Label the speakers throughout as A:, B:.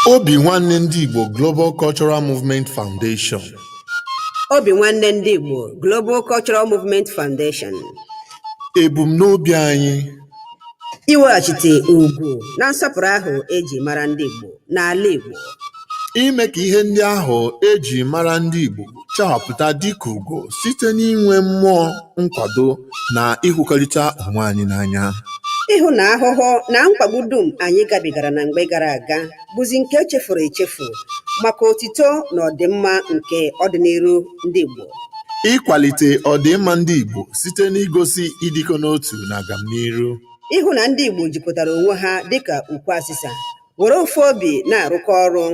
A: Obi Nwanne Ndị Igbo Global Cultural Movement Foundation.
B: Obi Nwanne Ndị Igbo Global Cultural Movement Foundation.
A: Ebumnobi anyị:
B: iweghachite ugwu na nsọpụrụ ahụ eji mara ndị Igbo n'ala Igbo,
A: ime ka ihe ndị ahụ eji mara ndị Igbo chawapụta dịka ugo site n'inwe mmụọ nkwado na ịhụkọrịta onwe anyị n'anya,
B: ịhụ na ahụhụ na mkpagbu dum anyị gabigara na mgbe gara aga bụzi nke echefuru echefu maka otito na ọdịmma nke ọdịnihu ndị Igbo,
A: ịkwalite ọdịmma ndị Igbo site n'igosi ịdịkọ n'otu na agamniru,
B: ịhụ na ndị Igbo jikọtara onwe ha dịka ukwu azịza, were ofu obi na-arụkọ ọrụ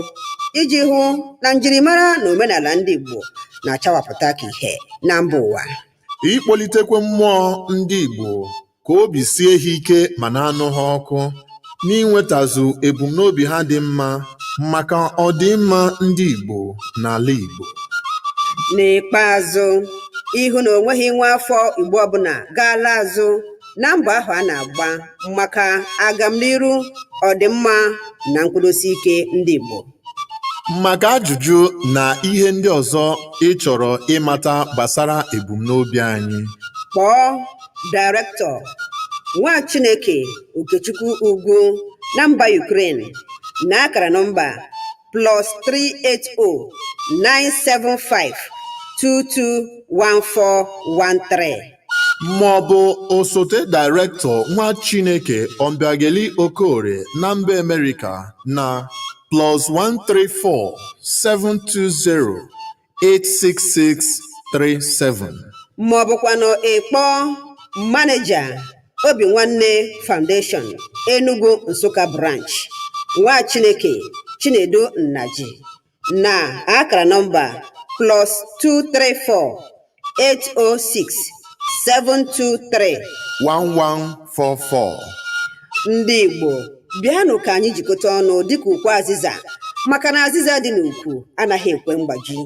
B: iji hụ na njirimara na omenala ndị Igbo na-achawapụta ka ìhè na mba ụwa,
A: ịkpọlitekwa mmụọ ndị Igbo ka obi sie ha ike ma na-anụ ha ọkụ n'inwetazu ebumnobi ha dị mma maka ọdịmma ndị Igbo n'ala Igbo.
B: N'ikpeazụ, ịhụ na o nweghị nwa afọ Igbo ọbụla gaala azụ na mbọ ahụ a na-agba maka agamniru, ọdịmma na nkwụdosi ike ndị Igbo.
A: Maka ajụjụ na ihe ndị ọzọ ị chọrọ ịmata gbasara ebumnobi anyị,
B: kpọọ Director Nwa Chineke Okechukwu Ugwu na mba Ukraine na akara nọmba +380 975 221413,
A: ma ọ bụ osote Director Nwa Chineke Obiageli Okorie na mba Amerịka na +134 720 866 37,
B: ma ọ bụkwanụ ịkpọọ Manager Obi Nwanne Foundation Enugu Nsụka Branch Nwa Chineke Chinedu Nnaji na akara nọmba +234 806 723
A: 1144.
B: Ndị Igbo, bịanụ ka anyị jikọta ọnụ dịka ukwu azịza, maka na azịza dị n'ukwu anaghị ekwe mgbaji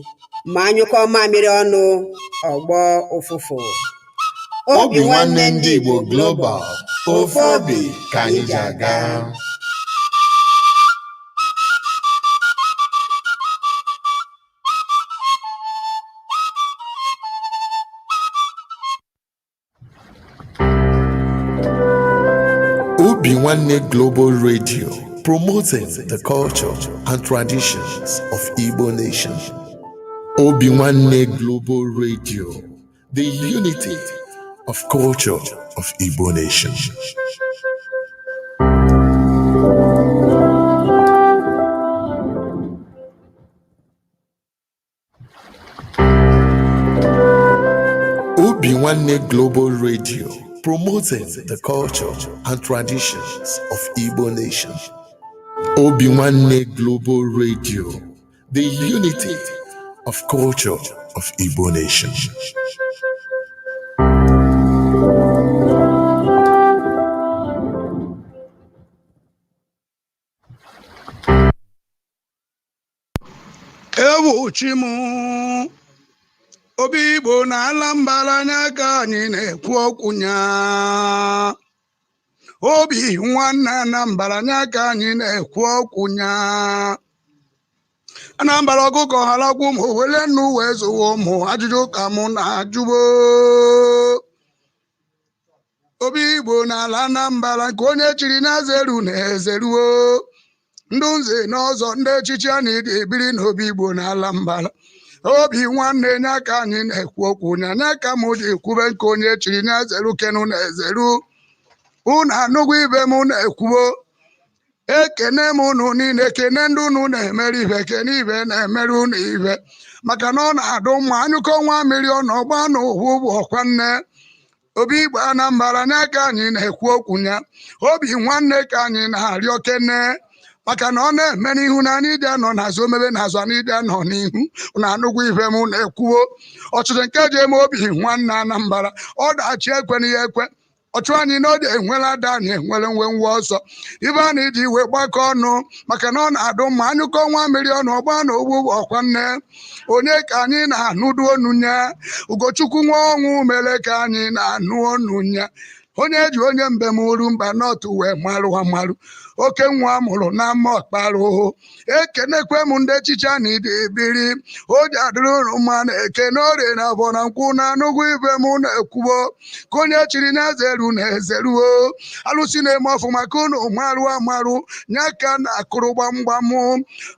B: ma anyụkọ mamịrị ọnụ ọgbọ ụfụfụ.
A: Obi Nwanne Ndị Igbo Global, ofu obi ka anyị ji aga. Obi Nwanne Global Radio, promoting the culture and traditions of Igbo nation. Obi Nwanne Global Radio, the unity of culture of Igbo nation. Obi Nwanne Global Radio, promoting the culture and traditions of Igbo nation. Obi Nwanne Global Radio, the unity of culture of Igbo nation.
C: Ewu chi m, obi Igbo na ala mbara anya ka anyị na-ekwu okwu nya. Obi Nwanne Anambra anya ka anyị na-ekwu okwu nya. Anambra ọkụkọ harakwu ụmụ wele nnu wee zụwa ụmụ, ajụjụ ka mụ na-ajụbo. Obi Igbo na ala Anambra nke onye chiri na zeru na ezeruo. Ndị nze na ọzọ, ndị echichi anyị ga-ebiri n'obi Igbo na ala mbara. Obi Nwanne nya ka anyị na-ekwu okwu nya, nya ka mụ ji kwube nke onye chiri na zeru kenu na ezeru. Unu anụgwo ibe m na-ekwuo. Ekene m unu niile, kene ndị unu na-emere ibe, kene ibe na-emere unu ibe, maka na ọ na-adụ mma anyụkọ nwa mmiri ọ na ọgba n'ụwa bụ ọkwa nne. Obi Igbo Anambra nya ka anyị na-ekwu okwu nya. Obi Nwanne ka anyị na-arịọ kene, maka na ọ na-eme n'ihu na anyị dị anọ n'azụ, omebe n'azụ anyị dị anọ n'ihu. Na anụgwọ ibe m na-ekwuo. Ọchịchị nke ji eme Obi Nwanne Anambra, ọdachi ekwe na ya ekwe ọchụ anyị na ọ dị enwere ada anyị enwere nwe nwe ọsọ ibe a na-eji iwe gbakọ ọnụ, maka na ọ na-adụ mma anyụkọ nwa mmiri ọnụ ọgba na ogbu ọkwa nne. Onye ka anyị na-anụdu onu nye? Ugochukwu nwa ọnwụ mere ka anyị na-anụ onu nye. Onye ji onye mbem uru mba nọtụ wee marụ amarụ. Oke nwa mụrụ na mma ọkpara. Ekenekwe m ndị echichi na ide biri o ji adịrị unu mma na Eke na Orie na Afọ na Nkwụ na anụgwụ. Ibe m na-ekwubo ka onye chiri na ezeru na ezeruo. Alụsị na-eme ọfụma ka unu marụ amarụ nya ka na akụrụ gbamgbam.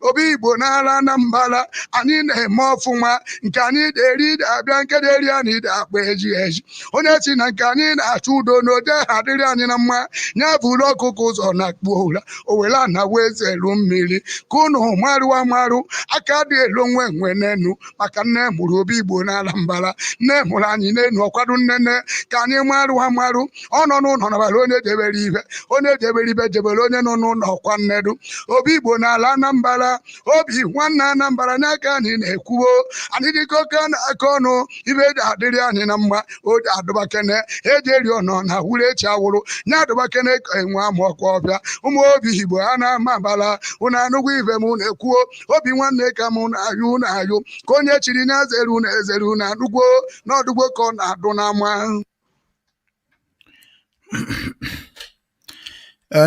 C: Obi Igbo n'ala Anambra, anyị na-eme ọfụma. Nke anyị na-eri abịa, nke na-eri anyị dị akpa eji eji. Onye si na nke anyị na-achọ udo na ode ha adịrị anyị na mma, ya bụrụ ọkụkọ ụzọ na akpụ ụra o were ana wee zelu mmiri ka unu marụwa marụ aka dị elu onwe nwe n'enu, maka nne mụrụ Obi Igbo n'ala mbara, nne mụrụ anyị n'enu ọkwado nnene ka anyị marụwa marụ. Ọ nọ n'ụlọ nabara onye jebere ibe, onye jebere ibe jebere onye nọ n'ụlọ ọkwa nnedu. Obi Igbo n'ala Anambra, obi nwanne Anambra n'aka anyị na-ekwuo. Anyị dịka oke na-aka ọnụ ibe ji adịrị anyị na mma. O ji adụbakene eji eri ọnọ na wuru echi awụrụ nya adụbakene ka enwe ama ọkwa ọbịa. Ụmụ obi Igbo a na-ama mbala, unu anụgwọ ibe m na-ekwuo. Obi nwanne ka m na-ayụ unu ayụ ka onye chiri na ezere unu ezere. Unu anụgwo n'ọdụgbo ka ọ na-adụ n'ama.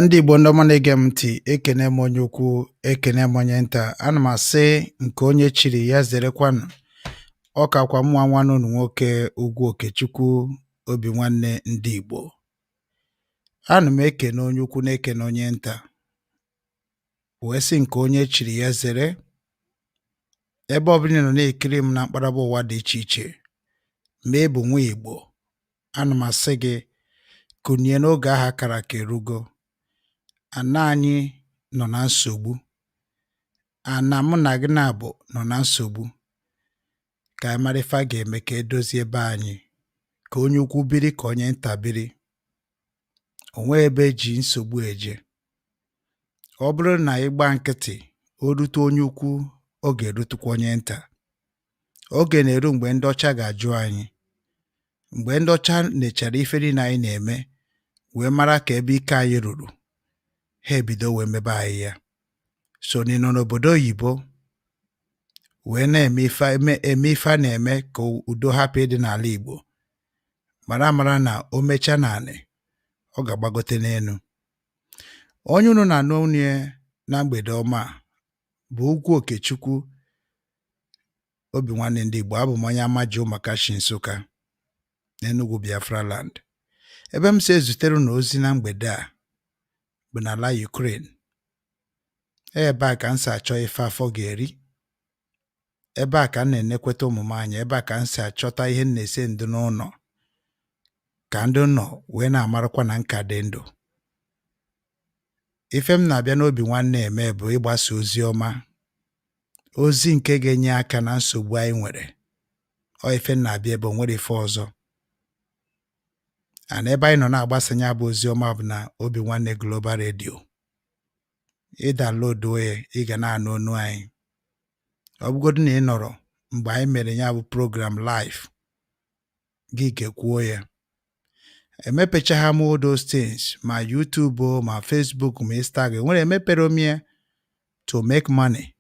D: Ndị Igbo, ndị ọma na-ege m ntị, ekene m onye ukwu, ekene m onye nta. Ana m asị nke onye chiri ya zerekwanụ. Ọ kakwa mụnwa, nwanne unu nwoke, Ugwu Okechukwu, obi nwanne ndị Igbo. Ana m ekene onye ukwu na-ekene onye nta, wee sị nke onye chiri ya zere. Ebe ọbụla ị nọ na-ekiri m na mkparaba ụwa dị iche iche, ma ị bụ nwa Igbo, ana m asị gị kunie n'oge ahụ akara aka erugo. Ana anyị nọ na nsogbu, ana mụ na gị na-abụ nọ na nsogbu. Ka anyị mara ife a ga-eme ka edozie ebe anyị, ka onye ukwu biri, ka onye nta biri. O nweghị ebe eji nsogbu eje. Ọ bụrụ na ị gba nkịtị, o rute onye ukwu, ọ ga-erutukwa onye nta. Oge na-eru mgbe ndị ọcha ga-ajụ anyị, mgbe ndị ọcha nechara ife niile anyị na-eme wee mara ka ebe ike anyị ruru, ha ebido wee mebe anyị ya. So na ị nọ n'obodo oyibo wee na-eme ife eme ife a na-eme ka udo hapụ ịdị n'ala Igbo, mara mara na o mechaa naanị ọ ga-agbagote n'elu. Onye unu na-anụ onu ya na mgbede ọma a bụ Ugwu Okechukwu, obi nwanne ndị Igbo. Abụ m onye Amaji Ụmụakashi, Nsụka, n'Enugu, Biafra land. Ebe m si ezutere unu ozi na mgbede a bụ n'ala Ukraine. Ebe a ka m si achọ ife afọ ga-eri, ebe a ka m na-enekweta ụmụ m anya, ebe a ka m si achọta ihe m na-ese ndụ n'ụlọ ka ndị nọ wee na-amarakwa na nka dị ndụ. Ife m na-abịa n'obi nwanne eme bụ ịgbasa ozi ọma, ozi nke ga-enye aka na nsogbu anyị nwere. Ọ ife m na-abịa ebe o nwere ife ọzọ ana ebe anyị nọ na-agbasa ya bụ ozi ọma bụ na Obi Nwanne Global Radio. Ị download ya, ị ga na-anụ onu anyị. Ọ bụgodu na ị nọrọ mgbe anyị mere ya bụ program live, gị gekwuo ya. Emepechagha m all those things, ma YouTube o, ma Facebook, ma Instagram nwere. Emepere m ya to make money.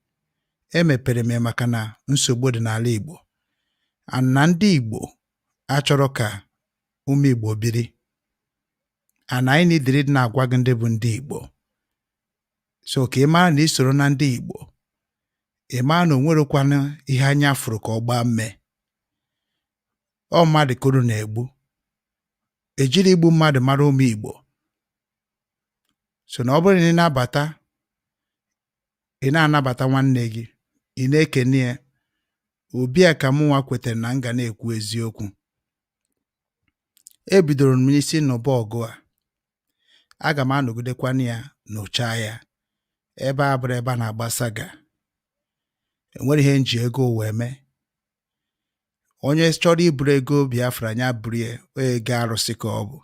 D: Emepere m ya maka na nsogbu dị n'ala Igbo and na ndị Igbo achọrọ ka ụmụ Igbo biri, and anyị nidiri dị na-agwa gị ndị bụ ndị Igbo, so ka ị mara na ị soro na ndị Igbo. Ị mara na o nwerekwanụ ihe anya fụrụ ka ọ gbaa mme. Ọ mmadụ ka unu na-egbu. Ejiri igbu mmadụ mara ụmụ Igbo. So na ọ bụrụ na ị na-abata, ị na-anabata nwanne gị, ị na-ekene ya. Obi a ka mụnwa kwetara na m ga na-ekwu eziokwu. Ebidoro m n'isi nụba ọgụ a, aga m anọgidekwana ya nụchaa ya. Ebe a bụrụ ebe a na-agba saga, enwere ihe m ji ego ụwa eme. Onye chọrọ iburu ego Biafra ya buru ya. Ego arụsị ka ọ bụ.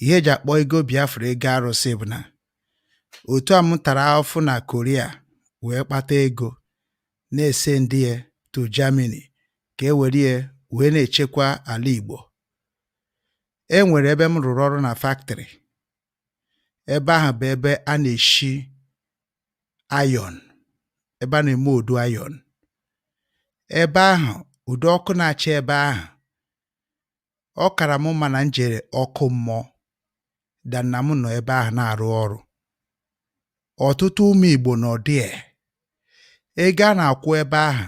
D: Ihe eji akpọ ego Biafra ego arụsị bụ na otu a m tara afụfụ na Korea wee kpata ego na-ese ndị ya to Germany ka e were ya wee na-echekwa ala Igbo. E nwere ebe m rụrụ ọrụ na factory. Ebe ahụ bụ ebe a na-eshi iron, ebe a na-eme odu iron. Ebe ahụ ụdị ọkụ na-acha ebe ahụ, ọ kara m mma na m jere ọkụ mmụọ than na m nọ ebe ahụ na-arụ ọrụ. Ọtụtụ ụmụ Igbo nọ there. Ego a na-akwụ ebe ahụ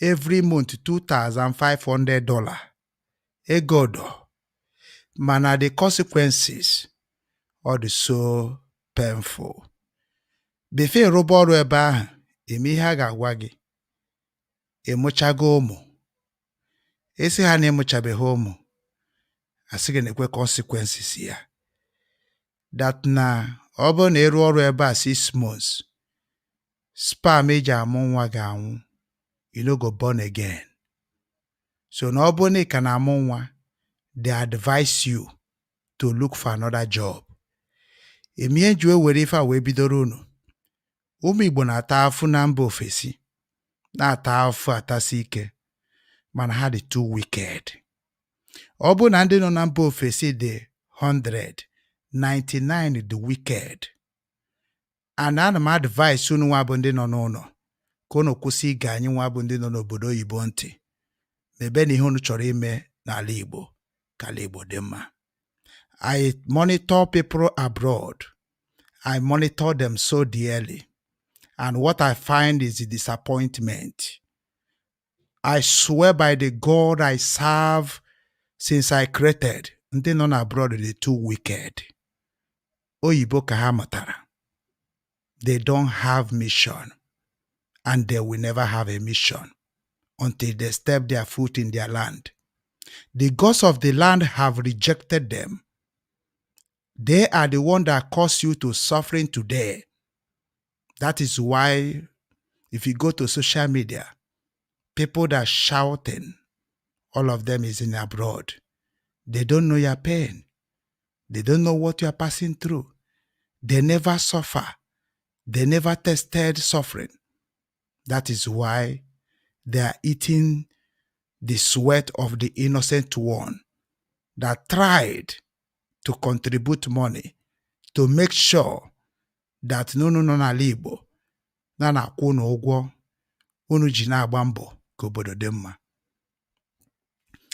D: every month, $2500. Ego dọ, mana the consequences ọ dị so painful. Before ịrụba ọrụ ebe ahụ, eme ihe a ga-agwa gị, ịmụchago ụmụ? Esi ha na ịmụchabeghị ụmụ, asị gị na-ekwe consequences ya, that na ọ bụrụ na ịrụ ọrụ ebe a 6 months, sperm eji amụ nwa ga-anwụ, you no go born again. So na ọ bụrụ na ị ka na-amụ nwa, they advise you to look for another job. Eme ihe nji wee were ife a wee bidoro unu. Ụmụ Igbo na-ata afụ na mba ofesi, na-ata afụ atasi ike, mana ha dị too wicked. Ọ bụrụ na ndị nọ na mba ofesi dị 100, 99 dị wicked. And ana m advise unu nwa bụ ndị nọ n'ụlọ ka unu kwụsị ige anyị nwa bụ ndị nọ n'obodo oyibo ntị. Mebe na ihe unu chọrọ ime n'ala Igbo ka ala Igbo dị mma. I monitor people abroad. I monitor them so dearly, and what I find is the disappointment. I swear by the God I serve since I created, ndị nọ na abroad dị too wicked. Oyibo ka ha mụtara. They don't have mission, and they will never have a mission until they step their foot in their land. The gods of the land have rejected them. They are the one that cause you to suffering today. That is why if you go to social media, people that shouting, all of them is in abroad. They don't know your pain. They don't know what you are passing through. They never suffer. They never tested suffering. That is why they are eating the sweat of the innocent one that tried to contribute money to make sure that n'unu nọ n'ala Igbo na na-akwụ unu ụgwọ unu ji na-agba mbọ ka obodo dị mma.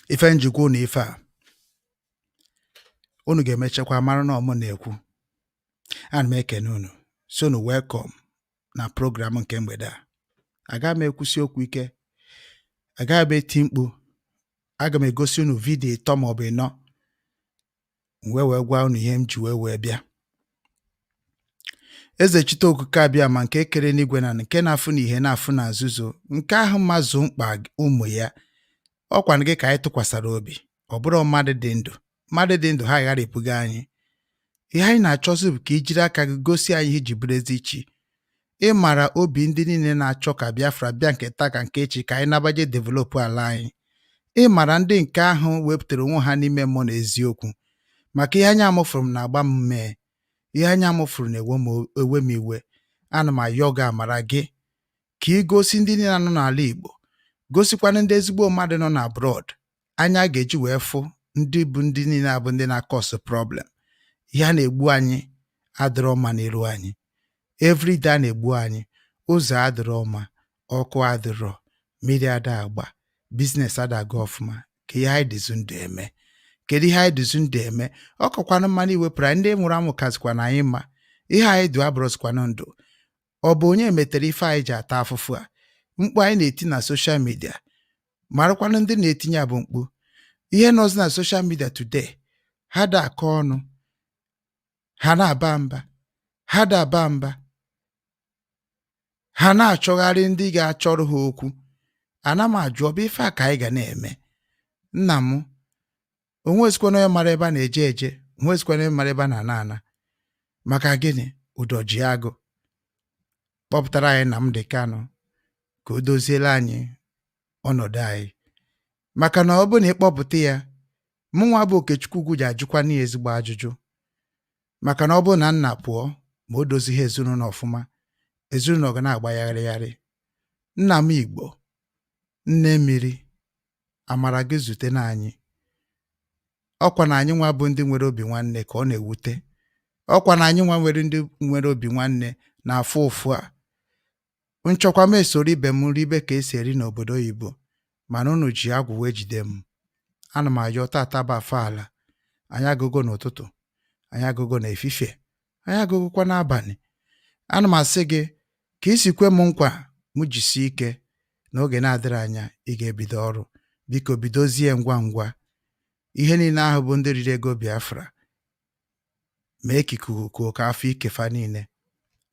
D: Ife njikwa unu, ife a unu ga-emechakwa mara na ọmụ na-ekwu. Ana m ekene unu, so unu welcome na program nke mgbede a. Agaghị m ekwusi okwu ike, agaghị m eti mkpu. Aga m egosi unu video ịtọ maọbụ ịnọ, m wee wee gwa unu ihe m ji wee wee bịa. Eze Chite Okuke abịa ma nke kere n'igwe na nke na-afụ na ihe na-afụ na nzuzo, nke ahụ mazụ mkpa ụmụ ya. Ọkwanụ gị ka anyị tụkwasara obi. Ọ bụrụ mmadụ dị ndụ, mmadụ dị ndụ, ha agharịpụgo anyị. Ihe anyị na-achọzi bụ ka i jiri aka gị gosi anyị ihe iji bụrụ ezi chi. Ị mara obi ndị niile na-achọ ka Biafra bịa nke taa ka nke echi, ka anyị nabaje develop ala anyị. Ị mara ndị nke ahụ wepụtara onwe ha n'ime mmụọ na eziokwu, maka ihe anya mụfụrụ m na-agba m mmee, ihe anya mụfụrụ na-ewe m ewe m iwe. Ana m ayọ gị amara gị ka ị gosi ndị niile nọ n'ala Igbo, gosikwana ndị ezigbo mmadụ nọ na abroad anya ga-eji wee fụ ndị bụ ndị niile abụ ndị na-acause problem. Ihe a na-egbu anyị adịrọ mma n'iru anyị. Everyday a na-egbu anyị, ụzọ adịrọ mma, ọkụ adịrọ, mmiri ada agba, business ada aga ọfụma. Ka ihe anyị dịzi ndụ eme, kedu ihe anyị dịzi ndụ eme? Ọ kọkwanụ mmanụ iwepụrụ anyị ndị nwụrụ anwụ kazikwa na anyị mma. Ihe anyị dụ abụrụzikwanụ ndụ. Ọ bụ onye metere ife anyị ji ata afụfụ a? Mkpu anyị na-eti na social media, marakwanụ ndị na-etinye bụ mkpu ihe nọzi na social media today. Ha da akọ ọnụ, ha na-aba mba, ha da aba mba, ha na-achọgharị ndị ga-achọrọ ha okwu. Ana m ajụ, ọ bụ ife a ka anyị ga na-eme? Nna m, onwezikwana onye mara ebe a na-eje eje, onwezikwana onye mara ebe a na-ana ana. Maka gịnị? Ụdọ ji agụ kpọpụtara anyị Nnamdi Kanu ka o doziere anyị ọnọdụ anyị, maka na ọ bụ na ịkpọpụta ya, mụnwa bụ Okechukwu Ugwu ji ajụkwana ya ezigbo ajụjụ, maka na ọ bụrụ na nna pụọ ma o dozighị ezinụlọ ọfụma, ezinụlọ ga na-agba yagharị. Nna m Igbo, nne mmiri amara gị zute na anyị. Ọkwa na anyị nwa bụ ndị nwere obi nwanne ka ọ na-ewute. Ọkwa na anyị nwa nwere ndị nwere obi nwanne na-afụ ụfụ a. Nchọkwa m esoro ibe m ribe ka esi eri n'obodo oyibo, mana unu ji agwụ wee jide m. Ana m ayọ tata bụ afọ ala anyị agụgo n'ụtụtụ, anyị agụgo n'efifie, anyị agụgokwa n'abalị. Ana m asị gị ka i si kwe m nkwa m jisie ike n'oge na-adịrị anya ị ga-ebido ọrụ. Biko bidozie ngwa ngwa. Ihe niile ahụ bụ ndị riri ego Biafra, mee ka ikuku ka afọ ikefa niile.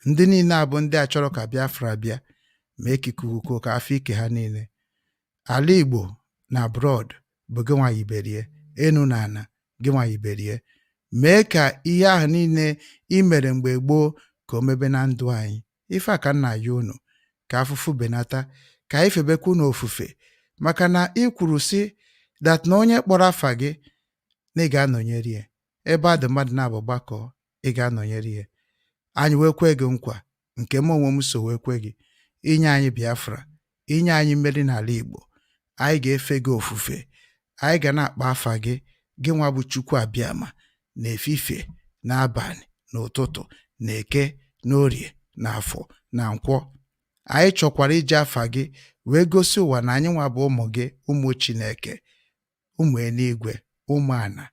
D: Ndị niile a bụ ndị a chọrọ ka Biafra bịa, mee ka ikuku ka afọ ike ha niile. Ala Igbo na abroad bụ gị nwa yiberie, enu na ana gị nwa yiberie. Mee ka ihe ahụ niile i mere mgbe gboo ka o mebe na ndụ anyị. Ife a ka m na-ayọ unu, ka afụfụ benata, ka anyị febekwa unu ofufe, maka na ị kwuru sị that na onye kpọrọ afa gị na ị ga-anọnyere ya. Ebe adị mmadụ na-abụ gbakọ, ị ga-anọnyere ya. Anyị wee kwe gị nkwa nke m onwe m so wee kwe gị inye anyị Biafra, inye anyị mmeri n'ala Igbo. Anyị ga-efe gị ofufe, anyị ga na-akpọ afa gị, gị nwa bụ Chukwu Abịama, na efifie, n'abalị, n'ụtụtụ, na Eke, na Orie, na Afọ, na Nkwọ. Anyị chọkwara iji afa gị wee gosi ụwa na anyị nwa bụ ụmụ gị, ụmụ Chineke, ụmụ eluigwe, ụmụ ana.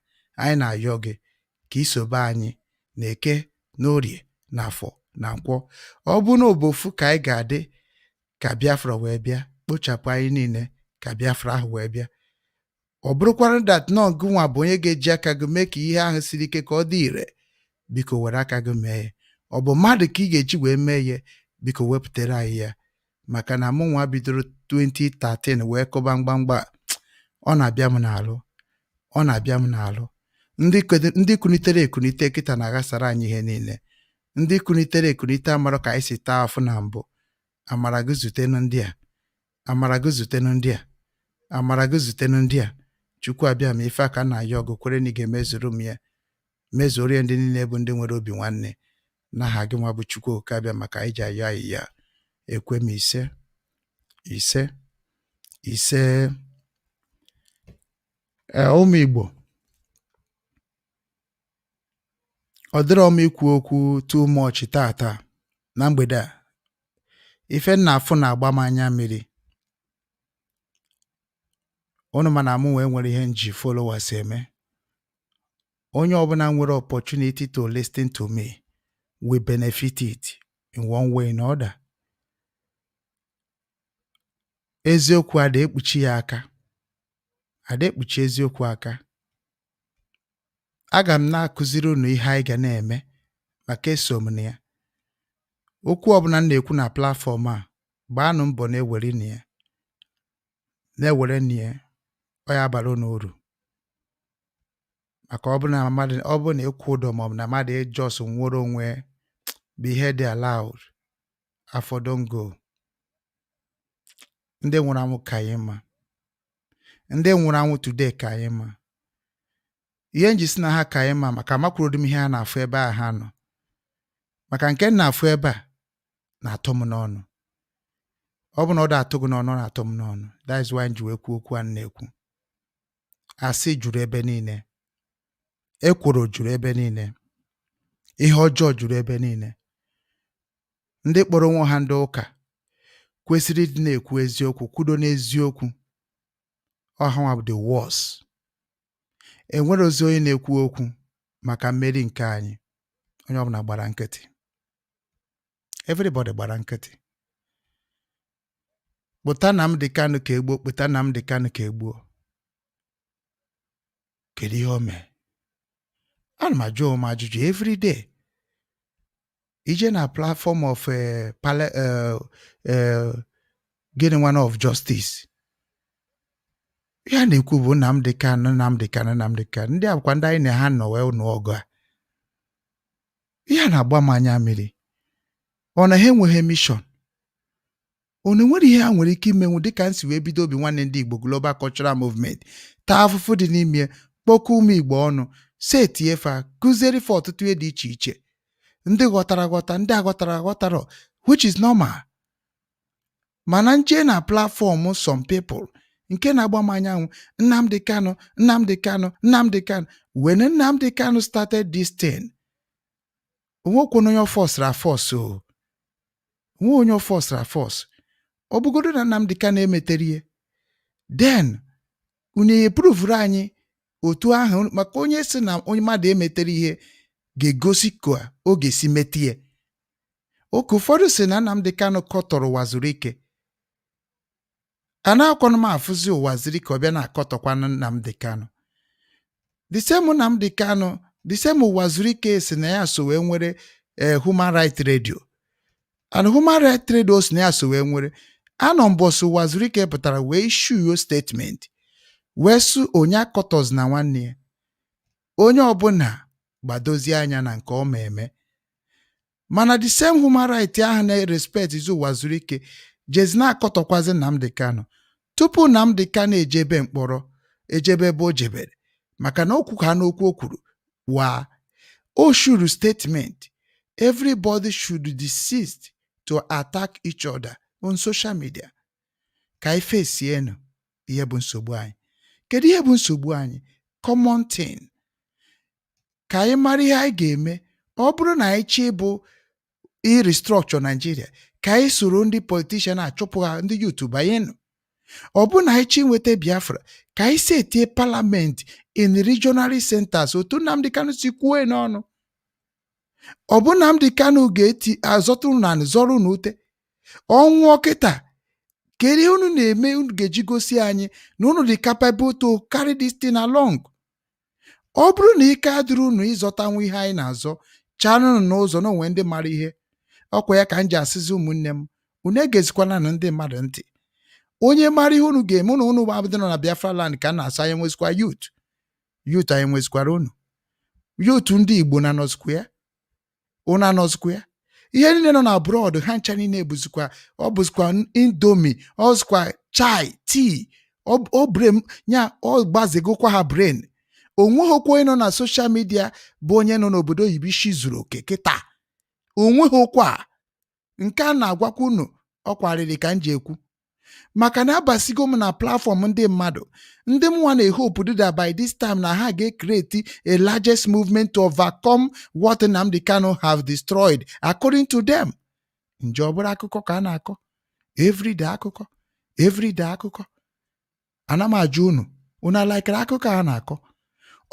D: Anyị na-ayọ gị ka i sobe anyị na Eke, na Orie, na Afọ, na Nkwọ. Ọ bụ na obofu ka anyị ga-adị ka Biafra wee bịa kpochapụ anyị niile, ka Biafra ahụ wee bịa. Ọ bụrụkwara that nọ gị nwa bụ onye ga-eji aka gị mee ka ihe ahụ siri ike ka ọ dị ire, biko were aka gị mee ya. Ọ bụ mmadụ ka ị ga-eji wee mee ya, biko wepụtara anyị ya, maka na mụ nwa bidoro 2013 wee kụba mgbamgba a, ọ na-abịa m n'alụ, ọ na-abịa m n'alụ. Ndị kunitere ekunite kịta na-aghasara anyị ihe niile. Ndị kunitere ekunite amara ka anyị si taa afụ na mbụ. Amara gị zutenụ ndị a, amara gị zutenụ ndị a, amara gị zutenụ ndị a. Chukwu abịa ma ife aka na-ayọ ọgụ kwere na ị ga-emezuru m ya, mezuoro ya ndị niile bụ ndị nwere obi nwanne n'aha gị nwa bụ Chukwu Okike Abịa, maka anyị ji ayọ ayị ya. Ekwe m, ise, ise, ise. Ee, ụmụ Igbo, ọ dịrọ m ikwu okwu too much tata na mgbede a. Ife m na-afụ na-agba m anya mmiri. Unu mana mụ wee nwere ihe nji followers eme. Onye ọbụla nwere opportunity to listen to me will benefit it in one way or other. Eziokwu ada ekpuchi ya aka, ada ekpuchi eziokwu aka. Aga m na-akụziri unu ihe anyị ga na-eme, maka eso m na ya. Okwu ọbụla m na-ekwu na platform a, gbaanụ mbọ na-ewere na ya, na-ewere na ya, ọ ya bara unu uru. Maka ọ bụrụ na mmadụ, ọ bụrụ na ịkwụ ụdọ maọbụ na mmadụ just nwere onwe bụ ihe dị allowed, afọ don go. Ndị nwụrụ anwụ ka anyị mma, ndị nwụrụ anwụ today ka anyị mma. Ihe nji si na ha ka anyị mma, maka amakwurodu m ihe ha na-afụ ebe a ha nọ, maka nke m na-afụ ebe a na-atọ m n'ọnụ. Ọ bụ na ọ da atụ gị n'ọnụ, ọ na-atọ m n'ọnụ. That is why m ji wee kwuo okwu a m na-ekwu. Asị juru ebe niile, ekworo juru ebe niile, ihe ọjọọ juru ebe niile. Ndị kpọrọ onwe ha ndị ụka kwesịrị ịdị na-ekwu eziokwu, kwudo n'eziokwu, ọ ha nwa bụ the worst. Enwere ozi onye na-ekwu okwu maka mmeri nke anyị. Onye ọbụla gbara nkịtị, everybody gbara nkịtị. Kpụta Nnamdi Kanu ka egbuo, kpụta Nnamdi Kanu ka egbuo. Kedu ihe o mee? Ana m ajụ onwe m ajụjụ every day. Ije na platform of gịnị one of justice, ya na-ekwu bụ Nnamdi Kanu, Nnamdi Kanu, Nnamdi Kanu. Ndị a bụkwa ndị anyị na ha nọ wee nụọ ọgụ a. Ihe a na-agba m anya mmiri. Ọ na ha enweghị mission? Ọ na enwere ihe ha nwere ike imenwu? Dịka m si wee bido Obi Nwanne Ndị Igbo Global Cultural Movement, taa afụfụ dị n'ime, kpọkọ ụmụ Igbo ọnụ, setie fa, kụziere fa ọtụtụ ihe dị iche iche. Ndị ghọtara aghọta, ndị aghọtara aghọtara, which is normal. Mana nje na platform some people nke na-agba m anyanwụ, Nnamdi Kanu, Nnamdi Kanu, Nnamdi Kanu. When Nnamdi Kanu started this thing, onwekwana onye force aforce o, onwe onye force aforce. Ọ bụgodo na Nnamdi Kanu emetere ihe, then unu eprovuru anyị otu ahụ, maka onye si na onye mmadụ emetere ihe ga-egosi ka ọ ga-esi mete ya. Oke ụfọdụ si na Nnamdi Kanu kọtọrọ Uwazuruike. A na-akwanụ m afụzi Uwazuruike, ọ bịa na-akọtọkwanụ Nnamdi Kanu. The same Nnamdi Kanu, the same Uwazuruike si na ya so wee nwere Human Right Radio, and Human Right Radio si na ya so wee nwere anọ. Mbọsị Uwazuruike pụtara wee issue statement wee sụ onye akọtọz na nwanne ya, onye ọbụla gbadozie anya na nke ọ ma eme. Mana the same human right ahụ na-respect izu Uwazuruike jezi na-akọtọkwazi Nnamdi Kanu tupu Nnamdi Kanu ejebe mkpọrọ, ejebe ebe o jebere, maka na okwu ha n'okwu o kwuru wa o shuru statement, everybody should desist to attack each other on social media. Ka anyị fesienụ ihe bụ nsogbu anyị. Kedu ihe bụ nsogbu anyị? Common thing, ka anyị mara ihe anyị ga-eme. Ọ bụrụ na anyị chi bụ i-restructure Nigeria, ka anyị soro ndị politician achụpụ ha, ndị youth banyenụ. Ọ bụrụ na anyị chi nweta Biafra, ka anyị si etie parliament in regional centers, otu Nnamdi Kanu si kwuo n'ọnụ. Ọ bụ Nnamdi Kanu ga-eti azọta unu na zọrọ unu ute ọnwụọ kịta. Kedu ihe unu na-eme unu ga-eji gosi anyị na unu dị capable to carry this thing along? Ọ bụrụ na ike adịrị unu ịzọtanwu ihe anyị na-azọ, chanụnụ n'ụzọ na onwe ndị mara ihe ọkwa ya ka m ji asịzi ụmụnne m, unu egezikwana na ndị mmadụ ntị. Onye mara ihe unu ga-eme, unu abụdị nọ na Biafra land ka a na-asụ. Anyị nwezikwa youth, youth anyị nwezikwara unu youth ndị Igbo na nọzikwa ya, unu anọzikwa ya. Ihe niile nọ na abroad, ha ncha niile bụzikwa, ọ bụzikwa Indomie, ọ bụzikwa chai tea, ọ brain ya, ọ gbazigokwa ha brain. Onweghịkwa onye nọ na social media bụ onye nọ n'obodo oyibo isi zuru oke kịta. Onweghịkwa nke a na-agwakwa unu. Ọkwarịrị ka m ji ekwu maka na abasigo m na platform ndị mmadụ, ndị mụnwa na-ehope that by this time na ha ga-create a largest movement to overcome what Nnamdi Kanu have destroyed according to them. Nje ọ bụrụ akụkọ ka a na-akọ everyday, akụkọ everyday, akụkọ. Ana m ajụ unu, unu alaikere akụkọ a na-akọ?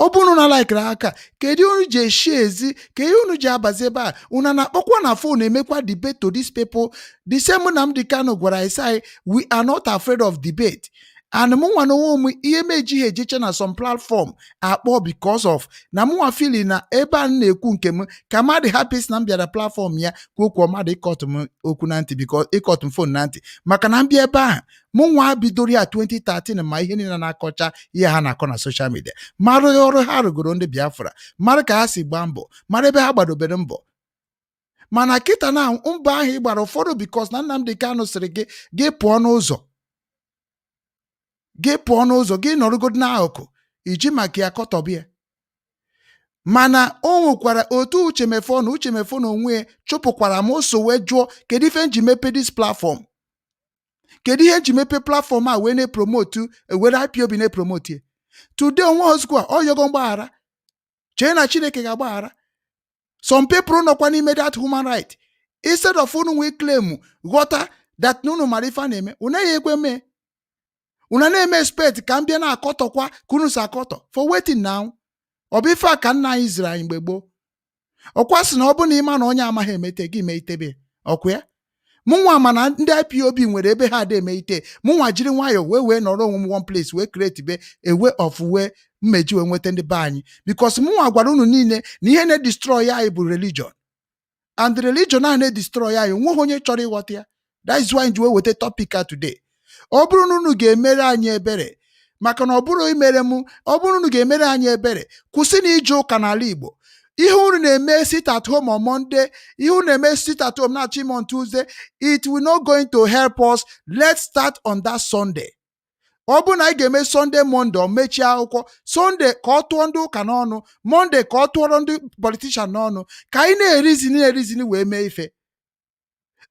D: Ọ bụrụ na laikere aka, kedu unu ji eshi ezi ka ihe unu ji abazi ebe a? Unu na-akpọkwa na phone emekwa debate to these people. The same Nnamdi Kanu gwara anyị sị anyị, we are not afraid of debate. And mụnwa na onwe m, ihe m ejighị ejeche na some platform akpọ because of na mụnwa feeling na ebe a m na-ekwu nke m ka mmadụ hapụ isi na m bịara platform ya kwuo okwu, mmadụ ịkọtụ m okwu na ntị, because ịkọtụ m phone na ntị, maka na m bịa ebe ahụ, mụnwa bidoro ya 2013, ma ihe niile na-akọcha ihe ha na-akọ na social media, mara ọrụ ha rụgoro ndị Biafra, mara ka ha si gbaa mbọ, mara ebe ha gbadobere mbọ. Mana kịta na mbọ ahụ ị gbara ụfọdụ, because na Nnamdi Kanu sịrị gị, gị pụọ n'ụzọ, gị pụọ n'ụzọ, gị nọrọgodo n'akụkụ iji maka ya kọtọbịa. Mana o nwekwara otu Uche Mefo na Uche Mefo na onwe ya chụpụkwara m so wee jụọ, kedu ife m ji mepe this platform? Kedu ihe nji mepe platform a wee na-epromote, were IPOB na-epromote ya today? Onwe ozugbo ọ yogo mgbaghara, chee na Chineke ga-agbaghara. Some people nọkwa n'ime that human right, instead of unu nwee claim ghọta that na unu mara ife a na-eme, unu ya ekwe mee, unu na-eme expect ka m bịa na-akọtọkwa ka unu si akọtọ for waiting now. Ọ bụ ife a ka nna anyị ziri anyị mgbe gboo. Ọkwa sị na ọ bụ na ịma na onye amaghị emete gị mee itebe ọkwa ya. Mụnwa mana ndị IPOB nwere ebe ha ada eme ite. Mụnwa jiri nwayọọ wee nọrọ onwe m one place, wee create be a way of wee mmeji wee nweta ndị be anyị, because mụnwa gwara unu niile na ihe na-destroy anyị bụ religion, and the religion ahụ na-destroy anyị, onweghị onye chọrọ ịghọta ya. That is why nji wee weta topic a today. Ọ bụrụ na unu ga-emere anyị ebere, maka na ọ bụrụ imere m, ọ bụrụ na unu ga-emere anyị ebere, kwụsị na ije ụka n'ala Igbo. Ihe unu na-eme sit at home on Monday, ihe unu na-eme sit at home na-achọ ime on Tuesday, it will not going to help us. Let's start on that Sunday. Ọ bụrụ na anyị ga-eme Sunday, Monday, ọ mechie akwụkwọ Sunday, ka ọ tụọ ndị ụka n'ọnụ, Monday ka ọ tụọrọ ndị politician n'ọnụ, ka anyị na-erizini na-erizini wee mee ife.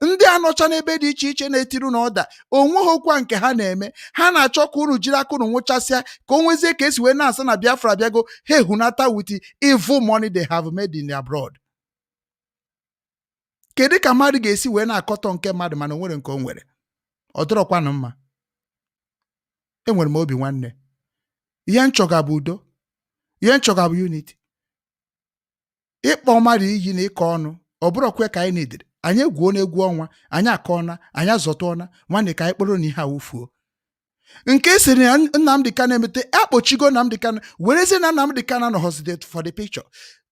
D: Ndị anọcha n'ebe dị iche iche na-etiri na ọda onweghịkwa nke ha na-eme. Ha na-achọ ka unu jiri aka unu nwụchasịa, ka o nwezie ka esi wee na-asa na Biafra bịago, ha ehunata with evil money they have made in abroad. Kedu ka mmadụ ga-esi wee na-akọtọ nke mmadụ mana o nwere nke o nwere? Ọ dịrọkwanụ mma. Enwere m obi nwanne. Ihe nchọga bụ udo, ihe nchọga bụ unity. Ịkpọ mmadụ iyi na ịkọ ọnụ, ọ bụrọkwe ka anyị nidiri. Anyị egwuo n'egwu ọnwa, anyị akọọna, anyị azọtụọna. Nwanne, ka anyị kpọrọ na ihe awụfuo nke sịrị na Nnamdị Kanụ emete akpọchigo Nnamdị Kanụ, werezie na Nnamdị Kanụ anọghọzide for the picture.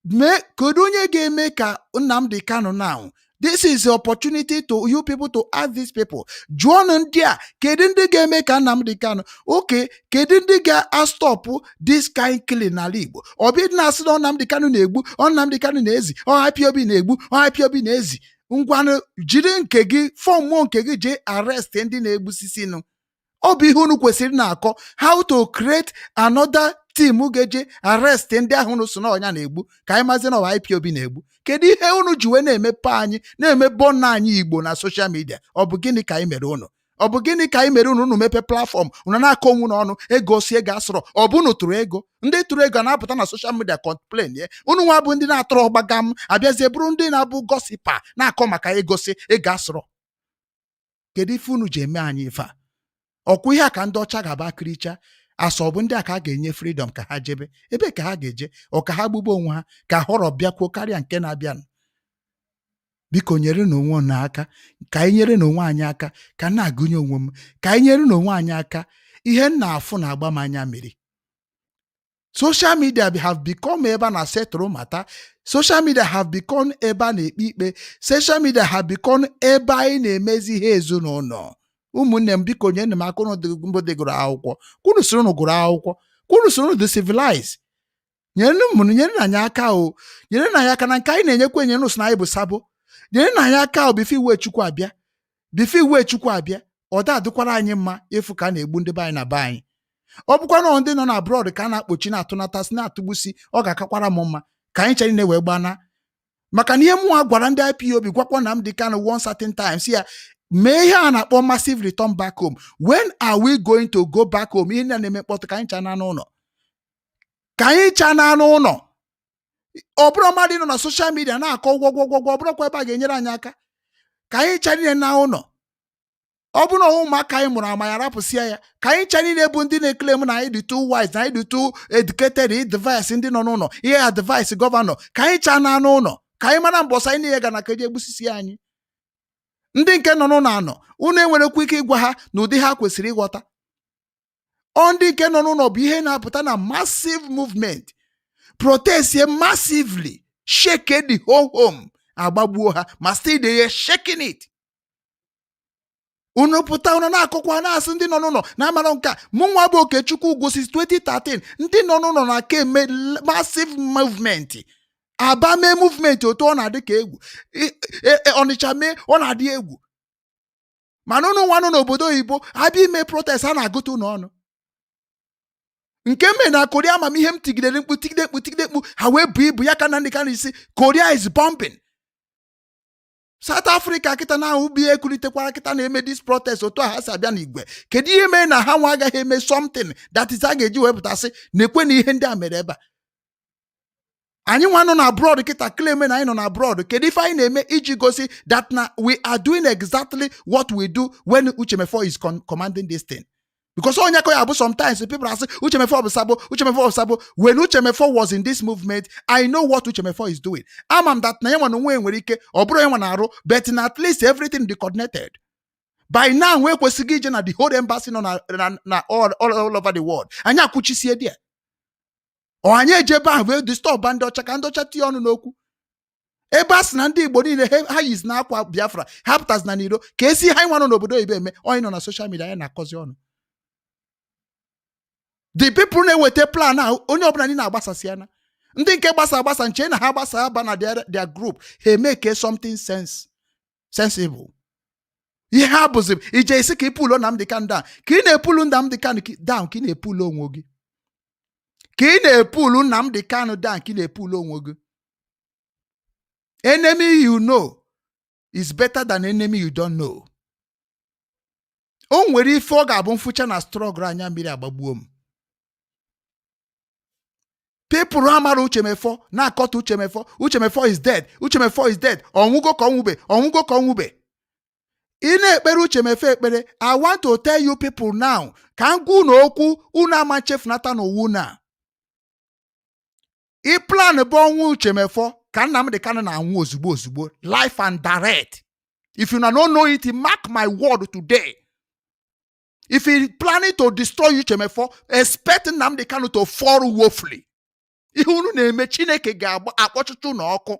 D: Mee kedu onye ga-eme ka Nnamdị Kanụ now? This is the opportunity to you people to ask these people. Jụọnụ ndị a, kedu ndị ga-eme ka Nnamdị Kanụ oke? Kedu ndị ga-astop this kind killing n'ala Igbo? Ọ bụ ịdị na-asị na ọ Nnamdị Kanụ na-egbu, ọ Nnamdị Kanụ na-ezi, ọ IPOB na-egbu, ọ IPOB na-ezi. Ngwanụ, jiri nke gị, formụọ nke gị, jee arrest ndị na-egbusisinụ. Ọ bụ ihe unu kwesịrị na-akọ, how to create another team ga-eje arrest ndị ahụ unu so na ọnya na-egbu, ka anyị mazi na ọwa IPOB na-egbu. Kedu ihe unu ji wee na-emepe anyị, na-emebe nna anyị Igbo na social media? Ọ bụ gịnị ka anyị mere unu? Ọ bụ gịnị ka anyị mere unu? Unu mepe platform, unu na-akọ onwe unu ọnụ. Ego si ego asọrọ, ọ bụ unu tụrụ ego. Ndị tụrụ ego na-apụta na social media complain ye. Unu nwa bụ ndị na-atụrụ ọgbaga m abịazie bụrụ ndị na-abụ gossiper, na-akọ maka ego si ego asọrọ. Kedu ife unu ji eme anyị ife a? Ọkwa ihe a ka ndị ọcha ga-aba akịrịcha asọ bụ ndị a ka a ga-enye freedom ka ha jebe ebe ka ha ga-eje, ọ ka ha gbugbo onwe ha, ka họrọ bịakwuo karịa nke na-abịanụ. Biko, nyere n'onwe unu aka, ka anyị nyere n'onwe anyị aka, ka m na-agụnye onwe m, ka anyị nyere n'onwe anyị aka. Ihe m na-afụ na-agba m anya mmiri. Social media have become ebe a na-asetụrụ mata. Social media have become ebe a na-ekpe ikpe. Social media have become ebe anyị na-emezi ihe ezinụlọ. Ụmụnne m, biko, nye m aka. Unu mbụ dị gụrụ akwụkwọ, kwunu soro unu gụrụ akwụkwọ, kwunu soro unu dị civilized. Nyere m, nyere anyị aka o, nyere anyị aka na nke anyị na-enyekwa enye nụ sị na anyị bụ sabo. Nyere na anyị aka o, before iwe Chukwu abịa, before iwe Chukwu abịa. Ọ da adịkwara anyị mma ịfụ ka a na-egbu ndị be anyị na be anyị. Ọ bụkwa na ndị nọ na abroad ka a na-akpọchi, na-atụnatasị, na-atụgbusi, ọ ga-akakwara m mma ka anyị chere na-ewe gbana, maka na ihe mụnwa gwara ndị IPOB, gwakwa Nnamdi Kanu one certain time, si ya mee ihe a na-akpọ massive return back home. When are we going to go back home? Ihe ndị a na-eme mkpọtụ, ka anyị cha n'anụ ụlọ, ka anyị cha n'anụ ụlọ. Ọ bụrụ mmadụ nọ na social media na-akọ gwọgwọgwọgwọ, ọ bụrụkwa ebe a ga-enyere anyị aka. Ka anyị cha niile na ụlọ. Ọ bụrụ na ụmụaka anyị mụrụ ama ya rapụsịa ya, ka anyị cha niile bụ ndị na-eclaim na anyị dị too wise, na anyị dị too educated, advice ndị nọ n'ụlọ, ihe advice governor, ka anyị cha n'anụ ụlọ, ka anyị mara mbọsị anyị niile ga na ka eji egbusisi anyị. Ndị nke nọ n'ụlọ anọ, unu enwerekwa ike ịgwa ha na ụdị ha kwesịrị ịghọta. Ọ ndị nke nọ n'ụlọ bụ ihe na-apụta na massive movement, protest massively, shake the whole home, agbagbuo ha, ma still they are shaking it. Unu pụta, unu na-akọkwa, na-asị ndị nọ n'ụlọ na-amara nke a. Mụ nwa bụ Okechukwu Ugwu, since 2013, ndị nọ n'ụlọ na aka eme massive movement. Aba mee movement, otu ọ na-adị ka egwu. Ọnịcha mee, ọ na-adị egwu. Mana unu nwa nọ n'obodo oyibo abịa ime protest, a na-agụta unu ọnụ. Nke mere na Korea, amamihe m tigidere mkpu, tigide mkpu, tigide mkpu, ha wee bụ ibu ya ka Nnamdi Kanu isi Korea is bombing South Africa. Kịta na ahụ bụ ihe ekulitekwara kịta na-eme this protest, otu a ha si abịa n'igwe. Kedu ihe mere na ha nwa agaghị eme something that is a ga-eji wepụtasị na-ekwe na ihe ndị a mere ebe a? Anyị nwa nọ na abroad kịta claim na anyị nọ na abroad, kedu ife anyị na-eme iji gosi that na we are doing exactly what we do when Uche Mefor is commanding this thing? Because onye ka ya bụ, sometimes people asị Uche Mefor bụ sabo, Uche Mefor bụ sabo. When Uche Mefor was in this movement, I know what Uche Mefor is doing. Ama m that na ya nwa na onwe ya nwere ike ọ bụrụ ya nwa na-arụ, but na at least everything dị coordinated. By now we ekwesịghị ije na the whole embassy nọ na all over the world, anyị akwụchisie there. Ọ anyị eje ebe ahụ wee disturb ndị ọcha, ka ndị ọcha tinye ọnụ n'okwu ebe a sị na ndị Igbo niile ha yiz na akwa Biafra, ha pụtazi na n'iro ka esi ha nwa nọ n'obodo oyibo eme. Onye nọ na social media anyị na-akọzi ọnụ, the people na-eweta plan a, onye ọbụla niile agbasasịana. Ndị nke gbasa agbasa nche na ha gbasa aba na their group, ha emeke something sensible. Ihe ha bụzi ije isi ka ị pullu Nnamdi Kanu down, ka ị na-epullu Nnamdi Kanu down, ka ị na-epullu onwe gị, ka ị na-epullu Nnamdi Kanu down, ka ị na-epullu onwe gị. Enemy you know is better than enemy you don't know. O nwere ife ọ ga-abụ mfụcha na struggle, anya mmiri agbagbuo m. People amara Uche Mefor na-akọta Uche Mefor. Uche Mefor is dead, Uche Mefor is dead. Ọnwụgo ka ọnwụbe, ọnwụgo ka ọnwụbe. Ị na-ekpere Uche Mefor ekpere. I want to tell you people now, ka m gwa unu okwu unu ama nchefunata n'ụwa unu a. Ị plan bụ ọnwụ Uche Mefor, ka
E: Ka Nnamdi Kanu na-anwụ ozugbo ozugbo, life and direct. If you no know it, mark my word today. If he planning to destroy Uche Mefor, expect Nnamdi Kanu to fall woefully. Ihe unu na-eme, Chineke ga-agba akpọchụchụ unu ọkụ.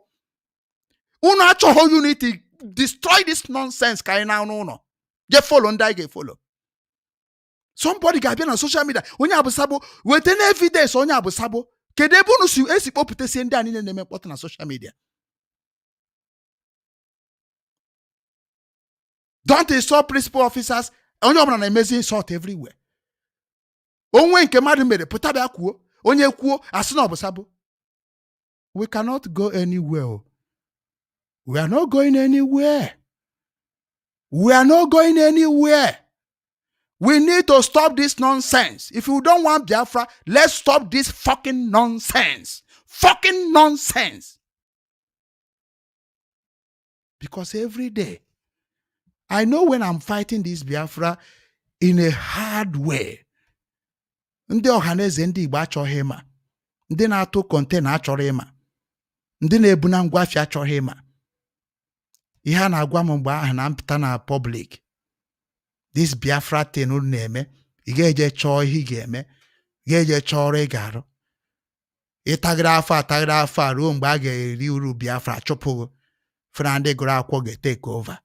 E: Unu achọghị unity, destroy this nonsense ka anyị na-anụ ụlọ je follow ndị anyị ga-efollow. Somebody ga-abịa na social media, onye abụ sabo, weta na evidence onye abụ sabo. Kedu ebe unu si esi kpọpụtasie ndị a niile na-eme mkpọtụ na social media? Don't insult principal officers. Onye ọbụla na-emezi insult everywhere. Onwe nke mmadụ mere, pụta bịa kwuo. Onye kwuo, asị na ọ bụ sabo. We cannot go anywhere o. We are not going anywhere. We are not going anywhere. We need to stop this nonsense. If you don't want Biafra, let's stop this fucking nonsense. Fucking nonsense. Because every day, I know when I'm fighting this Biafra in a hard way. Ndị Ọhaneze ndị Igbo achọghị ịma. Ndị na-atụ container achọrọ ịma. Ndị na-ebu na ngwaafịa achọghị ịma. Ihe a na-agwa m mgbe ahụ na mpụta na public. This Biafra thing unu na-eme, ị ga-eje chọọ ihe ị ga-eme, ị ga-eje chọọ ọrụ ị ga-arụ. Ịtagịrị afọ, atagịrị afọ a ruo mgbe a ga-eri uru Biafra chụpụghị. Fụna ndị gụrụ akwụkwọ ga-etake over.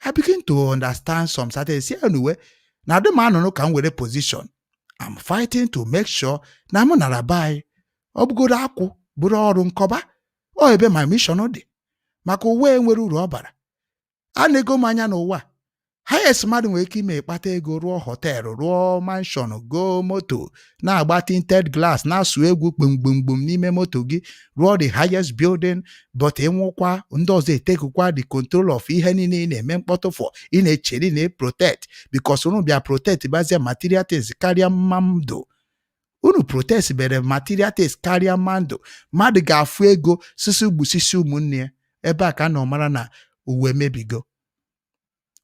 E: I begin to understand some certain, see, anyway, na adị m anụnụ ka m were position. I'm fighting to make sure na mụ nara be anyị. Ọ bụgoro akwụ bụrụ ọrụ nkọba, ọ ebe my mission dị. Maka ụwa enwere uru ọ bara. A na-ego m anya n'ụwa. Highest mmadụ nwere ike ime, kpata ego, rụọ hotel, rụọ mansion, goo moto, na-agba tinted glass, na-asụ egwu gbumgbumgbum n'ime moto gị, rụọ the highest building, but ịnwụkwa, ndị ọzọ etekukwa the control of ihe niile ị na-eme mkpọtụ for, ị na-echere na protect, because unu bịa protect bazie material things karịa mma ndụ. Unu protect bere material things karịa mma ndụ. Mmadụ ga-afụ ego sisi gbusisi ụmụnne ya. Ebe a ka a nọ mara na uwe emebigo.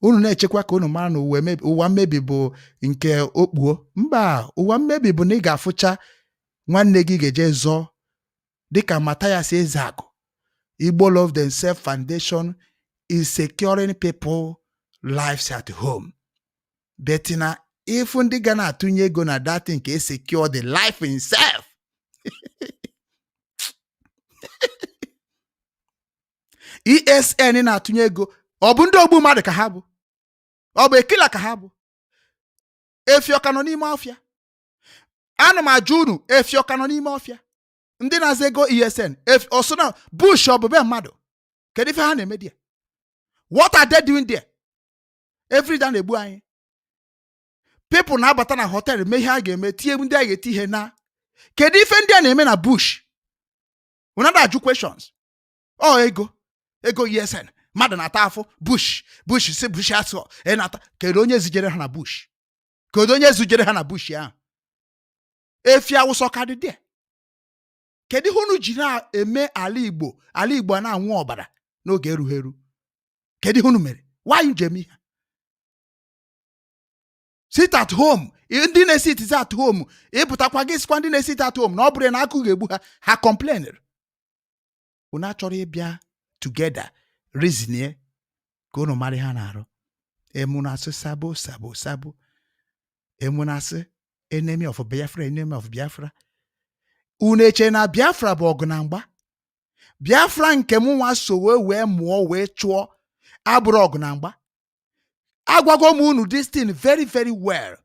E: Unu na-echekwa ka unu mara na ụwa emebi. Ụwa mmebi bụ nke okpuo mba. Ụwa mmebi bụ na ị ga-afụcha nwanne gị ga-eje zọọ dịka Mathias Ezeaku. Igbo Love Themselves Foundation is securing people lives at home, but na ịfụ ndị ga na-atụnye ego na that thing ka e secure the life itself. ESN na-atụnye ego, ọ bụ ndị ogbu mmadụ ka ha bụ? Ọ bụ ekila ka ha bụ? Efi ọka nọ n'ime ọfịa? Ana m ajụ unu, efi ọka nọ n'ime ọfịa? Ndị na-aza ego ESN, efi ọsọ na bush, ọ bụ be mmadụ? Kedu ife ha na-eme there? What are they doing there? Every day na-egbu anyị. People na-abata na hotel, mee ihe a ga-eme, tie ndị a ga-eti ihe na. Kedu ife ndị a na-eme na bush? Unu ajụ questions. Ọ ego, ego ESN. Mmadụ na-ata afụ bush, bush si bush asụ ị na-ata. Kedu onye zijere ha na bush? Kedu onye zijere ha na bush ahụ? Efi awụsọ ka dị there. Kedu ihe unu ji na-eme ala Igbo, ala Igbo a na-anwụ ọbara n'oge erughị eru? Kedu ihe unu mere? Why you ji eme ihe sit at home? Ndị na-esit at home, ịpụtakwa gị sịkwa ndị na-esit at home na ọ bụrụ na akụ ga-egbu ha, ha complainere. Unu achọrọ ịbịa together, reasonie ka unu mara ihe ha na-arụ. Emunasị sabo, sabo, sabo. Emunasị enemy of Biafra, enemy of Biafra. Unu eche na Biafra bụ ọgụ na mgba? Biafra nke m nwa so wee mụọ wee chụọ abụrụ ọgụ na mgba. Agwago m unu this thing very very well.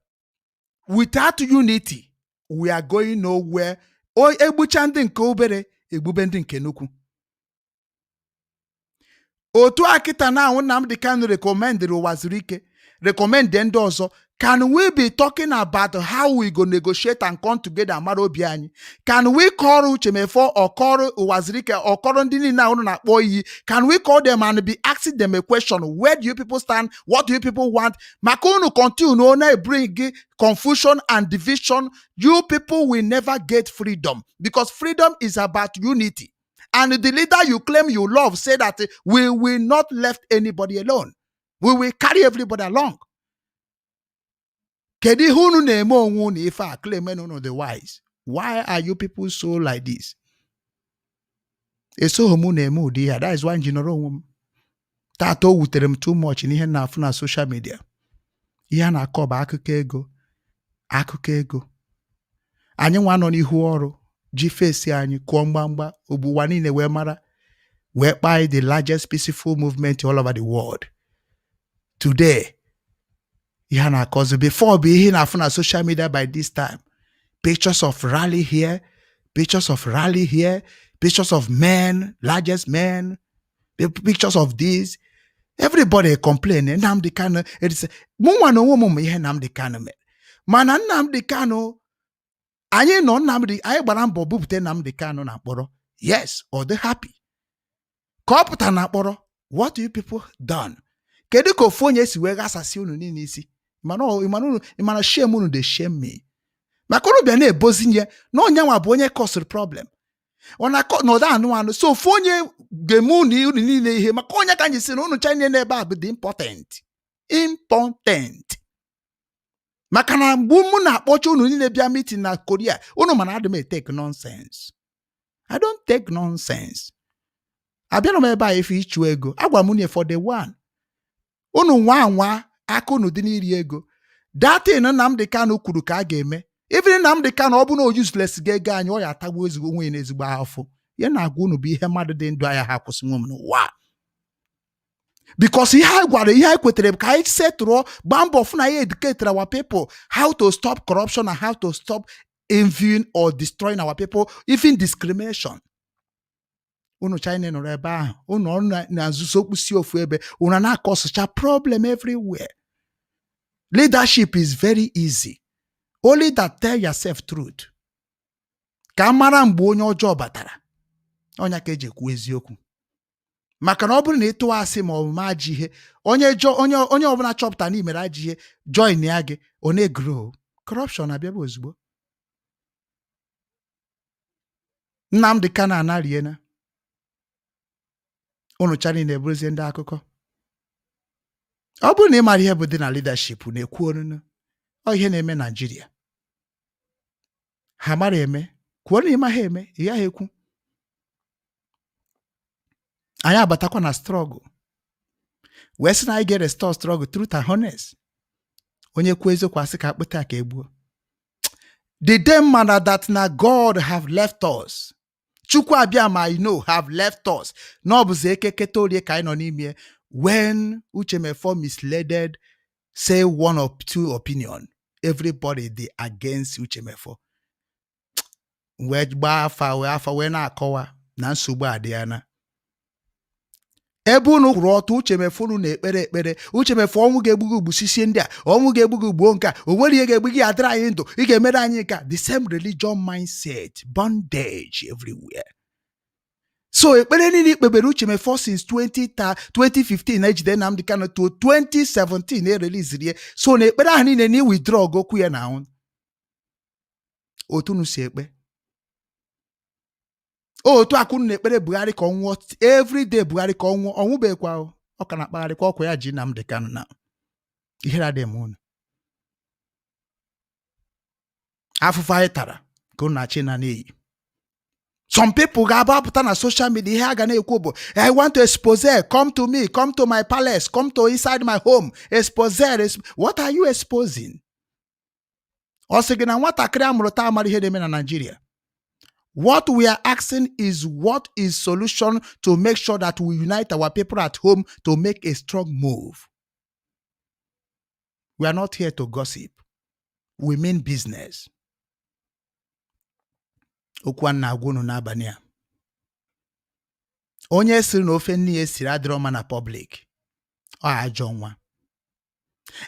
E: Without unity, we are going nowhere. O egbucha ndị nke obere, egbube ndị nke nnukwu. Otu a kịta na ahụ Nnamdi Kanu recommended Ụwa Zuru Ike, recommend ndị ọzọ. Can we be talking about how we go negotiate and come together, mara obi anyị? Can we call Uche Mefor or call Ụwa Zuru Ike or call ndị niile ahụ na-akpọ iyi? Can we call them and be asking them a question? Where do you people stand? What do you people want? Maka unu continue na bring confusion and division, you people will never get freedom, because freedom is about unity. And the leader you claim you love say that we will not left anybody alone, we will carry everybody along. Kedu ihe unu na-eme onwe unu ife a, claim unu the wise? Why are you people so like this?
D: Esoghị m na-eme ụdị ihe a. That is why m ji nọrọ onwe m. Tata o wutere m too much n'ihe m na-afụ na social media. Ihe a na-akọ bụ akụkọ ego, akụkọ ego. Anyị nwa nọ n'ihu ọrụ ji fesi anyị kụọ mgbamgba ogbu ụwa niile wee mara wee kpaa the largest peaceful movement all over the world. Today, ihe a na-akọzi before bụ ihe ị na-afụ na social media by this time. Pictures of rally here, pictures of rally here, pictures of men, largest men, pictures of this. Everybody complain. Nnamdi Kanu, mụ nwa na onwe m ma ihe Nnamdi Kanu mere. Mana Nnamdi Kanu, anyị nọ Nnamdi, anyị gbara mbọ bupute Nnamdi Kanu na mkpọrọ. Yes, ọ dị happy. Ka ọ pụtara na mkpọrọ, what you people done? Kedu ka ofu onye si wee ghasasị unu niile isi? Mana shame unu dey shame me. Maka unu bịa na-ebozi nye na onye nwa bụ onye kọsịrị problem. Ọ na-akọ na ọda anụ anụ so ofu onye ga-eme unu unu niile ihe maka onye ka anyị si na unu cha niile n'ebe a bụ dị important important, maka na mgbe mụ na-akpọcha unu niile bịa meeting na Korea, unu mana adị m etake nonsense. I don't take nonsense. Abịara m ebe a efe ịchụ ego. Agwara m unu for the one unu nwa anwa aka unu dị n'iri ego datin. Nnamdi Kanu kwuru ka a ga-eme. Even Nnamdi Kanu, ọ bụ na o useless ga ego anyị, ọ ya atagbu ezigbo onwe ya n'ezigbo afọ. Ya na-agwa unu bụ ihe mmadụ dị ndụ anya ha kwụsị nwe m n'ụwa, because ihe anyị gwara, ihe anyị kwetere bụ ka anyị setụrụ, gbaa mbọ fụ na anyị educate our people how to stop corruption and how to stop envying or destroying our people, even discrimination. Unu China nọrọ ebe ahụ, unu ọrụ na nzuzo kpụsi ofu ebe unu na-akọsụcha problem everywhere. Leadership is very easy, only that tell yourself truth ka a mara mgbe onye ọjọọ batara. Ọnya ka eji ekwu eziokwu, maka na ọ bụrụ na ị tụwa asị ma ọ bụ ma ajọ ihe, onye jọ onye onye ọbụla chọpụtara na i mere ajọ ihe join ya gị, ọ na-egrow. Corruption abịaba ozugbo. Nnamdi Kanu anariena unu cha niile bụrụzie ndị akụkọ. Ọ bụrụ na ị mara ihe bụ dị na leadership na-ekwu onunu ọ ihe na-eme Naijiria, ha mara eme kwuo na ịma ha eme ị gaghị ekwu. Anyị abatakwa na struggle wee sị na anyị ga-restore struggle, truth and honest. Onye kwuo eziokwu, asị ka akpụta ka egbuo. The day mana that na God have left us, Chukwu abịa ma I know have left us, na ọ bụzi ekeketa orie ka anyị nọ n'ime. When Uche Mefor misleaded, say one or two opinion, everybody dey against Uche Mefor, wee gbaa afa wee afa wee na-akọwa na nsogbu adịghana ebe unu kwụrụ ọtọ. Uche Mefor, unu na-ekpere ekpere Uche Mefor, ọnwụ ga-egbu gị, gbusisie ndị a, ọnwụ ga-egbu gị, gbuo nke a, o nwere ihe ga-egbu gị, adịrị anyị ndụ, ị ga-emere anyị nke a. The same religion mindset, bondage everywhere. So ekpere niile ikpebere Uche Mefor since 20 ta 2015 na-ejide Nnamdi Kanu to 2017 ereliziri ya, so na ekpere ahụ niile na withdraw okwu ya na ahụ otu unu si ekpe otu akụ unu na-ekpere Buhari ka ọ nwụọ everyday, Buhari ka ọ nwụọ, ọ nwụbekwa o. Ọ ka na-akpagharịkwa ọkwa ya ji Nnamdi Kanu na ihere adịghị m unu. Afụfụ anyị tara ka unu na-achị na n'iyi. Some people ga-aba apụta na social media, ihe a ga na-ekwu bụ, "I want to expose. Come to me, come to my palace, come to inside my home, expose." What are you exposing? Ọ sị gị na nwatakịrị a mụrụ taa mara ihe na-eme na Nigeria. What we are asking is, what is solution to make sure that we unite our people at home to make a strong move? We are not here to gossip. We mean business. Okwu a na-agwa unu n'abalị a, onye sịrị na ofe nne ya esiri adịrọ mma na public, ọ ajọ nwa.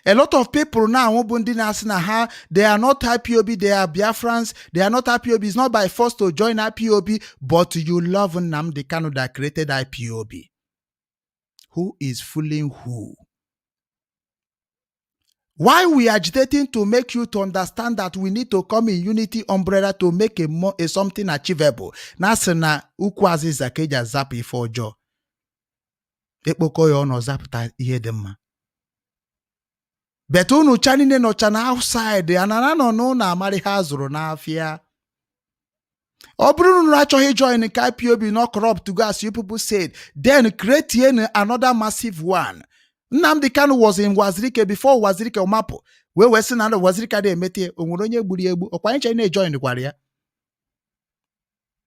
D: A lot of people now bụ ndị na-asị na ha, they are not IPOB, they are Biafrans. They are not IPOB. It's not by force to join IPOB, but you love Nnamdi Kanu that created IPOB. Who is fooling who? Why we agitating to make you to understand that we need to come in unity umbrella to make a something achievable. Na sị na ukwu azịza ka eji azapụ ife ọjọọ, ekpokọ ya ọnụ zapụta ihe dị mma. But unu cha niile nọcha na outside anara nọ n'ụlọ amara ihe a zụrụ n'afịa.
E: Ọ bụrụ na unu achọghị join nke IPOB not corrupt to go as you people said, then create another massive one. Nnamdi Kanu was in Uwazuruike before Uwazuruike mapụ wee sị na Uwazuruike dị emete o nwere onye gburu ya egbu ọkwa anyị chere na-ejoin kwara ya.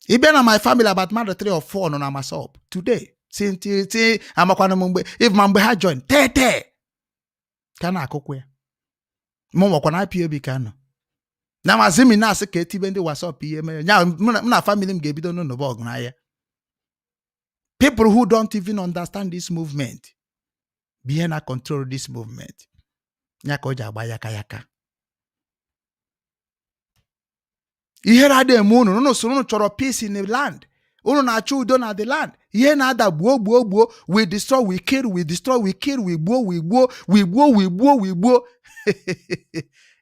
E: Ị bịa na my family, about mmadụ 3 or 4 nọ na MASSOB today. Ti amakwana m mgbe if ma mgbe ha join tete ka na-akụkwa ya mụ nwakwa na IPOB ka nọ na mazimi na-asị ka etibe ndị WhatsApp ihe mere nya m na family m ga-ebido n'ụlọ ọgụ n'ahịa. People who don't even understand this movement bụ ihe na control this movement ya ka o ji agba yaka yaka. Ihere adịghị eme unu. Unu soro unu chọrọ peace in the land, unu na-achọ udo na the land. Ihe na-ada gbuo gbuo gbuo, we destroy, we kill, we destroy, we kill, we gbuo, we gbuo, we gbuo, we gbuo, we gbuo.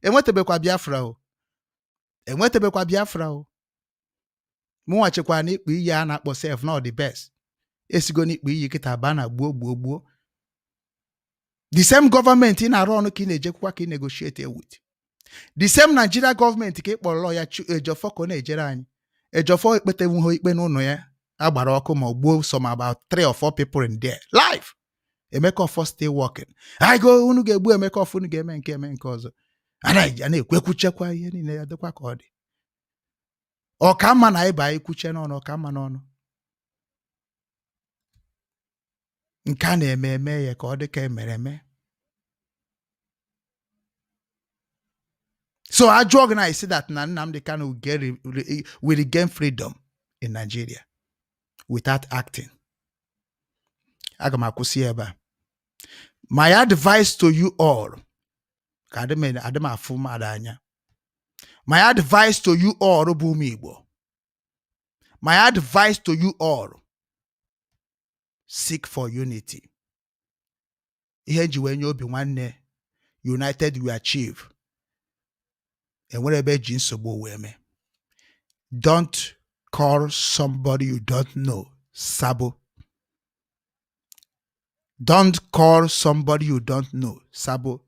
E: Enwetabekwa Biafra o, enwetabekwa Biafra o. Mụnwa chekwara na ikpu iyi a na-akpọ sef na the best esigo n'ikpu iyi kịta baa na gbuo gbuo gbuo. The same gọọmenti ị na-arụ ọnụ ka ị na-ejekwukwa ka ị negotiate with the same Nigeria gọọmenti ka ị kpọrọ ya Ejiofor ka ọ na-ejere anyị. Ejiofor ekpetenwuho ikpe n'ụlọ ya agbara ọkụ ma ọ gbuo some about three or four people in there live. Emeka Offor still working. I go unu ga-egbu Emeka Offor, unu ga-eme nke eme nke ọzọ, a na-ekwu ekwuchekwa ihe niile ya dịkwa ka ọ dị. Ọ ka mma na ịba ekwuche n'ọnụ, ọ ka mma n'ọnụ nke a na-eme eme ya ka ọ dị ka emere eme. So ajụọ gị na isi that na Nnamdi Kanu will regain freedom in Nigeria without acting. Aga m akwụsị ebe a. My advice to you all, ka adị m afụ mmadụ anya. My advice to you all bụ ụmụ Igbo. My advice to you all, seek for unity. Ihe nji wee nye obi nwanne, united we achieve. Enwere ebe eji nsogbu wee mee. Don't call somebody you don't know sabo. Don't call somebody you don't know sabo.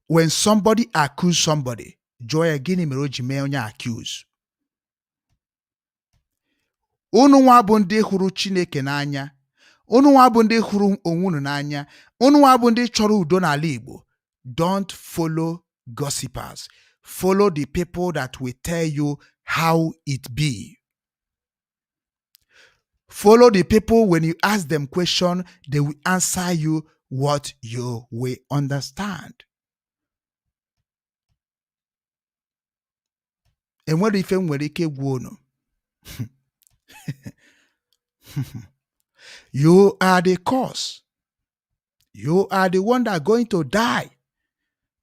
E: When somebody accuse somebody, jụọ ya gịnị mere o ji mee onye accuse. Unu nwa bụ ndị hụrụ Chineke n'anya, unu nwa bụ ndị hụrụ onwe unu n'anya, unu nwa bụ ndị chọrọ udo n'ala Igbo. Don't follow gossipers. Follow the people that will tell you how it be. Follow the people when you ask them question, they will answer you what you will understand. Enwere ife m nwere ike ịgwa unu. You are the cause. You are the one that going to die.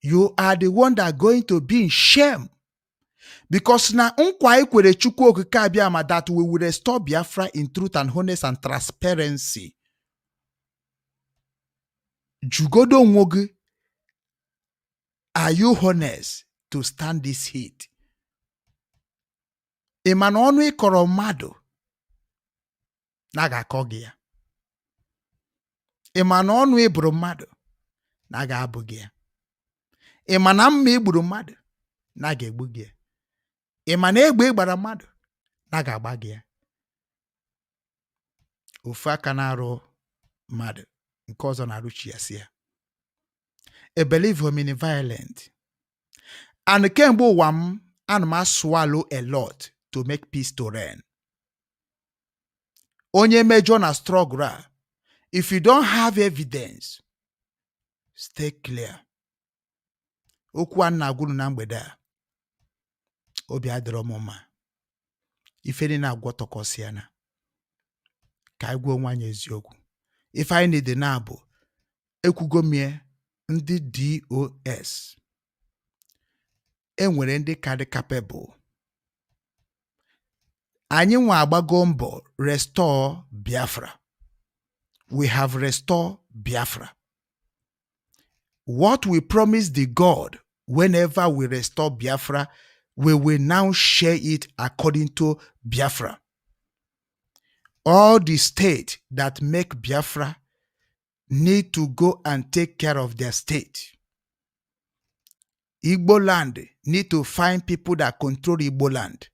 E: You are the one that going to be in shame. Because na nkwa i kwere Chukwu Okike Abịama that we will restore Biafra in truth and honesty and transparency. Jugodo onwe gị, are you honest to stand this heat? Ị ma na ọnụ ị kọrọ mmadụ na a ga-akọ gị ya? Ị ma na ọnụ ị bụrụ mmadụ na a ga-abụ gị ya? Ị ma na mma ị gburu mmadụ na a ga-egbu gị ya? Ị ma na egbe ị gbara mmadụ na a ga-agba gị ya? Ofu aka na-arụ mmadụ, nke ọzọ na-arụchi ya si ya. I believe in violent. And kemgbe ụwa m, ana m aswallow a lot to make peace to reign. Onye mejọ na struggle a, if you don't have evidence, stay clear. Okwu a na-agwa unu na mgbede a, obi adịrọ m mma. Ife niile agwọtọkọsịa na ka anyị gwa onwe anyị eziokwu. Ife anyị need na bụ ekwugo m ya, ndị DOS enwere ndị ka dị capable. Anyị nwa agbago mbọ restore Biafra. We have restored Biafra. What we promised the God whenever we restore Biafra, we will now share it according to Biafra. All the states that make Biafra need to go and take care of their state. Igbo land need to find people that control Igbo land.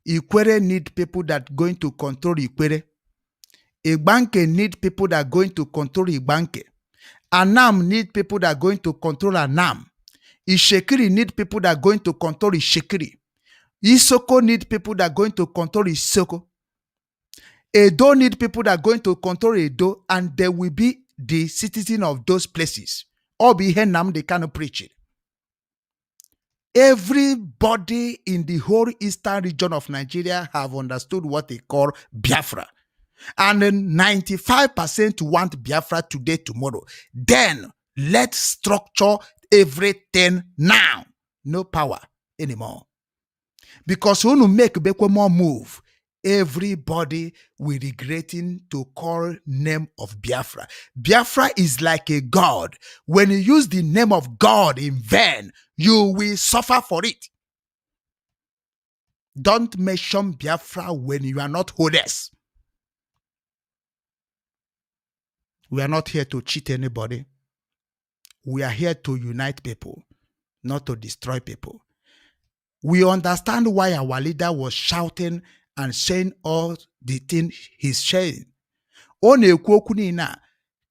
D: Ikwere need people that going to control Ikwere. Igbanke need people that going to control Igbanke. Anam need people that going to control Anam. Itsekiri need people that going to control Itsekiri. Isoko need people that going to control Isoko. Edo need people that going to control Edo, and they will be the citizen of those places. Ọ bụ ihe Nnamdi Kanu preaching. Everybody in the whole eastern region of Nigeria have understood what they call Biafra. And then 95% want Biafra today, tomorrow. Then let's structure everything now. No power anymore. Because when you make bekwe more move, everybody will regretting to call name of Biafra. Biafra is like a god. When you use the name of God in vain, you will suffer for it. Don't mention Biafra when you are not honest. We are not here to cheat anybody. We are here to unite people, not to destroy people. We understand why our leader was shouting and saying all the things he's saying. Ọ na-ekwu okwu niile a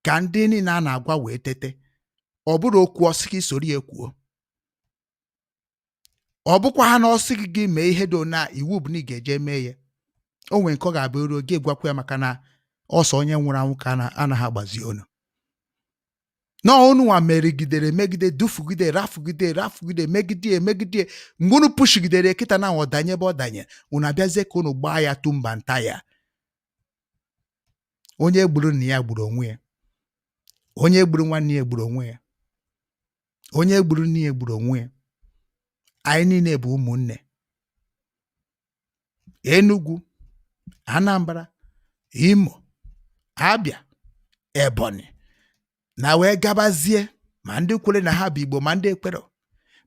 D: ka ndị niile a na-agwa wee tete. Ọ bụrụ okwu ọsị gị soro ya kwuo. Ọ bụkwa ha na ọsị gị gị mee ihe dị na iwu bụ na ị ga-eje mee ya. O nwere nke ọ ga-abụ ruo gị gwakwa ya maka na ọsọ onye nwụrụ anwụ ka a anaghị agbazi onu. Na unu nwa merigidere megide, dufugide, rafugide, rafugide, megide, emegide, mgbe unu pushigidere kịta na ọdanye ebe ọ danye, unu abịazie ka unu gbaa ya tumba nta ya. Onye gburu nna ya gburu onwe ya. Onye gburu nwanne ya gburu onwe ya. Onye gburu nne ya gburu onwe ya. Anyị niile bụ ụmụnne. Enugu, Anambra, Imo, Abia, Ebonyi na wee gabazie, ma ndị kwere na ha bụ Igbo, ma ndị ekwero,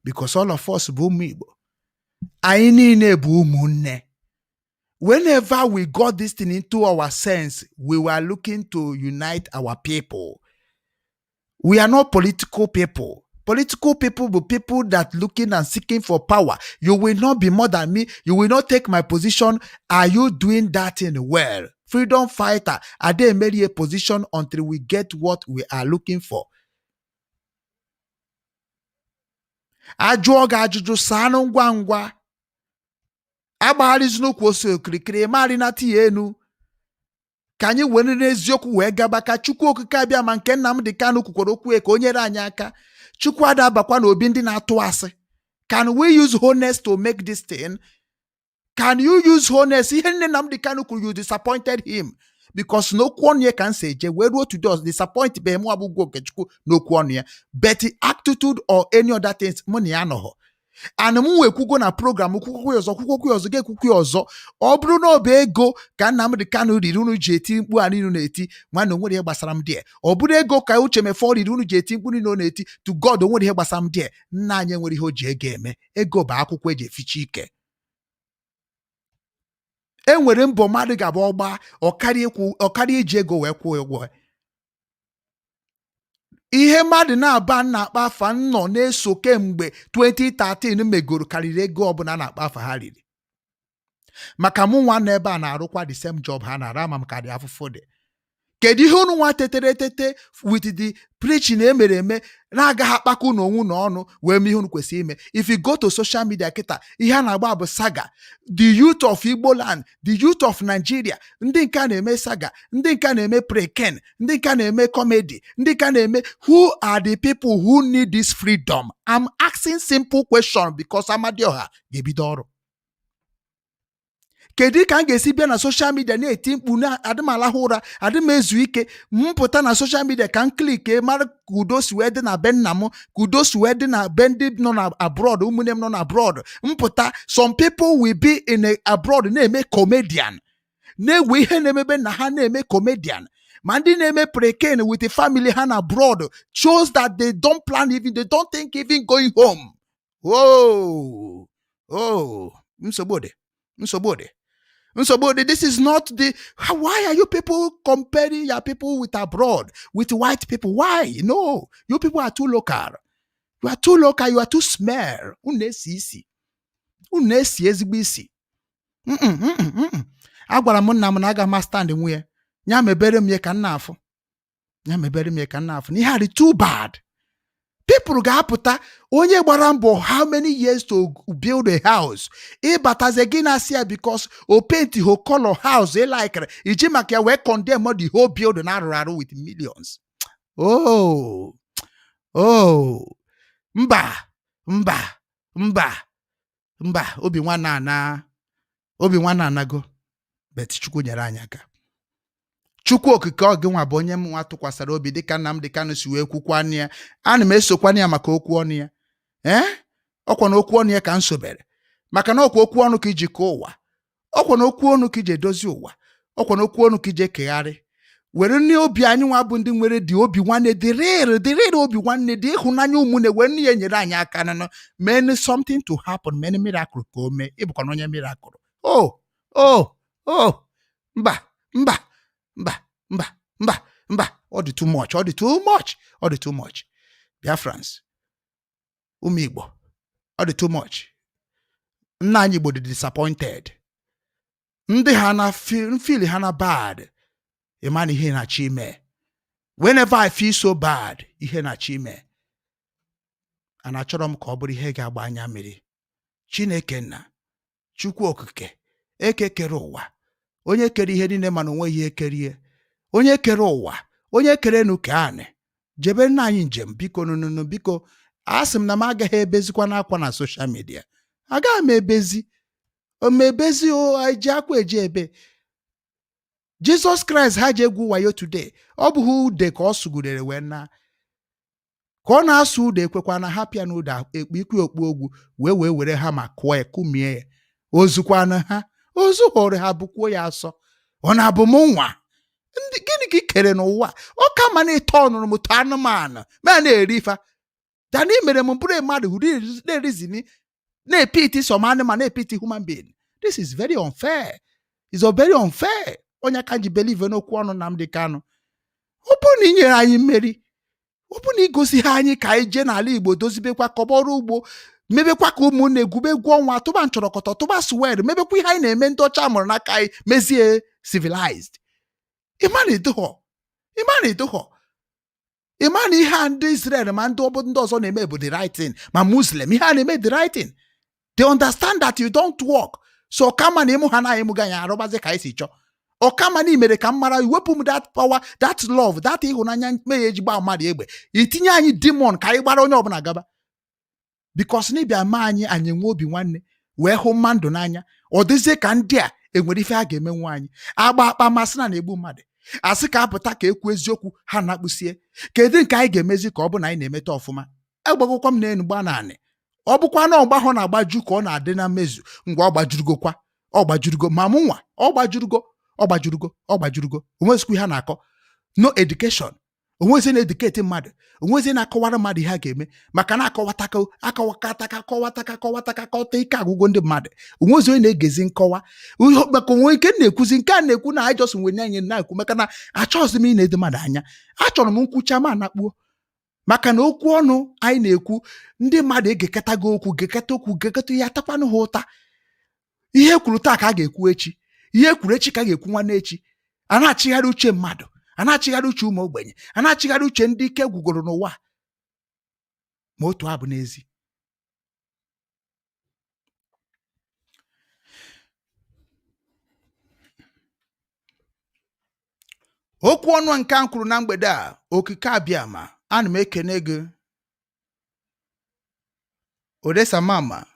D: because all of us bụ ụmụ Igbo. Anyị niile bụ ụmụnne. Whenever we got this thing into our sense, we were looking to unite our people. We are not political people. Political people be people that looking and seeking for power. You will not be more than me. You will not take my position. Are you doing that thing well? Freedom fighter, are they made a position until we get what we are looking for? Ajụọ gị ajụjụ, saanụ ngwa ngwa. Agbagharịzi n'ukwu ose okirikiri marịnata ya enu. Ka anyị were n'eziokwu wee gaba, ka Chukwu Okike abịa ma nke Nnamdi Kanu kwukwara okwu ya ka o nyere anyị aka. Chukwu adabakwa n'obi ndị na-atụ asị. Can we use honest to make this thing? Can you use honest? Ihe nne Nnamdi Kanu kwuru, you disappointed him, because n'okwu ọnụ ya ka m si eje wee ruo today, disappoint be mụ abụgwo Okechukwu n'okwu ọnụ ya, but attitude or any other things, mụ na ya anọghọ. And m wee kwugo na program, kwukwokwu ya ọzọ, kwukwokwu ya ọzọ, ga-ekwukwu ya ọzọ. Ọ bụrụ na ọ bụ ego ka Nnamdi Kanu riri unu ji eti mkpu a niile na-eti, nwanne, onwere ihe gbasara m die. Ọ bụrụ ego ka Uche Mefọ riri unu ji eti mkpu niile ọ na-eti, to God, onwere ihe gbasara m die. Nna anyị enwere ihe o ji ego eme. Ego bụ akwụkwọ eji eficha ike. E nwere mbọ mmadụ ga-abụ ọgba ọkarịa iji ego wee kwụọ ụgwọ. Ihe mmadụ na-aba na-akpa afa nọ na-eso kemgbe 2013 megoro karịrị ego ọbụla na-akpa afa ha riri, maka mụ nwa nọ ebe a na-arụkwa the same job ha na-arụ. Ama m ka dị afụfụ dị. Kedu ihe unu nwa tetere etete with the preaching emere eme na-agaghị akpakọ unu onwe unu ọnụ wee mee ihe unu kwesịrị ime? If you go to social media kịta, ihe a na-agba bụ saga. The youth of Igbo land, the youth of Nigeria, ndị nke a na-eme saga, ndị nke a na-eme preken, ndị nke a na-eme comedy, ndị nke a na-eme. Who are the people who need this freedom? I'm asking simple question because Amadioha ga-ebido ọrụ. Kedu ka m ga-esi bịa na social media na-eti mkpu na adị m alahụ ụra, adị m ezu ike, m pụta na social media ka m click mara ka udo si wee dị na be nna m, ka udo si wee dị na be ndị nọ na abroad, ụmụnne m nọ na abroad? Mpụta, some people will be in a abroad na-eme comedian, na-ewe ihe na-emebe na ha na-eme comedian, ma ndị na-eme preken with the family ha na abroad shows that they don't plan even, they don't think even going home. Oh, oh, nsogbu dị, nsogbu dị, nsogbu dị. This is not the why are you people comparing your people with abroad, with white people? Why? No, you people are too local. You are too local. You are too smell. Unu na-esi isi, unu na-esi ezigbo isi. Mm-mm, mm-mm, mm-mm. Agwara m nna m na aga m stand nwunye ya mebere m ya ka m na-afụ ya, mebere m ya ka m na-afụ na ihe a dị too bad. People ga-apụta, onye gbara mbọ how many years to build a house, ịbatazie gị na-asị ya because o paint ho color house ị likere, iji maka ya wee condemn the whole building arụrụ arụ with millions. Oh, oh, mba, mba, mba, mba. Obi nwanne ana, obi nwanne anago. Bet Chukwu nyere anyị aka. Chukwu Okike, ọ gị nwa bụ onye m nwa tụkwasara obi, dịka Nnamdị Kanụ si wee kwukwanụ ya. Ana m esokwanụ ya maka okwu ọnụ ya. Ee, ọkwa na okwu ọnụ ya ka m sobere, maka na ọkwa okwu ọnụ ka iji kọọ ụwa, ọkwa na okwu ọnụ ka iji edozi ụwa, ọkwa na okwu ọnụ ka iji ekegharị. Were nne obi anyị nwa bụ ndị nwere dị obi nwanne, dịrịrị dịrịrị, obi nwanne dị, ịhụnanya ụmụnne, wee nne ya nyere anyị aka nụnụ mee something to happen, mee miracle ka o mee. Ịbụkwa na onye miracle. Oh, oh, oh, mba, mba, mba, mba, mba, mba, ọ dị too much, ọ dị too much, ọ dị too much. Biafrans, ụmụ Igbo, ọ dị too much. Nna anyị Igbo dị disappointed. Ndị ha na feel ha na bad. Ịma na ihe na-achọ ime, whenever I feel so bad, ihe na-achọ ime, and achọrọ m ka ọ bụrụ ihe ga-agba anya mmiri. Chineke nna, Chukwu Okike, eke kere ụwa, onye kere ihe niile, mana onweghị ihe kerie, onye kere ụwa, onye kere enu ka anị, jebe nna anyị njem. Biko nụnụnụ, biko, asị m na m agaghị ebezikwa n'akwa na social media. Agaghị m ebezi omebezi o eji akwa eji ebe. Jizọs Kraịst ha ji egwu wayo today, ọ bụghị ude ka ọ sụgidere wee na ka ọ na-asụ ude. Ekwekwa na ha pịa na ude ekpu ikwu okpu ogwu wee were ha ma kụọ ya, kụmie ya. Ozukwana ha ozu hụrụ ha bụkwuo ya asọ. Ọ na-abụ m nwa ndị gịnị ka ị kere n'ụwa? Ọ ka ma na ịtọ ọnụrụ m tọ anụmanụ ma na-eri ifa dana i mere m bụrụ mmadụ na-erizini na-epiti some animal, na-epiti human being. This is very unfair, is very unfair. Onye ka ji believe n'okwu ọnụ Nnamdi Kanu? Ọ bụrụ na ị nyere anyị mmeri, ọ bụrụ na igosi ha anyị ka anyị jee n'ala Igbo dozibekwa, kọba ọrụ ugbo, mebekwa ka ụmụnne egwube egwu ọnwa, tụba nchọrọkọtọ, tụba swed, mebekwa ihe anyị na-eme ndị ọcha mụrụ n'aka anyị, mezie civilized. Ịma na edoghọ, ịma na edoghọ, ịma na ihe a ndị Israel ma ndị obodo ndị ọzọ na-eme bụ the right thing, ma Muslim, ihe a na-eme the right thing. They understand that you don't work, so kama na ịmụ ha na ịmụ gị anyị arụbazi ka anyị si chọọ. Ọ kama na imere ka m mara, iwepụ m that power, that love, that ịhụnanya mee ya eji gbaa mmadụ egbe, itinye anyị demon ka anyị gbara onye ọbụla gaba, because na ịbịa mee anyị, anyị enwe obi nwanne wee hụ mmadụ n'anya. Ọ dịzie ka ndị a enwere ife ha ga-emenwu anyị. Agba akpa masị na na-egbu mmadụ, asị ka apụta ka ekwu eziokwu, ha na-akpụsie. Kedu nke anyị ga-emezi ka ọ bụ na anyị na-emeta ọfụma? Agbagokwa m n'elu gba naanị. Ọ bụkwa na ọgba ahụ na-agbaju ka ọ na-adị na mmezu. Ngwa, ọ gbajurugokwa, ọ gbajurugo. Ma mụ nwa, ọ gbajurugo, ọ gbajurugo, ọ gbajurugo. Onwezikwa ihe a na-akọ. No education, onwezi na-educate mmadụ, onwezi na-akọwara mmadụ ihe a ga-eme, maka na akọwataka, akọwakataka, akọwataka, akọwataka, akọta ike agwụgwọ ndị mmadụ. Onwezi onye na-egezi nkọwa ihe, maka onwe ike na-ekwuzi nke a na-ekwu na anyị just nwere anyị na-ekwu, maka na achọghịzi m ị na-edo mmadụ anya. Achọrọ m nkwucha ma anakpuo, maka na okwu ọnụ anyị na-ekwu, ndị mmadụ egekọtago okwu, gekọta okwu, gekọta ihe, atakwanụ ha ụta. Ihe kwuru taa ka a ga-ekwu echi, ihe kwuru echi ka a ga-ekwu nwanne echi. A na-achịgharị uche mmadụ, a na-achịgharị uche ụmụ ogbenye, a na-achịgharị uche ndị ike gwugoro n'ụwa. Ma otu abụ n'ezi okwu ọnụ nke a m kwuru na mgbede a. Okike Abịama, ana m ekene gị. Odesa mama,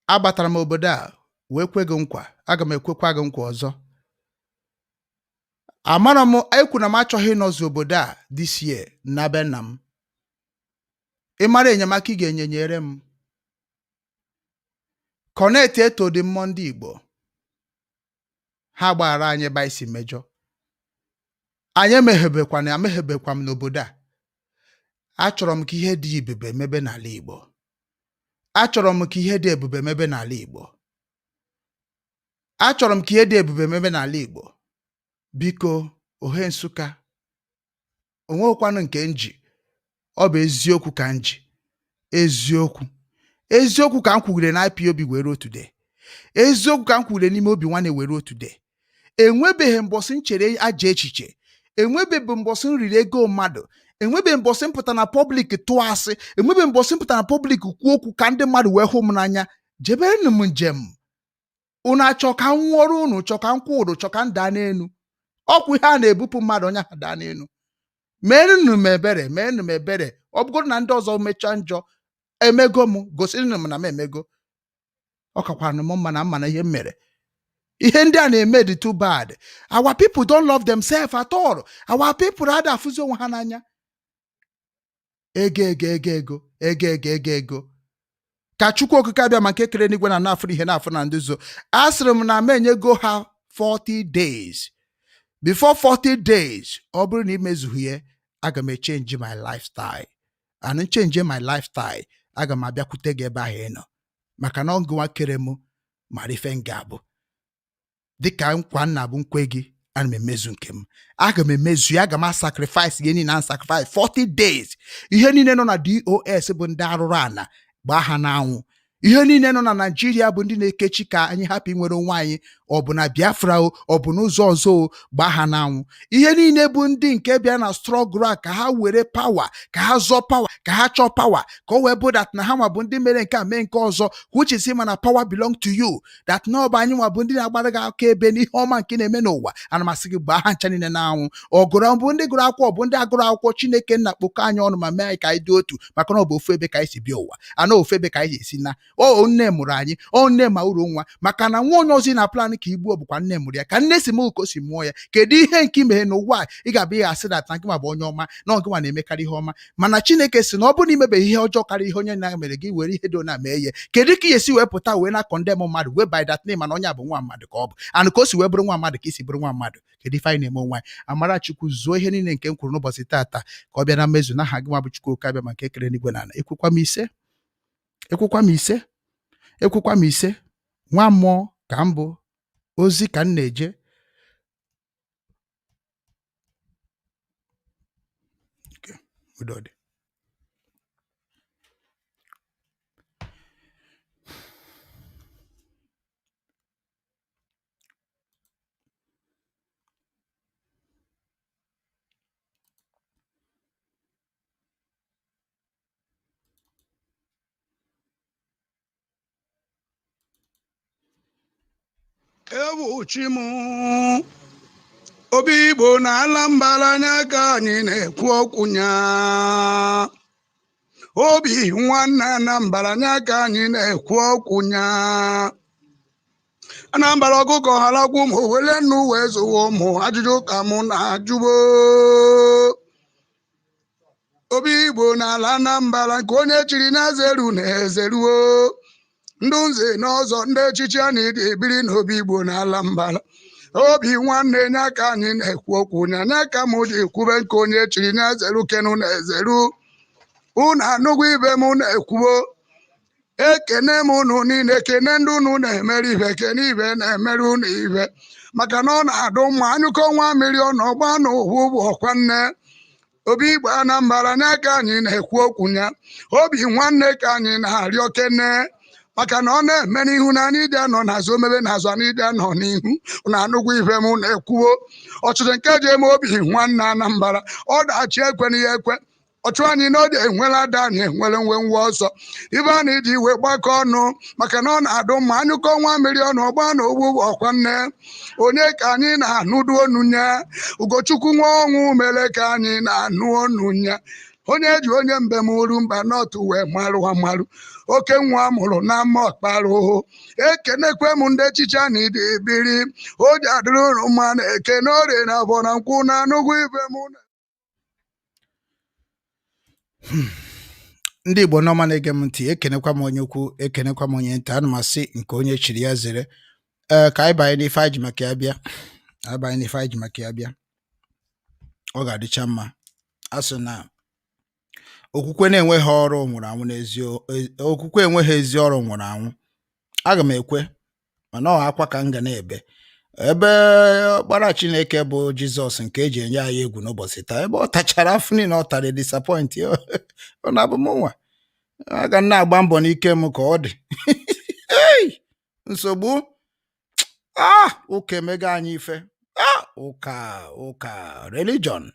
D: abatara m obodo a wee kwe gị nkwa, aga m ekwekwa gị nkwa ọzọ. Amara m ekwu na m achọghị ịnọzu obodo a this year na be nna m. Ịmara enyemaka ị ga-enye, nyere m connect eto dị mmụọ ndị Igbo ha gbaghara anyị ebe anyị si mejọ. Anyị emeghebekwana, ameghebekwa m n'obodo a. Achọrọ m ka ihe dị ebube mebe n'ala Igbo. Achọrọ m ka ihe dị ebube mebe n'ala Igbo. Achọrọ m ka ihe dị ebube mebe n'ala Igbo. Biko, ohe Nsụka, onwekwanụ nke nji. Ọ bụ eziokwu ka nji, eziokwu, eziokwu ka m kwugide na IPOB wee ruo today. Eziokwu ka m kwuru n'ime Obi Nwanne were otu day. Enwebeghị mbọsị m chere ajọ echiche, enwebeghị mbọsị m riri ego mmadụ, enwebeghị mbọsị m pụta na public tụọ asị, enwebeghị mbọsị m pụta na public kwuo okwu ka ndị mmadụ wee hụ m n'anya. Jeberenụ m njem unu achọ ka m nwụọrọ, unu chọ ka m kwụ ụdụ, chọ ka m daa n'elu ọkwụ. Ihe a na-ebupụ mmadụ, onye ahụ daa n'elu. Meenụ m ebere, meenụ m ebere. Ọ bụgoro na ndị ọzọ mechaa njọ, emego m, gosirinụ m na m emego. Ọ kakwanụ m mma na mma na ihe m mere. Ihe ndị a na-eme dị too bad. Our people don't love themselves at all. Our people ada afụzi onwe ha n'anya. Ego, ego, ego, ego, ego, ego, ego, ego. Ka Chukwu Okike abịa ma nke kere n'igwe na na-afụrụ ihe na-afụ na nzuzo. A sịrị m na m enyego ha 40 days. Before 40 days, ọ bụrụ na imezughị ya, aga m echange my lifestyle, and change my lifestyle, aga m abịakwute gị ebe ahụ ị nọ, maka na ọgụnwa kere m mara ife m ga-abụ. Dịka nkwa nna bụ nkwe gị, ana m emezu nke m, aga m emezu ya. Aga m asacrifice ihe niile, a sacrifice 40 days. Ihe niile nọ na DOS bụ ndị arụrụ ana, gbaa ha n'anwụ. Ihe niile nọ na Naijiria bụ ndị na-ekechi ka anyị hapụ inwere onwe anyị, ọ bụ na Biafra o, ọ bụ n'ụzọ ọzọ o, gbaa ha n'anwụ. Ihe niile bụ ndị nke bịa na struggle a ka ha were power, ka ha zọọ power, ka ha chọọ power, ka o wee bụ that na ha nwa bụ ndị mere nke a, mee nke ọzọ, which is mana power belong to you, that na ọ bụ anyị nwa bụ ndị na-agbara gị aka ebe n'ihe ọma nke na-eme n'ụwa. Ana m asị gị gbaa ha ncha niile n'anwụ. Ọ gụrụ bụ ndị gụrụ akwụkwọ, bụ ndị agụrụ akwụkwọ, Chineke nna kpokọ anyị ọnụ ma mee anyị ka anyị dị otu, maka na ọ bụ ofu ebe ka anyị si bịa ụwa, ana ofu ebe ka anyị esi na o nne mụrụ anyị, o nne ma uru nwa, maka na nwa onye ọzọ na plan ka igbuo bụkwa nne mụrụ ya, ka nne si m ka o si mụọ ya. Kedu ihe nke imeghe n'ụwa a ị ga-abịa ya asị that na gịnwa bụ onye ọma, na ọgịnwa na-emekarị ihe ọma? Mana Chineke si na ọ bụrụ na imebeghị ihe ọjọọ karịa ihe onye na mere gị, were ihe dị ona mee ihe. Kedu ka ị esi wee pụta wee na condemn mmadụ, wee by that name, mana onye a bụ nwa mmadụ ka ọ bụ, and ka o si wee bụrụ nwa mmadụ ka isi bụrụ nwa mmadụ? Kedu ife anyị na-eme onwe anyị? Amara Chukwu zuo ihe niile nke m kwuru n'ụbọchị taata ka ọ bịa na mmezu n'aha gị nwa bụ Chukwu Oke abịa maka ekere n'igwe na ala. Ekwukwa m ise, ekwukwa m ise, ekwukwa m ise. Nwa mmụọ ka m bụ, ozi ka m na-eje. Okay, udo dị.
C: Ewu chi m, obi Igbo na ala mbara anya ka anyị na-ekwu okwu nya. Obi Nwanne Anambra anya ka anyị na-ekwu okwu nya. Anambra ọkụkọ harakwu ụmụ wele nnu wee zụwa ụmụ. Ajụjụ ka mụ na-ajụbo. Obi Igbo na ala Anambra, nke onye chiri na zeru na ezeruo. Ndị nze na ọzọ, ndị echichi, anyị dị ebiri n'obi Igbo na ala mbara. Obi Nwanne nya ka anyị na-ekwu okwu nya, nya ka mụ ji kwube nke onye chiri na ezeru kenu na ezeru. Unu anụgwu ibe m na-ekwuo. Ekene m unu niile, kene ndị unu na-emere ibe, kene ibe na-emere unu ibe, maka na ọ na-adụ mma anyụkọ nwa mmiri ọ n'ọgba n'ụwa bụ ọkwa nne. Obi Igbo Anambra nya ka anyị na-ekwu okwu nya. Obi Nwanne ka anyị na-arịọ kene, maka na ọ na-eme n'ihu na anyị dị anọ n'azụ, omebe n'azụ, anyị dị anọ n'ihu. Na anụgwu ibe m na-ekwuo. Ọchịchị nke ji eme Obi Nwanne Anambra, ọdachi ekwe na ya ekwe ọchụ anyị na ọ dị enwere ada, anyị enwere nwe nwe ọsọ ibe a na-eji iwe gbakọ ọnụ, maka na ọ na-adụ mma anyụkọ nwa mmiri ọnụ ọgba na ogbu ọkwa nne. Onye ka anyị na-anụdu onu nye? Ugochukwu nwa ọnwụ mere ka anyị na-anụ onu nye. Onye ji onye mbem uru mba nọtụ wee marụ amarụ, oke nwa mụrụ na mma ọkpara. Ekenekwe m ndị echichi anyị dị biri o ji adịrị unu mma na ekene orie na abọ na nkwụ na anụgwu ibe m.
D: Ndị Igbo n'ọma na-ege m ntị, ekenekwa m onye ukwu, ekenekwa m onye nta. Ana m asị nke onye chiri ya zere. Ee, ka anyị banye n'ife anyị ji maka ya bịa. Anyị banye n'ife anyị ji maka ya bịa, ọ ga-adịcha mma. A sị na okwukwe na-enweghị ọrụ nwụrụ anwụ n'ezi. Okwukwe enweghị ezi ọrụ nwụrụ anwụ. Aga m ekwe, mana ọ akwa ka m ga na-ebe ebe ọkpara Chineke bụ Jizọs nke eji enye anyị egwu n'ụbọchị taa, ebe ọ tachara afọ niile ọ tara disappoint ọ na-abụ m nwa aga m na-agba mbọ n'ike m ka ọ dị. Hey! Nsogbu. Ah, ụka emego anyị ife. Ah, ụka, ụka, religion.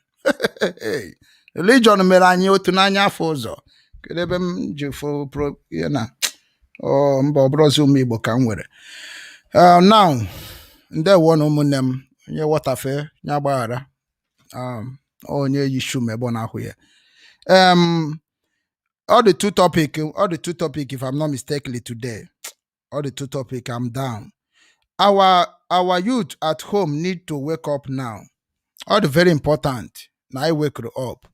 D: Religion mere anyị otu n'anya afọ ụzọ. Kedu ebe m ji fụ pro ihe na ọ mba, ọ bụrụzi ụmụ Igbo ka m nwere. Now, ndewo na ụmụnne m, onye wọtafe ya gbaghara. Onye yi shoe ma ebe ọ na-ahụ ya. All the two topic, all the two topic, if I'm not mistakenly today, all the two topic, I'm down. Our youth at home need to wake up now. All the very important na I wake up.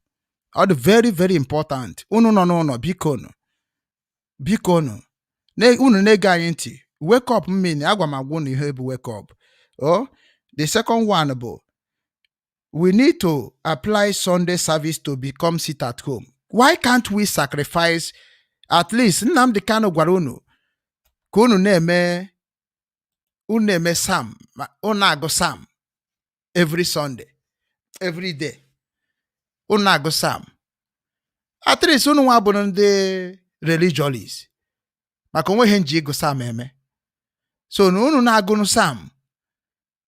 D: All the very very important. Unu nọ n'ụlọ, biko nụ. Biko nụ. Unu na-ege anyị ntị. Wake up mean agwa m agwa unu ihe bụ wake up. Oh, the second one bụ we need to apply Sunday service to become sit at home. Why can't we sacrifice at least? Nnamdi Kanu gwara unu ka unu na-eme psalm, unu na-agụ psalm every Sunday, every day. Unu na-agụ psalm. At least unu nwa bụrụ ndị religious maka onwe ihe nji ịgụ psalm eme. So na unu na-agụnụ psalm,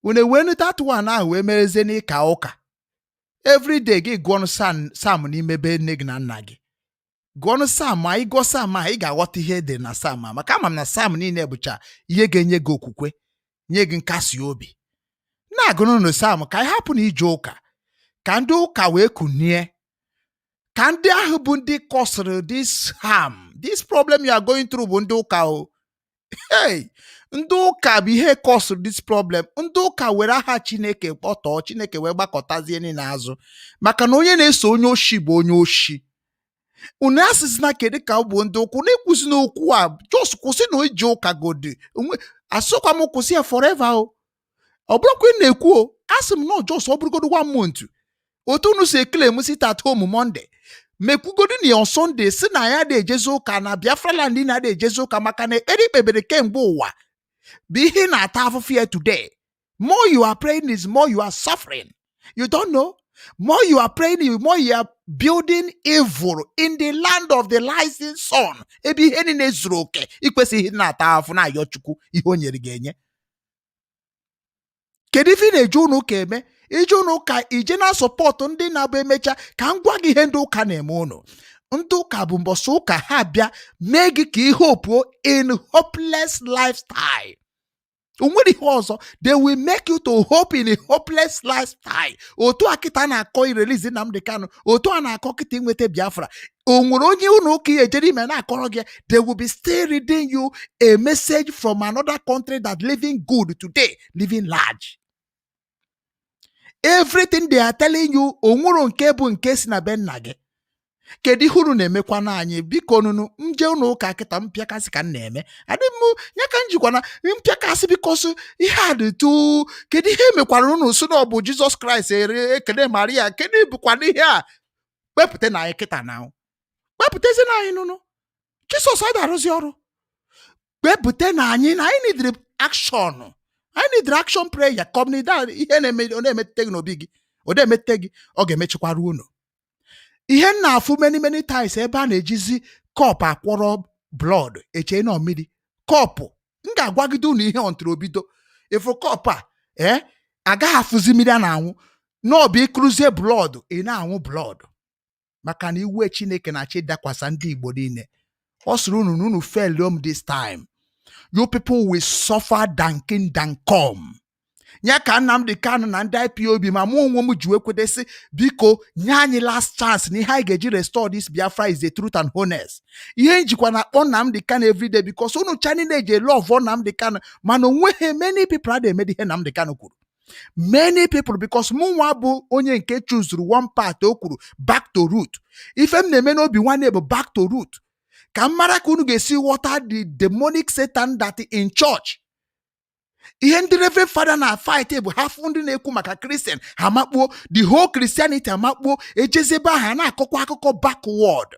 D: unu ewenu that one ahụ wee merezie n'ịka ụka. Every day gị gụọnụ psalm n'ime be nne gị na nna gị. Gụọnụ psalm ma ị gụọ psalm a, ị ga-aghọta ihe dị na psalm a, maka ama m na psalm niile bụcha ihe ga-enye gị okwukwe, nye gị nkasi obi. Na-agụnụ psalm ka anyị hapụ na ije ụka, ka ndị ụka wee kunie, ka ndị ahụ bụ ndị kọsịrị this harm, this problem you are going through bụ ndị ụka o. Hey, ndị ụka bụ ihe kọsịrị this problem. Ndị ụka were aha Chineke kpọtọọ Chineke wee gbakọtazie niile azụ, maka na onye na-eso onye oshi bụ onye oshi. Unu asịsị na kedu ka ọ bụ ndị ụkwụ na-ekwuzi n'okwu a, just kwụsị na ije ụka godi onwe. Asịkwa m kwụsị ya forever o, ọ bụrụkwa ị na-ekwu o, asị m na just ọ bụrụgodo one month, otu unu si ekele m sit at home Monday, mekwugodo na ya on Sunday, si na ya na-ejezi ụka na Biafra land na ejezi ụka, maka na ekpere ikpebere kemgbe ụwa bụ ihe ị na-ata afụfụ ya today. More you are praying is more you are suffering. You don't know, more you are praying, more you are building evil in the land of the rising sun, ebe ihe niile zuru oke. Ikwesịghị na-ata afụ na-ayọ Chukwu ihe o nyere gị enye. Kedu ife ị na-eje ụlọ ụka eme? Ije ụlọ ụka, ije na support ndị na-abụ emecha. Ka m gwa gị ihe ndị ụka na-eme ụnụ. Ndị ụka bụ mbọsị ụka ha bịa mee gị ka ihe opuo in hopeless lifestyle. O nwere ihe ọzọ, they will make you to hope in a hopeless lifestyle. Otu a kịta na-akọ i release Nnamdi Kanu, otu a na-akọ kịta inweta Biafra, o nwere onye ụlọ ụka ya ejere ime na-akọrọ gị? They will be still reading you a message from another country that living good today, living large. Everything they are telling you, o nwere nke bụ nke si na be nna gị. Kedu ihe unu na-emekwa anyị? Biko nunu nje ụlọ ụka kịta, mpịakasị ka m na-eme, adị m ya ka m jikwa na mpịakasị, because ihe a dị tu. Kedu ihe emekwara unu si na ọ bụ Jizọs Kraịst ere ekele Maria? Kedu bụkwana ihe a kpepụta na anyị kịta na kpepụtazi na anyị nụnụ Jizọs adị arụzi ọrụ? Kpepụta na anyị na anyị nidiri action, anyị nidiri action prayer. Kọmnida ihe na-eme, ọ na-emetụta gị n'obi gị, ọ na-emetụta gị, ọ ga-emechikwara unu ihe m na-afụ many many times. Ebe a na-ejizi cup akwọrọ blood eche na mmiri cup, m ga-agwagide unu ihe ọntụrụ obido ịfụ cup a, ee, agaghị afụzi mmiri a na-anwụ n'ọbụ ịkụrụzie blood, ị na-anwụ blood, maka na iwe Chineke na-achọ ịdakwasa ndị Igbo niile. Ọ sịrị unu na unu fail m this time, you people will suffer than kingdom come. Ya ka Nnamdi Kanu na ndị IPOB ma mụ onwe m ji wee kwedesị, biko nye anyị last chance na ihe anyị ga-eji restore this Biafra is the truth and honest. Ihe njikwa na-akpọ Nnamdi Kanu everyday, because unu cha niile eji love Nnamdi Kanu, mana onweghị many people a na-emedi ihe Nnamdi Kanu kwuru. Many people, because mụ nwa bụ onye nke chuzuru one part o kwuru, back to root. Ife m na-eme n'obi nwanne bụ back to root, ka m mara ka unu ga-esi ghọta the demonic Satan that in church. Ihe ndị reverend father na fight bụ ha fụ ndị na-ekwu maka Christian, ha makpuo the whole Christianity, amakpuo ejezi ebe ahụ a na-akọkwa akụkọ backward,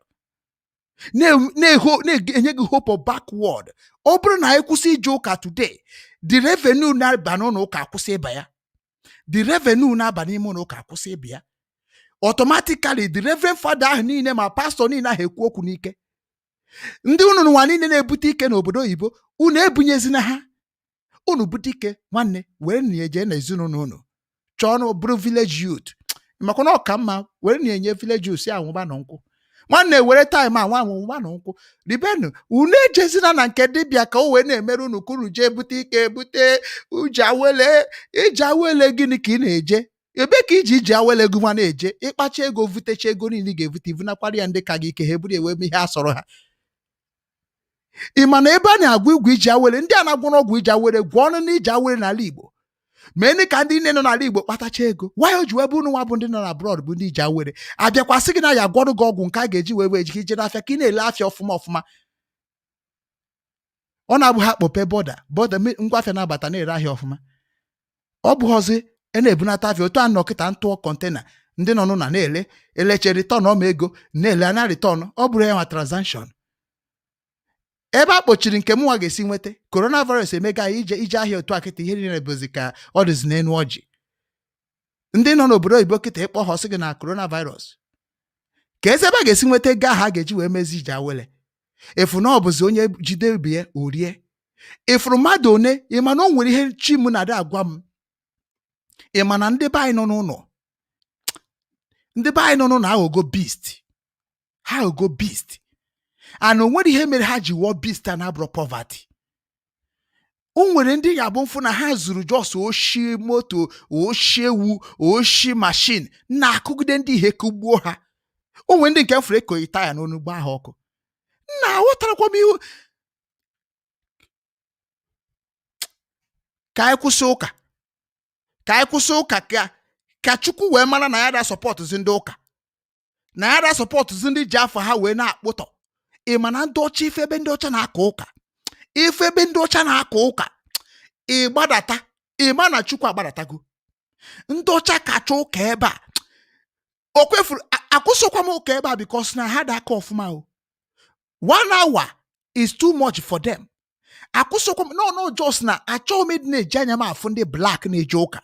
D: na-enye gị hope of backward. Ọ bụrụ na anyị kwụsị ije ụka today, the revenue na-aba n'ụlọ ụka akwụsị ịba ya, the revenue na-aba n'ime ụlọ ụka akwụsị ịba ya automatically. The reverend father ahụ niile ma pastor niile ahụ ekwu okwu n'ike, ndị unu nwa niile na-ebute ike n'obodo oyibo, unu ebunyezina ha. Unu bute ike, nwanne, were na eje na ezinụlọ unu chọọ ọnụ bụrụ village youth, maka na ọ ka mma were na enye village youth si anwụba na nkwụ. Nwanne, were time a nwa anwụba na nkwụ ribenu. Unu ejezina na nke dibịa ka o wee na-emere unu ka unu jee bute ike, bute ije awele. Ije awele gịnị ka ị na-eje? Ebe ka iji iji awele gị nwa na-eje ịkpacha ego, vutecha ego niile ị ga-evute, ivunakwara ya ndị ka gị ike, ha eburu ewe mee ihe a sọrọ ha. Ị ma na ebe a na-agwọ igwe iji awere, ndị a na-agwọrọ ọgwụ iji awere, gwọọ ọnụ na iji awere n'ala Igbo, mee ka ndị nne nọ n'ala Igbo kpatacha ego. Why o ji wee bụ unu nwa bụ ndị nọ na abroad bụ ndị iji awere abịakwasị gị na ya gwọrọ gị ọgwụ nke a ga-eji wee wee jike ije n'afịa ka ị na-ele afịa ọfụma ọfụma? Ọ na-abụ ha kpope border, border ngwa afịa na-abata, na-ere ahịa ọfụma. Ọ bụghọzi e na-ebunata afịa otu a nọ kịta, ntụọ container, ndị nọ n'ụlọ na-ele, eleche return ọma ego na-ele ana return. Ọ bụrụ ya nwa transaction ebe a kpochiri nke mụnwa ga-esi nweta coronavirus emega anyị ije ije ahịa otu a kịta. Ihe niile bụzi ka ọ dịzi n'elu ọjị. Ndị nọ n'obodo oyibo kịta, ịkpọ ha, ọsị gị na coronavirus ka eze ebe a ga-esi nweta ego ahụ a ga-eji wee mezi ije awele. Efu na ọ bụzi onye jide obi ya o rie. Ifuru mmadụ one, ị ma na o nwere ihe chi m na-adị agwa m? Ị ma na ndị be anyị nọ n'ụlọ, ndị be anyị nọ n'ụlọ aghọgo beast. Ha aghọgo beast, and o nwere ihe mere ha ji wụọ beast a na-abụrụ poverty. O nwere ndị ya bụ mfụ na ha zuru just oshi moto, oshi ewu, oshi machine, na-akụgide ndị ihe kụgbuo ha. O nwere ndị nke m fụrụ ekoghị taya n'onugbo ahụ ọkụ. Nna, aghọtarakwa m ihu ka anyị kwụsị ụka, ka anyị kwụsị ụka, ka Chukwu wee mara na ya da supportzi ndị ụka, na ya da supportzi ndị ji afọ ha wee na-akpụtọ. Ị ma na ndị ọcha, ife ebe ndị ọcha na-aka ụka, ife ebe ndị ọcha na-aka ụka, ị gbadata, ị ma na Chukwu agbadatago. Ndị ọcha kacha ụka ebe a. O kwefuru akwụsịkwa m ụka ebe a because na ha da aka ọfụma o. One hour is too much for them. Akwụsịkwa m. No, just na achọghị m ịdị na-eji anya m afụ ndị black na-eje ụka.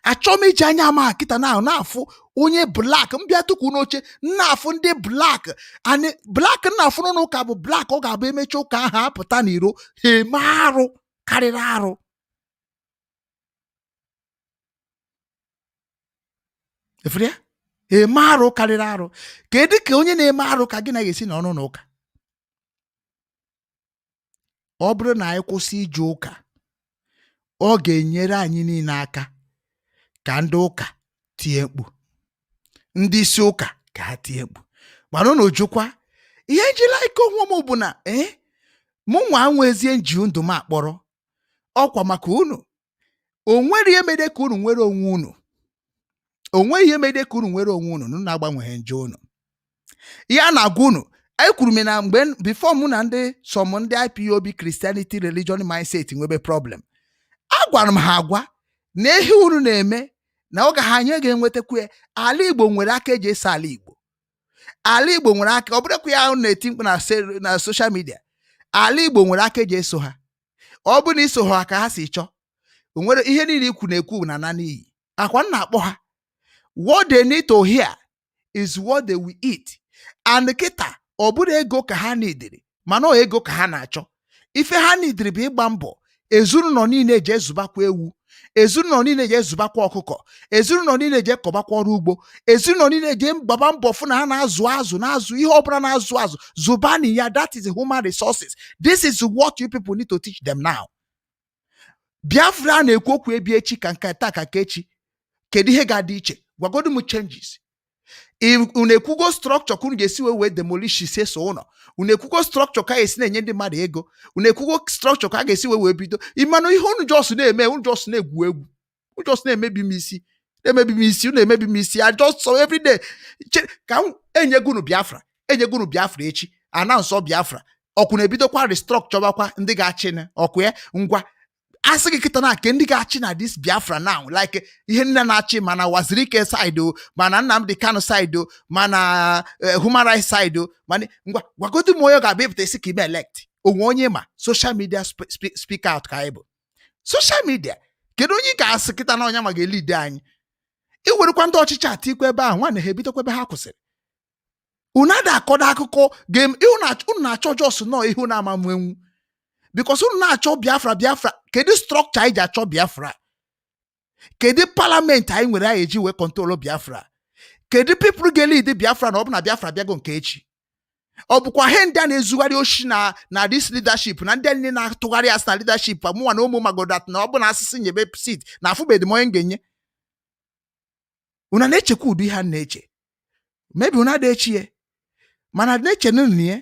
D: Achọghị m iji anya m kịta na na-afụ onye black mbịa tukwu n'oche na-afụ ndị black and black na-afụ n'ụka bụ black. Ọ ga-abụ emechi ụka ahụ apụta n'iro, ha eme arụ karịrị arụ. Efere ya eme arụ karịrị arụ. Kedu ka onye na-eme arụ ka gị na ga-esi n'ọnụ n'ụka? Ọ bụrụ na anyị kwụsị ije ụka, ọ ga-enyere anyị niile aka ka ndị ụka tie mkpu, ndị isi ụka ka ha tie mkpu. Mana unu jụkwa ihe njila ike onwe m bụ na ee, mụ nwa nwezie nji ndụ m akpọrọ ọkwa maka unu. O nwere ihe mere ka unu nwere onwe unu. O nweghị ihe mere ka unu nwere onwe unu na unu agbanweghị njọ unu. Ihe a na-agwa unu, ekwuru m na mgbe before mụ na ndị some ndị IPOB Christianity religion mindset nwebe problem, agwara m ha agwa na ihe unu na-eme na oge ha anyị ga-enwetakwu ya. Ala Igbo nwere aka eji ese ala Igbo. Ala Igbo nwere aka. Ọ bụrụkwa ya unu na-eti mkpu na social media, ala Igbo nwere aka eji eso ha. Ọ bụrụ na iso ha ka ha si chọọ, o nwere ihe niile ikwu na-ekwu na na n'iyi akwa m na-akpọ ha. What they need to hear is what they will eat. And kịta, ọ bụrụ ego ka ha nidiri, mana ọ ego ka ha na-achọ. Ife ha nidiri bụ ịgba mbọ. Ezinụlọ niile ji ezubakwa ewu, ezinụlọ niile ji ezubakwa ọkụkọ, ezinụlọ niile ji ekọbakwa ọrụ ugbo, ezinụlọ niile ji gbaba mbọ fụ na ha na-azụ azụ, na-azụ ihe ọbụla na-azụ azụ, zụbani ya. That is human resources. This is what you people need to teach them now. Biafra na-ekwu okwu ebi echi ka nke taa ka nke echi. Kedu ihe ga-adị iche? Gwagodu m changes. Unu ekwugo structure ka unu ga-esi wee demolish seso ụlọ. Unu ekwugo structure ka a ga-esi na-enye ndị mmadụ ego. Unu ekwugo structure ka a ga-esi wee bido ịmanụ ihe unu just na-eme. Unu just na-egwu egwu, unu just na-emebi m isi, na-emebi m isi, unu emebi m isi. I just so every day ka m enyego unu Biafra, enyego unu Biafra echi, ana nsọ Biafra ọkwụ na-ebidokwa restructure bakwa ndị ga-achị ọkụ ya. Ngwa, asị gị kịta na nke ndị ga-achị na this Biafra now, like ihe nne na-achị, mana Wazirike side o, mana Nnamdi Kanu side o, mana human rights side o, mana ngwa, gwagodu m onye ga-abịa ịpụta isi ka ime elect onwe onye ma social media speak out ka anyị bụ social media. Kedu onye ị ga-asị kịta na onye ma ga-elide anyị? Iwerekwa ndị ọchịchị atikwa ebe ahụ, nwanne, ha ebidokwa ebe ha kwụsịrị. Unu ada akọdo akụkọ ga-eme. Unu na-achọ just nọọ ihe unu ama nwenwu.
E: Because unu na-achọ Biafra, Biafra, kedu structure anyị ji achọ Biafra? Kedu parliament anyị nwere anyị eji wee control Biafra? Kedu people ga-lead Biafra na ọ bụ na Biafra bịago nke echi? Ọ bụkwa ihe ndị a na-ezugharị oshi na this leadership, na ndị a niile na-atụgharị asị na leadership mụnwa na ụmụ magodat, na ọ bụ na asịsị nyebe seat na afụbeghị m onye m ga-enye. Unu na-echekwa ụdị ihe a na-eche? Maybe unu ada echi ya, mana na-eche nụ ya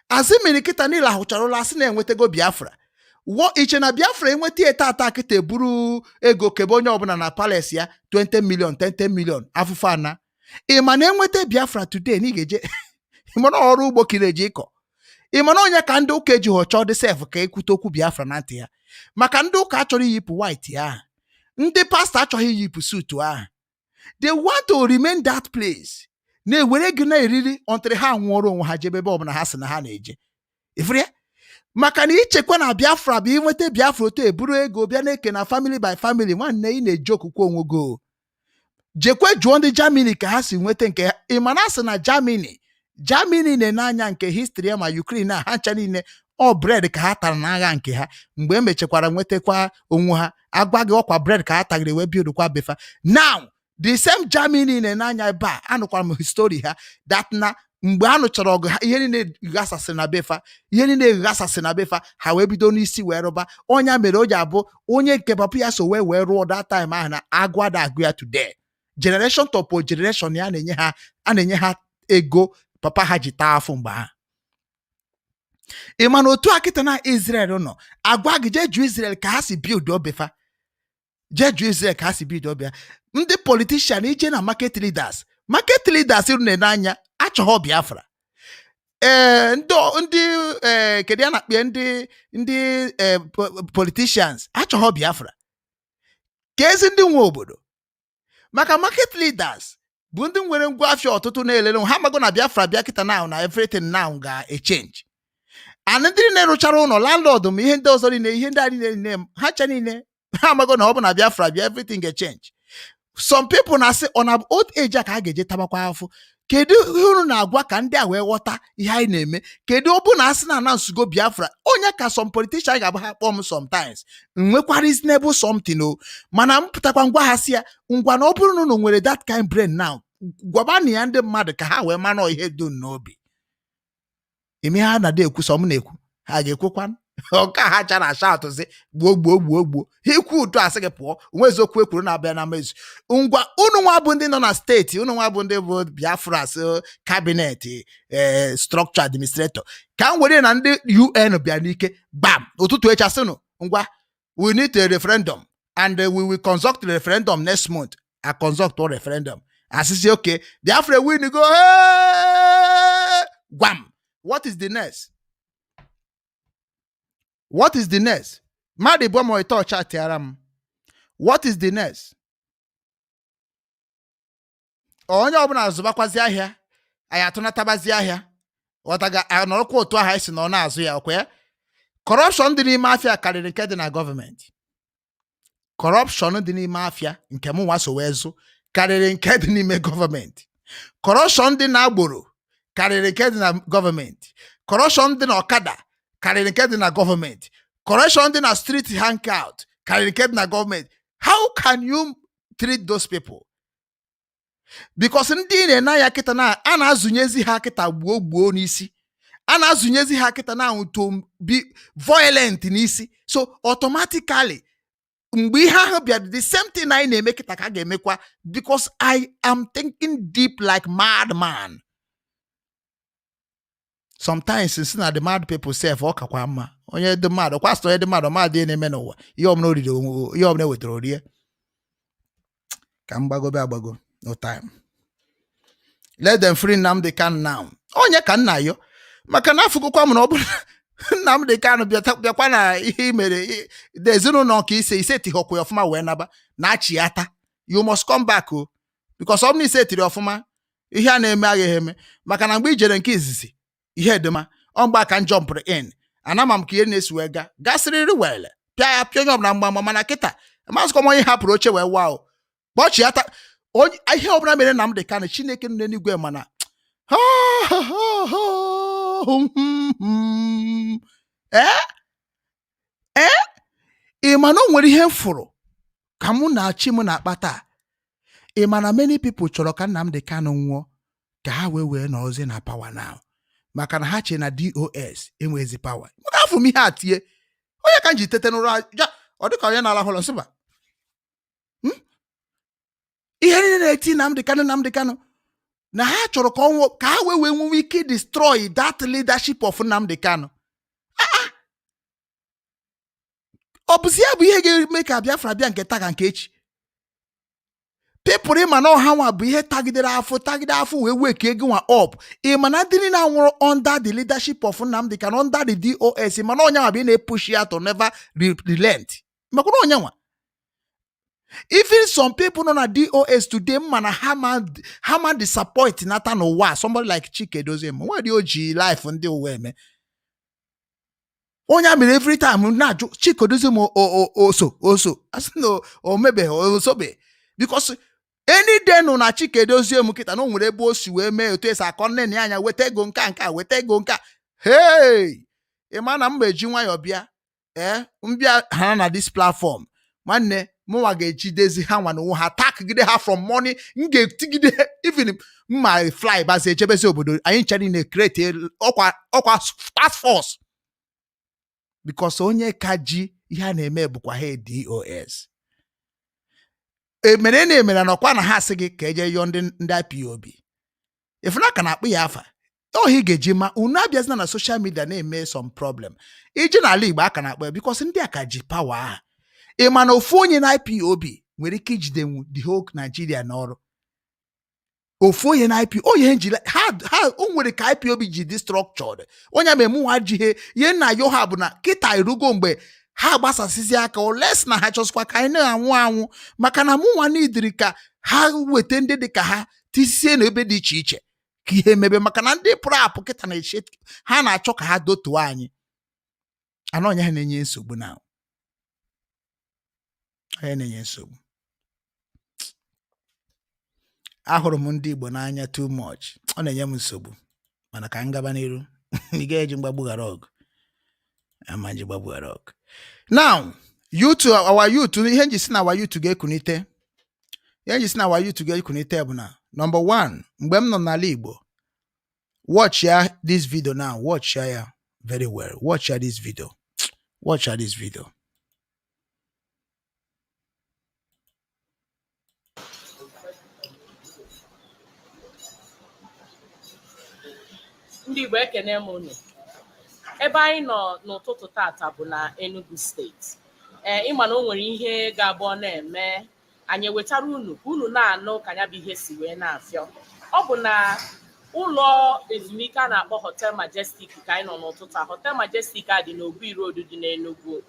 E: azị mmiri kịta niile ahụchara ụlọ, asị na-enwetago Biafra. Wọ iche na Biafra enweta ya tata kịta, eburu ego kebe onye ọbụla na palace ya 20 million, 10 million, afụfụ ana. Ị ma na enweta Biafra today na ị ga-eje, ị ma na ọrụ ugbo ka ị na-eje ịkọ? Ị ma na onye ka ndị ụka ejighị chọọ dị sef ka ekwute okwu Biafra na ntị ya? Maka ndị ụka achọrọ iyipụ white ahụ, ndị pastọ achọghị iyipụ suit ahụ. They want to remain that place, na-ewere gị na-eriri until ha nwụọrọ onwe ha, jebe ebe ọbụla ha sị na ha na-eje. Ifuru ya? Maka na ichekwa na Biafra bụ inweta Biafra otu eburu ego bịa na-eke na family by family, nwanne, ị na-eji okwukwe onwe gị o. Jekwe jụọ ndị Germany ka ha si nweta nke ha. Ị ma na asị na Germany na-ene anya nke history ya, ma Ukraine a, ha ncha niile ọ bread ka ha tara n'agha nke ha. Mgbe e mechekwara nwetakwa onwe ha, agwa gị ọkwa bread ka ha tagịrị wee buildkwa befa. Now the same Germany na-ene anya ebe a, anụkwara m history ha that na mgbe a nụchara ọgụ ha, ihe niile ghasasịrị na befa, ihe niile ghasasịrị na befa, ha wee bido n'isi wee rụba. Ọnya mere o ji abụ onye nke papa ya so wee rụọ that time ahụ na agụ ada agụ ya today. Generation top generation ya na-enye ha, a na-enye ha ego papa ha ji taa afọ mgbe ahụ. Ị ma na otu a kịta na Israel nọ, agwa gị jee jụọ Israel ka ha si build obefa, jee jụọ Israel ka ha si build obe ha. Ndị politician ije na market leaders, market leaders na-ene anya achọghọ Biafra. Ee, ndị ee, kedu ya na-akpọ ndị ee, politicians achọghọ Biafra ka ezi ndị nwe obodo. Maka market leaders bụ ndị nwere ngwa afịa ọtụtụ na-elele ha, mago na Biafra bịa kịta now na everything now ga-echange, and ndị niile rụchara ụlọ, landlord, ma ihe ndị ọzọ niile, ihe ndị a niile ha cha niile, ha amago na ọ bụ na Biafra bịa, everything ga-echange. Some people na-asị ọ na old age a ka a ga-eje tabakwa afụ. Kedu ihe unu na-agwa ka ndị a wee ghọta ihe anyị na-eme? Kedu ọ bụ na asị na anansugo Biafra onye ka some politician ga-abụ ha kpọọ m sometimes, nwekwa reasonable something o, mana m pụtakwa ngwa ha si ya ngwa na ọ bụrụ na unu nwere that kind brain now, gwabanụ ya ndị mmadụ ka ha wee mara ihe dị unu n'obi. Ime ha na ekwu sọ m na-ekwu, ha ga-ekwekwa ọka ha cha na shoutzi gbuo gbuo gbuo gbuo. Ikwu ụtụ asị gị pụọ onwe eziokwu ekwuru na-abịa na mmezu. Ngwa, unu nwa bụ ndị nọ na steeti, unu nwa bụ ndị bụ Biafra cabinet, ee, structure administrator, ka m were na ndị UN bịa n'ike gbam ụtụtụ echi asịnụ ngwa, we need a referendum and we will conduct the referendum next month. A conduct a referendum, asịsị okay, Biafra win go, hey! Gwam, what is the next? What is the next? Mmadụ bụ ma ịtọ chatịara m, what is the next? Onye ọbụla zụbakwazi ahịa, anyị atụnatabazi ahịa, ghọtaga? Anọrọkwa otu ahụ anyị si na ọ na-azụ ya ọkwa ya. Corruption dị n'ime afịa karịrị nke dị na gọọmenti. Corruption dị n'ime afịa nke m nwa so wee zụ karịrị nke dị n'ime gọọmenti. Corruption dị na agboro karịrị nke dị na gọọmenti. Corruption dị na ọkada karịrị nke dị na gọọmenti. Corruption dị na street hangout karịrị nke dị na gọọmenti. How can you treat those people? Because ndị na-ene anya kịta na a na-azụnyezi ha kịta gbuo gbuo n'isi, a na-azụnyezi ha kịta na to be violent n'isi. So automatically mgbe ihe ahụ bịara, the same thing anyị na-eme kịta ka a ga-emekwa, because I am thinking deep like madman sometimes. Si na the mad people sef, ọ kakwa mma onye dị mmadụ kwa sị onye dị mmadụ mmadụ ihe na-eme n'ụwa, ihe ọbụla o riri ihe ọbụla e wetara orie. Ka m gbagobe agbago, no time. Let them free Nnamdi Kanu now. Onye ka nna yo maka na afụgokwa m na ọ bụrụ Nnamdi Kanu bịakwa na ihe i mere the ezinụlọ nke ise ise tighọkwa ya ọfụma wee naba na achịata. You must come back o, because ọ bụrụ na ise tiri ọfụma, ihe a na-eme agaghị eme. Maka na mgbe i jere nke izizi, ihe dị mma ọ mgba ka m jumpụrụ in, anama m ka ihe na-esi wee gaa gasịrịrị were pịa ya pịa onye ọbụla mgba. Mana kịta masịkwa m onye hapụrụ oche wee waa o kpọchiata onye ihe ọbụla mere Nnamdi Kanu, Chineke nọ n'eluigwe mana ee. Ee, ị ma na o nwere ihe m fụrụ ka mụ na chi m na-akpa taa? Ị ma na many people chọrọ ka Nnamdi Kanu nwụọ ka ha wee nọrọzie na power now, maka na ha che na DOS enweghịzi power. Maka afọ m ihe a tie onye ka m ji tete n'ụra ja, ọ dịka onye na-arahụ ụlọ sịba, Ihe niile na-eti Nnamdi Kanu, Nnamdi Kanu, na ha chọrọ ka ọ nwụọ ka ha wee nwee ike destroy that leadership of Nnamdi Kanu. Ọ bụzi ya bụ ihe ga-eme ka Biafra bịa nke taa ka nke echi. Pịpụrụ ịma na ọha nwa bụ ihe tagidere afọ, tagide afọ wee wake ego nwa up. Ịma na ndị niile anwụrụ under the leadership of Nnamdi Kanu, under the DOS, mana onye nwa bụ ị na-epush ya to never relent, makwa na onye nwa. Even some people nọ na DOS today, mma na ha ma disappoint nata n'ụwa. Somebody like Chike Doziem nwere o ji life ndị ụwa eme. Onye a mere every time na-ajụ Chike Doziem oso oso asị na o mebeghị osobe, because any day nụ na Chike Doziem kịta na o nwere ebe o si wee mee otu esi akọ nne na ya anya, weta ego nka nka, weta ego nka. Hey, ị ma na m eji nwayọọ bịa, ee, mbịa ha na this platform, nwanne mụnwa ga-ejidezi ha nwa na onwe ha, takgide ha from money. M ga-etigide ha, even mma fly bazi echebezi obodo anyị ncha niile, create ọkwa task force, because onye ka ji ihe a na-eme bụkwa ha DOS emere na emere na ọkwa na ha asị gị ka eje yọọ ndị IPOB ifuna ka na-akpụ ya afa ohi ga-eji ma unu abịazina na social media na-eme some problem iji n'ala Igbo aka na-akpọ ya, because ndị a ka ji power ahụ. Ị ma na ofu onye na IPOB nwere ike ijidenwu the whole Nigeria n'ọrụ? Ofu onye na IPO onye njiri ha o nwere ka IPOB ji dị structured. Onye ma emunwa ji ihe ihe nna yo ha bụ na kịta erugo mgbe ha gbasasịzi aka oles na ha chọsịkwa ka anyị na-anwụ anwụ, maka na mụnwa n'idiri ka ha weta ndị dị ka ha tisie n'ebe dị iche iche ka ihe mebe, maka na ndị pụrụ apụ kịta na-eche ha na-achọ ka ha dotuo anyị anọ. Onye ha na-enye nsogbu na onye na-enye nsogbu. Ahụrụ m ndị Igbo n'anya too much, ọ na-enye m nsogbu. Mana ka m gaba n'iru, ị ga-eji mgbagbu ghara ọgụ ama nji gbagbu ghara ọgụ. Now, youth, our youth, ihe nji si na our youth ga-ekunite, ihe nji si na our youth ga-ekunite bụ na number one, mgbe m nọ n'ala Igbo, watch ya this video now, watch ya very well, watch ya this video, watch ya this video.
F: Ndị Igbo, ekene m unu. Ebe anyị nọ n'ụtụtụ tata bụ na Enugu Steeti. Ee, ịma na o nwere ihe ga-abụ ọ na-eme, anyị ewetara unu ka unu na-anụ ka ya bụ ihe si wee na-afịọ. Ọ bụ na ụlọ ezumike a na-akpọ Hotel Majestic ka anyị nọ n'ụtụtụ a. Hotel Majestic a dị n'Obi Road dị n'Enugu.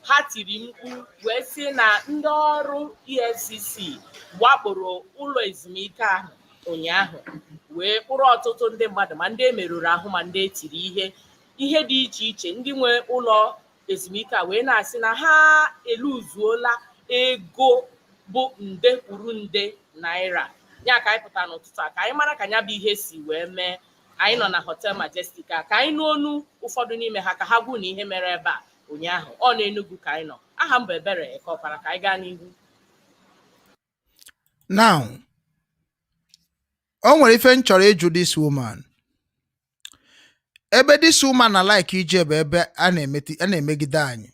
F: Ha tiri mkpu wee sị na ndị ọrụ EFCC wakporo ụlọ ezumike ahụ ụnyaahụ wee kpụrụ ọtụtụ ndị mmadụ, ma ndị emerụrụ ahụ, ma ndị etiri ihe, ihe dị iche iche. Ndị nwe ụlọ ezumike a wee na-asị na ha eluzuola ego bụ nde kwuru nde naira ya. Ka anyị pụtara n'ụtụtụ a ka anyị mara ka ya bụ ihe si wee mee. Anyị nọ na Hotel Majestic a ka anyị nụ onu ụfọdụ n'ime ha ka ha gwụ na ihe mere ebe a ụnyaahụ. Ọ n'Enugu ka anyị nọ. Aha m bụ Ebere Ekeọkpara. Ka anyị gaa n'ihu.
E: Now, o nwere ife m chọrọ ịjụ this woman. Ebe this woman na like ije bụ ebe a na-emeti a na-emegide anyị.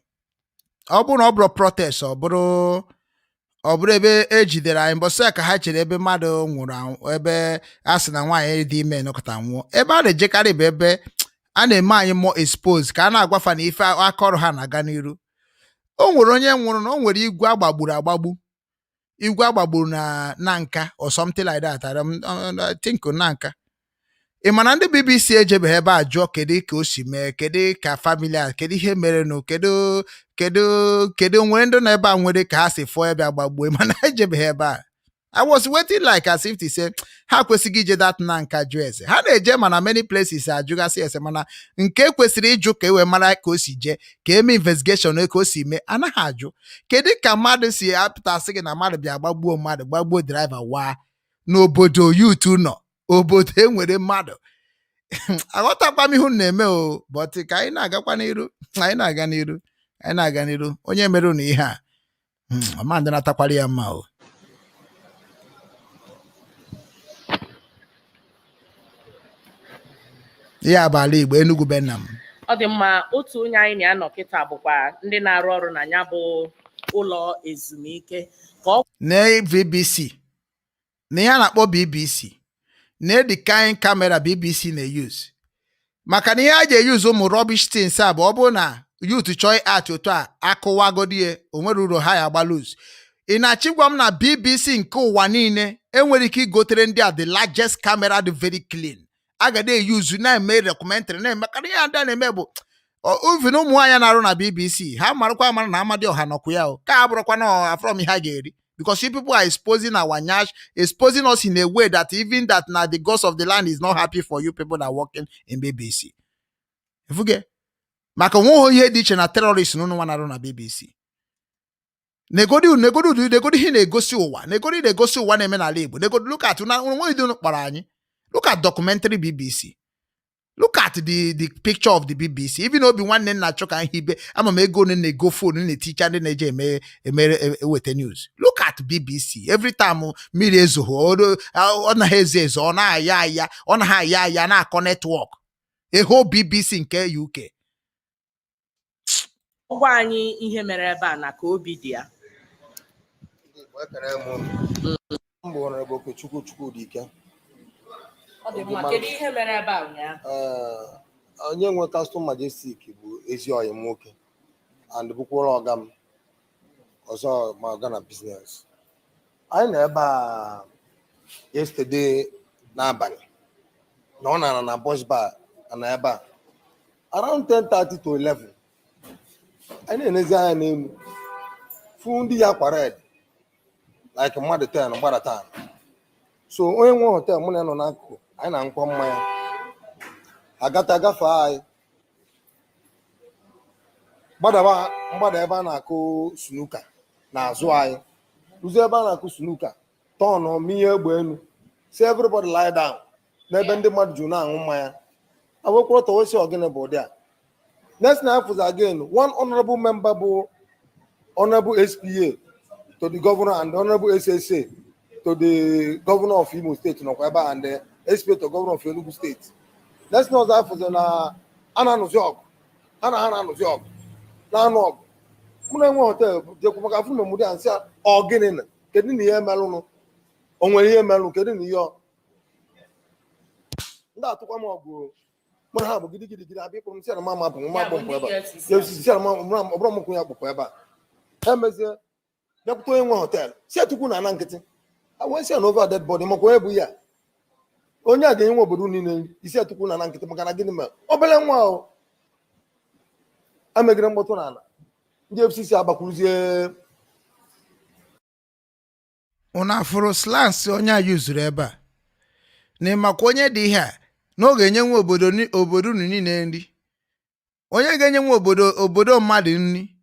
E: Ọ bụrụ na ọ bụrụ protest, ọ bụrụ ebe ejidere anyị mbọsị a ka ha chere ebe mmadụ nwụrụ anwụ, ebe a sị na nwaanyị dị ime nọkọta nwụọ. Ebe a na-ejekarị bụ ebe a na-eme anyị more expose, ka a na-agwafa na ife aka ọrụ ha na-aga n'iru. O nwere onye nwụrụ na o nwere igwe agbagburu agbagbu, igwe agbagburu na nka or something like that. I think na nka. Ị ma na ndị BBC ejebeghị ebe a jụọ kedu ka o si mee, kedu ka family a, kedu ihe merenụ, kedu nwere ndị nọ ebe a nwere ka ha si fụọ ebe agbagbuo, mana ejebeghị ebe a. I was waiting like as if to say ha kwesịghị ije that na nka jụọ ese. Ha na-eje mana many places ajụgasị ese, mana nke kwesịrị ịjụ ka e wee mara ka o si jee, ka eme investigation ka o si mee, anaghị ajụ. Kedu ka mmadụ si apụtasị gị na mmadụ bịa gbagbuo mmadụ, gbagbuo driver waa n'obodo youth nọ, obodo enwere mmadụ? Aghọtakwa m ihe unu na-eme o, but ka anyị na-agakwa n'iru, anyị na-aga n'iru,
D: Anyị na-aga n'iru. Onye mere unu ihe a, ọma ndị natakwara ya mma o. Ihe a bụ ala Igbo, Enugu be nna m.
F: Ọ dị mma. Otu onye anyị na-anọ kịta bụkwa ndị na-arụ ọrụ na ya bụ ụlọ ezumike ka ọ
D: Na BBC, na ihe a na-akpọ BBC, na the kind camera BBC na-use, maka na ihe a ji e-use ụmụ rubbish things a bụ ọ bụrụ na youth chọọ art otu a akụwagodi ya, o nwere uru ha ya agba lose. Ị na-achị gwa m na BBC nke ụwa niile enwere ike igotere ndị a the largest camera dị very clean a ga na-e-use na-eme documentary na-eme karịa ihe ndị a na-eme bụ even ụmụ nwaanyị na-arụ na BBC ha marakwa amara na Amadioha nọkwa ya o ka abụrụkwa na afrom ihe a ga-eri, because you people are exposing our nyash, exposing us in a way that even that na the gods of the land is not happy for you people that are working in BBC. Ifuge maka onweghị ihe dị iche na terrorist na ụnụ nwa na-arụ na BBC. Negodi negodi negodi ihe na-egosi ụwa, negodi na-egosi ụwa na-eme n'ala Igbo. Negodi, look at na onweghị dị unu kpọrọ anyị. Look at documentary BBC, look at the picture of the BBC. Even Obi Nwanne nna achọ ka ihe ibe ama m ego one na-ego phone na-eticha ndị na-eje eme emere eweta news. Look at BBC. Every time mmiri ezoghị, ọ naghị ezo ezo, ọ na-aya aya, ọ naghị aya aya na-akọ network eho BBC nke UK.
F: Ọ gwa anyị ihe mere ebe a na ka obi dị ya.
G: Ndị Igbo, ekele m unu. M bụ Honorable Okechukwu Chukwudike.
F: Ọ dị mma. Kedu ihe mere ebe a ụnyaahụ?
G: Ee, onye nwe Castle Majestic bụ ezi ọyị m nwoke and bụkwara ọga m ọzọ ma ọga na business. Anyị nọ ebe a yesterday n'abalị na ọ nara na bus bar na ebe a around 10:30 to 11. Anyị na-enezi anya n'elu fụ ndị ya akwa red like mmadụ 10 gbadata. So onye nwe hotel mụ na ya nọ n'akụkụ, anyị na-aṅụkwa mmanya, agata gafee anyị gbadaba mgbada ebe a na-akụ snooker n'azụ anyị, rụzie ebe a na-akụ snooker, tọnụ minye egbe elu si everybody lie down n'ebe ndị mmadụ juru na-aṅụ mmanya. Awekwara tọwesi ogene bụ ụdị a. Next na afụzi again, one honorable member bụ honorable SPA to the governor and honorable SSA to the governor of Imo State nọkwa ebe a and the SPA to governor of Enugu State. Next na ọzọ afụzi na a na-anụzi ọgụ, ha na ha na-anụzi ọgụ, na-anụ ọgụ. Mụ na enwe hotel jekwu maka afụ memụdị a nsị a ọ gịnị na kedu na ihe melụnụ, o nwere ihe melụ, kedu na ihe ọ ndị atụkwa m ọgụ o. Mụ na ha bụ gidigidi gidi abịa ịkpụrụ m sị na mama bụ nwa
F: Ya bụ
G: gbọmpụ ebe a.
F: ndị EFCC.
G: Ya osisi sị na ọ bụrụ m kwụ ya kpụpụ ebe a. Ha emezie bịakwute onye nwe hotel si etukwu na ana nkịtị a wee sị ya na over dead body makwa onye bụ ya, onye a ga-enye nwe obodo niile nri isi etukwu na ana nkịtị. Maka na gịnị mere obere nwa ahụ amegide mkpọtụ n'ala, ndị FCC agbakwuruzie.
D: Unu afụrụ slangs onye a yuzuru ebe a na ịmakwa onye dị ihe a na ọ ga-enye nwa obodo obodo unu niile nri, onye ga-enye nwa obodo mmadụ nri.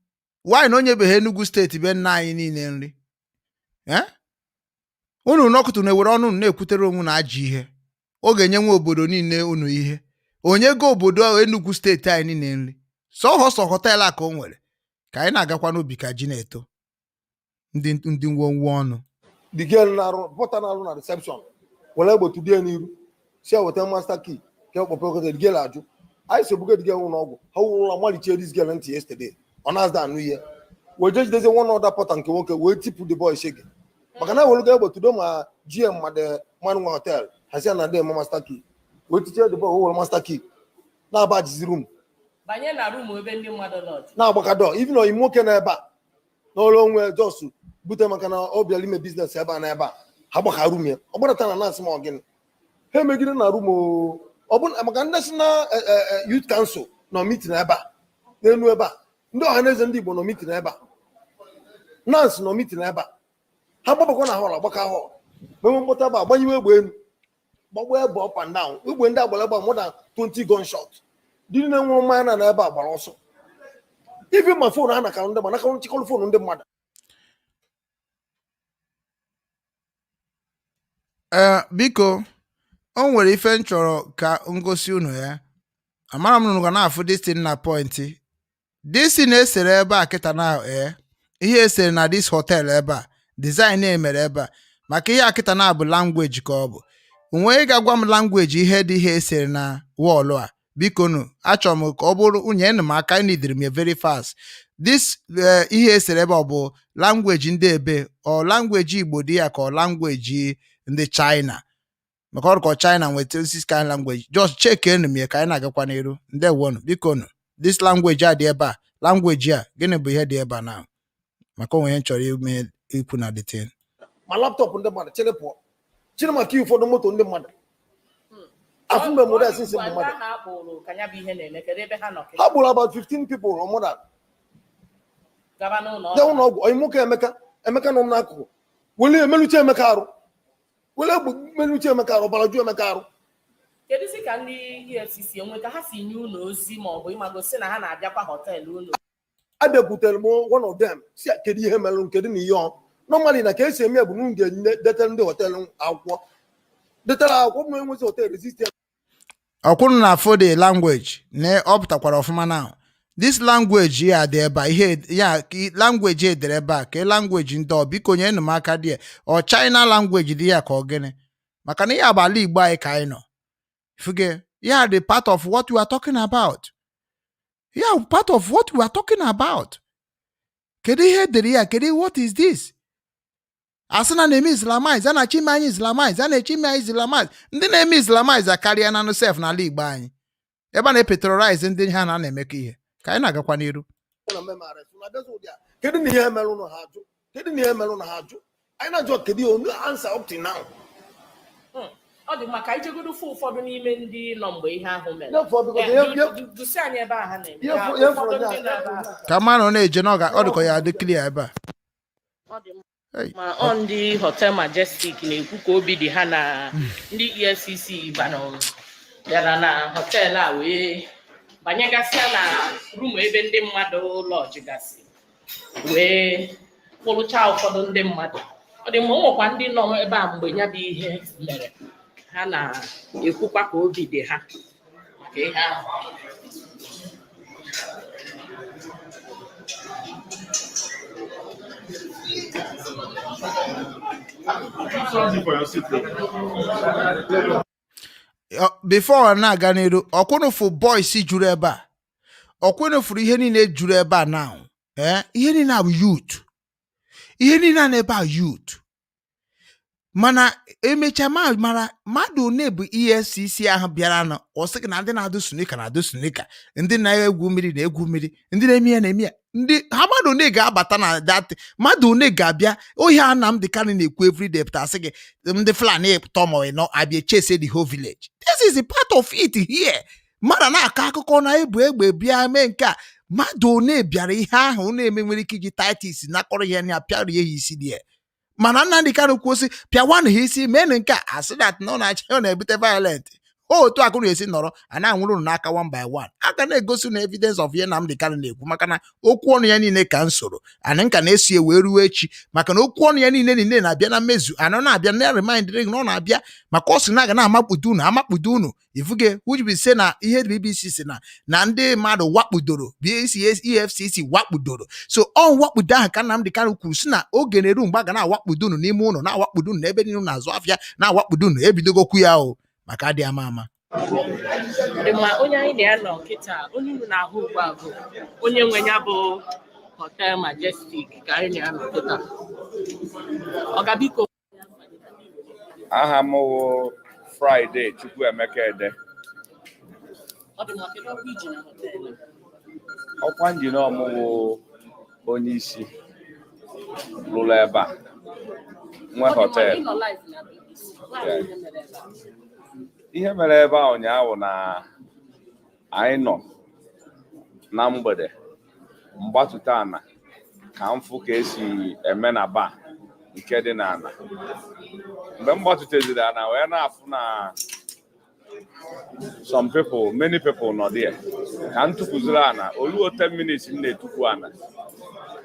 D: Nwaanyị na onye beghị Enugu Steeti be nna anyị niile nri. Eh? Unu nọkụtụ na-ewere ọnụ unu na-ekwutere onwe na ajọ ihe. Ọ ga-enye nwa obodo niile unu ihe, onye go obodo Enugu Steeti anyị niile nri. Sọhọsọ hotel a ka o nwere ka anyị na-agakwa n'ubi ka ji na-eto ndị ngwongwo ọnụ.
G: The girl na-arụ porter na-arụ na reception were egbe tụdie n'iru si ya weta master key ka ekpọpe okote. The girl ajụ. Anyị si ebuga the girl ụlọ ọgwụ. Ha wụrụ ụlọ malichie this girl ntị yesterday, ọ na-azda anụ ihe, wee jee jidezie one other porter nke nwoke wee tipụ the boy shege maka na ewelugo egbe tụdo ma GM ma the man nwe hotel ha si ya na dem master key, wee tichie the boy. O were master key na-aba jizi room.
F: Banye na room ebe ndị mmadụ nọdụ.
G: Na-agbakado even oyi nwoke na ebe a n'ụlọ onwe jos bute maka na ọ bịara ime business ebe a na ebe a ha gbaka room ya. Ọ gbadata na nasị ma ọ gịnị ha emegide na room o. Ọ bụ maka National Youth Council nọ meeting ebe a n'elu ebe a, ndị ọha na eze ndị Igbo nọ meeting ebe a, NANS nọ meeting ebe a. Ha gbabakwa na hall, agbaka hall, menwe mkpọta ebe a, gbanyewe egbe elu, gbagba egbe up and down. Egbe ndị agbara egbe more than 20 gunshot. Ndị niile nwụrụ mmanya na ebe a gbara ọsọ. Even ma phone ha nakara ndị mmadụ, nakara nchịkọrọ phone ndị mmadụ.
D: Ee, biko, o nwere ife m chọrọ ka m gosi unu ya. Amara m na unu ga na-afụ this thing na point. This na-esere ebe a kịta na ihe esere na this hotel ebe a, design emere ebe a maka ihe a kịta na bụ language ka ọ bụ. Onwe ga-agwa m language ihe dị ihe esere na wall a? Biko nu, achọrọ m ka ọ bụrụ nyenụ m aka, nidiri m very fast. This ihe esere ebe ọ bụ language ndị ebe ọ language Igbo dị ya ka ọ language ndị China, maka ọ ka China nweta this kind language. Just check enu m ya ka anyị na-agakwa n'iru. Ndewonu, biko nu. This language a dị ebe a, language a, gịnị bụ ihe dị ebe a na maka onwe ihe m chọrọ ime ikwu na the thing.
G: Ma laptop ndị mmadụ chịrị pụọ, chịrị maka ụfọdụ moto ndị mmadụ afụ mgbe mụrụ esi
F: Ndị
G: mmadụ.
F: ahụ akpụrụ ka ya bụ ihe na-eme, kedu ebe ha nọ kịta?
G: Ha gburu about 15 people or more than.
F: Gaba n'ụlọ
G: Jee
F: ọgwụ.
G: Ụlọ ọgwụ. Onye nwoke Emeka, Emeka nọ m n'akụkụ, wele emeluche Emeka arụ, wele egbe meluche Emeka arụ, ọbara ju Emeka arụ.
F: Kedụzi ka ndị EFCC enwe ka ha si nye unu ozi ma ọ bụ ịmagosi na ha na-abịakwa hotel unu?
G: Abịakwutere m one of them, si ya, kedu ihe merụ? Kedu na ihe ọ normally na ka esi eme ya bụ na unu ga-edetere ndị hotel akwụkwọ, detere akwụkwọ ma enwezi hotel resist ya.
D: Ọkwụrụ na afọ the language na ọ pụtakwara ọfụma. Now this language ya dị ebe a, ihe ya language edere ebe a ka language ndị ọ, biko nyenụ m aka dị ya, ọ China language dị ya ka ọ gịnị? Maka na ihe a bụ ala Igbo anyị ka anyị nọ fuge ya, the part of what we are talking about ya, part of what we are talking about. Kedu ihe edere ya? Kedu, what is this? Asị na na-eme Islamize, a na-achọ ime anyị Islamize, a na-eche ime anyị Islamize. Ndị na-eme Islamize akarịa na sef n'ala Igbo anyị, ebe a na-epetrolize ndị ha na na-emekọ ihe. Ka anyị na-agakwa n'iru.
G: Na mmemme arrest na abịazi ụdị a, kedu na ihe merụ na ha ajụ? Kedu na ihe merụ na ha ajụ? Anyị na-ajụ kedu ihe onye answer up till now.
F: Ọ dị mma ka anyị jegodo fụ ụfọdụ n'ime ndị nọ mgbe ihe ahụ mere.
G: Therefore, because
F: Dusi anyị ebe a ha na-eme
G: ihe
F: ka
G: ihe
F: ụfọdụ
G: fọrọ
F: ndị
G: ya-
F: nọ ebe a.
D: Ka mmanụ na-eje na ọ dịkọ ya adị clear ebe a.
F: Ọ dị mma.
D: Hey.
F: Ma ọ ndị Hotel Majestic na-ekwu ka obi dị ha na ndị EFCC bana bịara na hotel a wee banyegasịa na room ebe ndị mmadụ lodge gasị, wee kpụrụcha ụfọdụ ndị mmadụ. Ọ dị mma, o nwekwa ndị nọ ebe a mgbe ya bụ ihe mere, ha na-ekwukwa ka obi dị ha maka ihe ahụ.
D: Before ọ na-aga n'iru, ọkwụnụfụ boys juru ebe a, ọkwụnụfụrụ ihe niile juru ebe a now. Ihe niile a bụ youth, ihe niile a na-ebe a youth. Mana emechaa ma mara mmadụ one bụ EFCC ahụ bịara nụ. Ọ sị gị na ndị na-adụ snooker na-adụ snooker, ndị na-egwu mmiri na-egwu mmiri, ndị na-eme ihe na-eme ya. Ndị ha mmadụ one ga-abata na that, mmadụ one ga-abịa ohi a Nnamdi Kanu na-ekwu everyday pụta sị gị ndị Fulani tọmọ nọ abịa chase the whole village. This is a part of it here. Mmadụ na-akọ akụkọ na ebu egbe bịa mee nke a, mmadụ one bịara ihe ahụ na-eme nwere ike iji titis nakọrọ ihe na pịarie ya isi dị ya. Mana Nnamdi Kanu kwuo sị pịawanụ ha isi, meenụ nke a, asị that na ọ na-achị ọ na-ebute violent. Otu akụ na-esi nọrọ a na-anwụrụ unu n'aka one by one, a ga na-egosi na evidence of ihe Nnamdi Kanu na-ekwu, maka na okwu ọnụ ya niile ka m soro ana nka na-esi wee ruo echi, maka na okwu ọnụ ya niile niile na-abịa na mmezu. Ana na-abịa na remind gị na ọ na-abịa, maka ọ sị na aga na-amakpudo unu, amakpudo unu ifuge, which be say na ihe BBC si na ndị mmadụ wakpudoro EFCC wakpudoro. So ọ wakpudo ahụ ka Nnamdi Kanu kwuru si na oge na-eru mgbe a ga na-awakpudo unu n'ime ụlọ, na-awakpudo unu n'ebe niile unu na-azụ afịa, na-awakpudo unu. Ebidogokwu ya o maka adị ama ama.
F: Dị mma, onye anyị na-anọ kịta, onye unu na-ahụ ugbu a bụ onye nwe ya bụ Hotel Majestic ka anyị na-anọ kịta. Ọga, biko.
H: Aha m wụ Friday Chukwuemeka Ede.
F: Ọ dị mma, kedu ọkwa iji na hotel a?
H: Ọkwa njin ọmụwụ onye isi lụrụ ebe a nwe
F: Ọ dị mma,
H: hotel.
F: ị nọ live na BBC. Gwa anyị ihe mere ebe a.
H: Ihe mere ebe a ụnyaahụ na anyị nọ na mgbede mgbatụta ana ka m fụ ka esi eme na bar nke dị n'ala. Mgbe m gbatụteziri ana wee na-afụ na some people, many people nọ there, ka m tụpụziri ana oluo 10 minutes m na-etukwu ana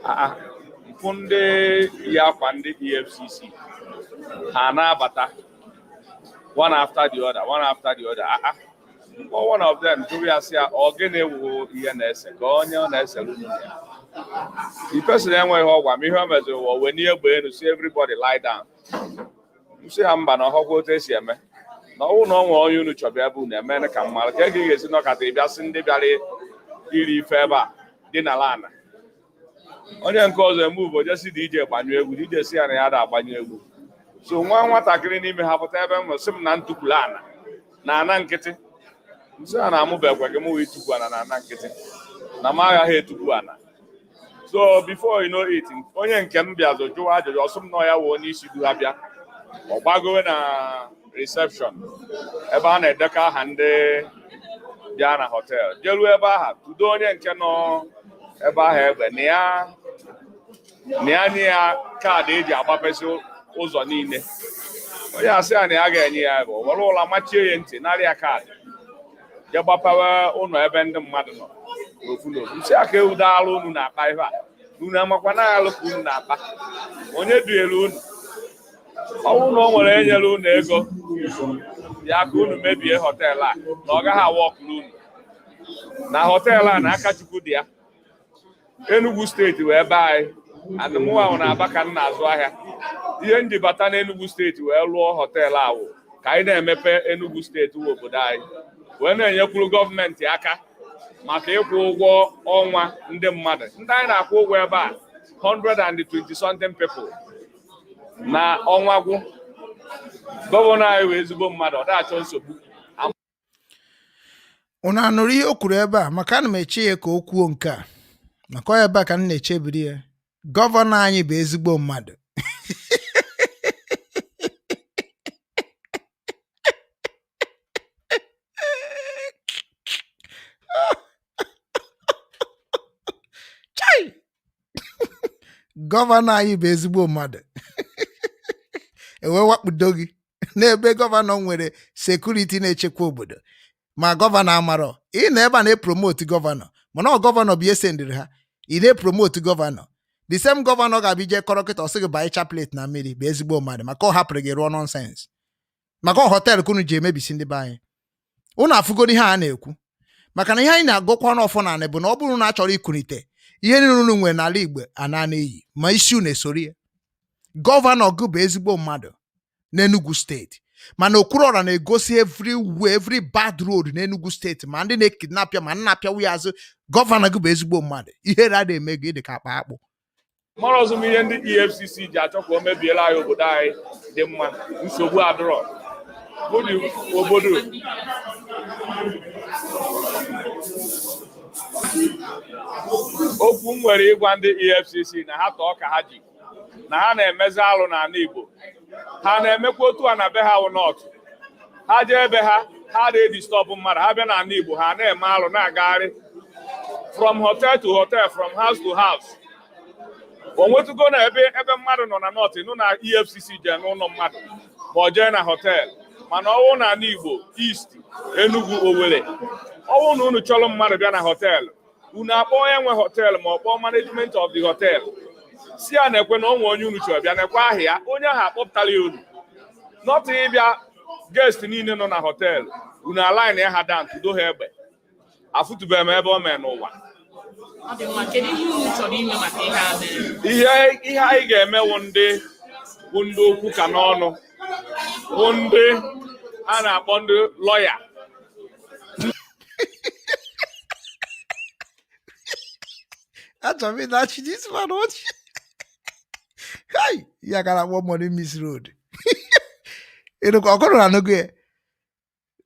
H: aa mpụ ndị yi akwa ndị EFCC ha na-abata one after the other, one after the other. Well, one of them jụrụ ya sị ya, ọ gịnị wụ ihe na-ese ka onye ọ na-esere unu ya? The person enweghị ọgwa m ihe o meziri wụ wee nie egbe elu si, "Everybody lie down." M sị ha mba, na ọhọkwa otu esi eme na ọnwụ na ọnwa onye unu chọbịa ebe unu eme ka mmadụ ka ego ga-esi nọkata ịbịa sị ndị bịara iri ife ebe a dị n'ala ana. Onye nke ọzọ eme ubo jesi DJ gbanyụ egwu. DJ si ya na ya da agbanyụ egwu. So nwa nwatakịrị n'ime ha pụta ebe m nọ sị m na ntukwulu ana na ana nkịtị. Nsị a na-amụbekwe gị mụ wee tukwu ana na ana nkịtị na m agaghị etukwu ana. So before you know it, onye nke m bịazụ jụwa ajụjụ, ọsụ m nọ ya wụ onye isi du ha bịa. Ọ gbagowe na reception ebe a na-edekọ aha ndị bịa na hotel, jeruo ebe aha tudo onye nke nọ ebe ahụ egbe na ya na ya nye ya kaadị eji agbapesị ụzọ niile. Onye asị ya na ya ga-enye ya ebe o were ụla machie ya ntị, narị ya kaadị, je gbapewe ụlọ ebe ndị mmadụ nọ n'ofu n'ofu. Nsị aka ewu daalụ unu na-akpa ihe a, unu amakwa na alụ ka unu na-akpa. Onye dunyere unu? Ọ bụrụ na o nwere enyere unu ego ya ka unu mebie hotel a, na ọ gaghị awa ọkụrụ unu na hotel a na aka Chukwu dị ya. Enugu Steeti wee be anyị anụmụnwa na Aba ka m na-azụ ahịa. Ihe m ji bata n'Enugu Steeti wee lụọ hotel awụ ka anyị na-emepe Enugu Steeti wụ obodo anyị, wee na-enyekwuru gọọmenti aka maka ịkwụ ụgwọ ọnwa ndị mmadụ ndị anyị na-akwụ ụgwọ ebe a, 120 something people na ọnwa gwụ. Gọvanọ anyị wee ezigbo mmadụ, ọ na-achọ nsogbu.
D: Unu anụrụ ihe o kwuru ebe a? Maka ana m eche ya ka o kwuo nke a, maka ọ ebe a ka m na-echebiri ya. Gọvanọ anyị bụ ezigbo mmadụ. Chai! Gọvanọ anyị bụ ezigbo mmadụ, ewee wakpudo gị n'ebe gọvanọ nwere security na-echekwa obodo, ma gọvanọ amarọ. Ị nọ ebe a na-epromote gọvanọ, mana ọ gọvanọ bụ ihe sendịrị ha. Ị na-epromote gọvanọ, the same gọvanọ ga-abịa ije kọrọ kịta, ọsị gị banye chaplet na mmiri bụ ezigbo mmadụ, maka ọ hapụrụ gị rụọ nonsense, maka ọ hotel ka unu ji emebisi ndị be anyị. Unu afụgoro ihe a na-ekwu, maka na ihe anyị na-agụkwa n'ọfọ na anị bụ na ọ bụrụ na a chọrọ ikunite ihe niile unu nwere n'ala Igbo ana n'iyi, ma isi unu esoro ya. Gọvanọ gị bụ ezigbo mmadụ n'Enugu Steeti, mana Okwuluọra na-egosi everywhere, every bad road n'Enugu Steeti, ma ndị na-ekidnap ya ma nna apịawu ya azụ. Gọvanọ gị bụ ezigbo mmadụ, ihere a na-eme gị dị ka akpa akpụ.
H: Mara ọzọ m ihe ndị EFCC ji achọ ka o mebiela anyị obodo anyị dị mma. Nsogbu adịrọ. Obodo okwu m nwere ịgwa ndị EFCC na ha tọọ ka ha ji na ha na-emezi alụ n'ala Igbo, ha na-emekwa otu a na be ha wụ nọtụ. Ha jee ebe ha, ha na-edisturb mmadụ. Ha bịa n'ala Igbo, ha na-eme alụ, na-agagharị from hotel to hotel, from house to house. O nwetụgo na ebe mmadụ nọ na nọtụ nụ na EFCC jee n'ụlọ mmadụ ma ọ jee na hotel, mana ọwụ na ala Igbo, East, Enugu, Owerri, ọwụ na unu chọrọ mmadụ bịa na hotel, unu akpọ onye nwe hotel ma ọ kpọọ management of the hotel, si ya na-ekwe na onwe onye unu chọrọ bịa, na-ekwe aha ya, onye ahụ akpọpụtara ya unu. Not ịbịa guest niile nọ na hotel, unu align ya ha down, tudo ha egbe. Afụtụbeghị m ebe o mee n'ụwa.
F: Ọ dị mma. Kedu ihe unu chọrọ ime maka ihe a mere?
H: Ihe anyị ga-eme wụ ndị bụ ndị okwu ka n'ọnụ, bụ ndị a na-akpọ ndị lọya.
D: Achọrọ m ịdachi this man ọchị. Hai, ya gara akpọ money miss road. Ịnụkwa ọkụrụ na anụgo ya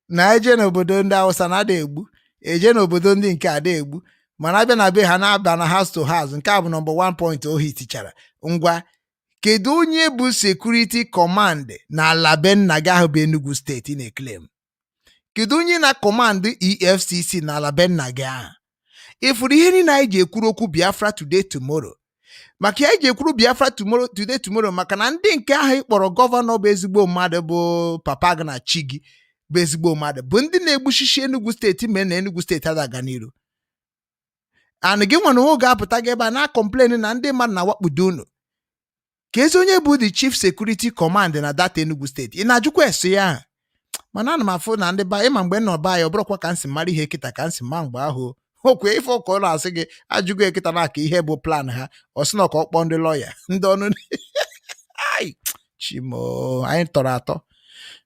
D: na eje n'obodo ndị Hausa na ada egbu, eje n'obodo ndị nke ada egbu, mana abịa na be ha na-aba na house to house. Nke a bụ number one point ohi tichara. Ngwa, kedu onye bụ security command na ala be nna gị ahụ bụ Enugu Steeti na-eclaim? Kedu onye na command EFCC na ala be nna gị ahụ? Ịfụrụ ihe niile anyị ji ekwuru okwu Biafra today tomorrow, maka ya anyị ji ekwuru Biafra tomorrow, today tomorrow, maka na ndị nke ahụ ị kpọrọ gọvanọ bụ ezigbo mmadụ, bụ papa gị na chi gị bụ ezigbo mmadụ, bụ ndị na-egbuchichi Enugu Steeti, mere na Enugu Steeti adaga n'iru. And gị nwere onwe ga-apụta gị ebe a na-acomplain na ndị mmadụ na-awakpudo unu. Ka ezi onye bụ the chief security command na data Enugu Steeti, ị na-ajụkwa ese ya ahụ? Mana ana m afụ na ndị ba ịma mgbe m nọ be anyị, ọ bụrụkwa ka m si mara ihe kịta ka m si ma mgbe ahụ. Okwe ife ụka ọ na-asị gị ajụgo ya kịta na aka ihe bụ plan ha, ọ sị na ka ọ kpọọ ndị lọya ndị ọnụ. Ai, chimo, anyị tọrọ atọ,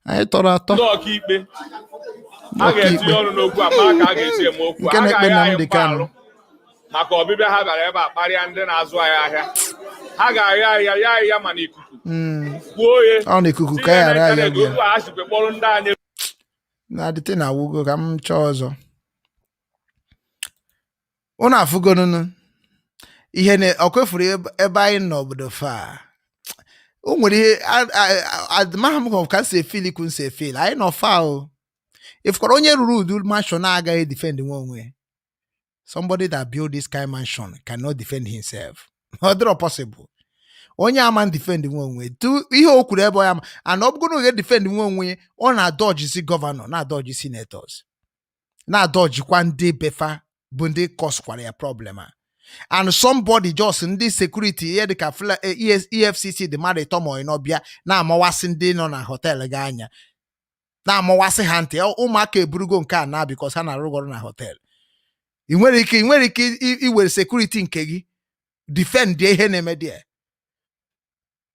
D: anyị tọrọ atọ.
H: Ndị ọkaikpe a ga-etinye ọnụ n'okwu a, mara ka a ga-esi eme okwu a.
D: Nke
H: A
D: na-ekpe
H: ga-arịọ anyị
D: Nnamdi Kanu.
H: mgbaghara maka ọbịbịa ha bịara ebe a kparịa ndị na-azụ anyị ahịa. Ha ga-arịọ anyị ya, ya anyị ya ma n'ikuku kwuo ya
D: Ọ n'ikuku ka
H: tinye
D: ya ghara ya
H: n'ịntanetị
D: gị.
H: Okwu a ha sikwe kpọrọ ndị anyị.
D: Na adịte na awugo ka m chọọ ọzọ. Unu afụgonunu ihe na ọ kwefuru ebe anyị nọ obodo fa. O nwere ihe amaghị m ka m si efil ikwu m si efil. Anyị nọ fa o ifụkwara onye ruru udu mansion agaghị defend nwe onwe ya. Somebody that build this kind mansion cannot defend himself. Ọ dịrọ possible. Onye ama defend nwe onwe tu ihe o kwuru ebe ọ ya ma and ọ bụrụ na ọ ga-defend nwe onwe ya, ọ na-adọjisi governor, na-adọji senators, na-adọjikwa ndị befa bụ ndị kọskwara ya problem a. And somebody just ndị security ihe dịka EFCC dị mmadụ ịtọ ma ọ bịa na-amawasị ndị nọ na hotel gị anya, na-amawasị ha ntị. Ụmụaka eburugo nke a na because ha na-arụ ọrụ na hotel. Ị nwere ike iwere security nke gị defend ihe na-eme there.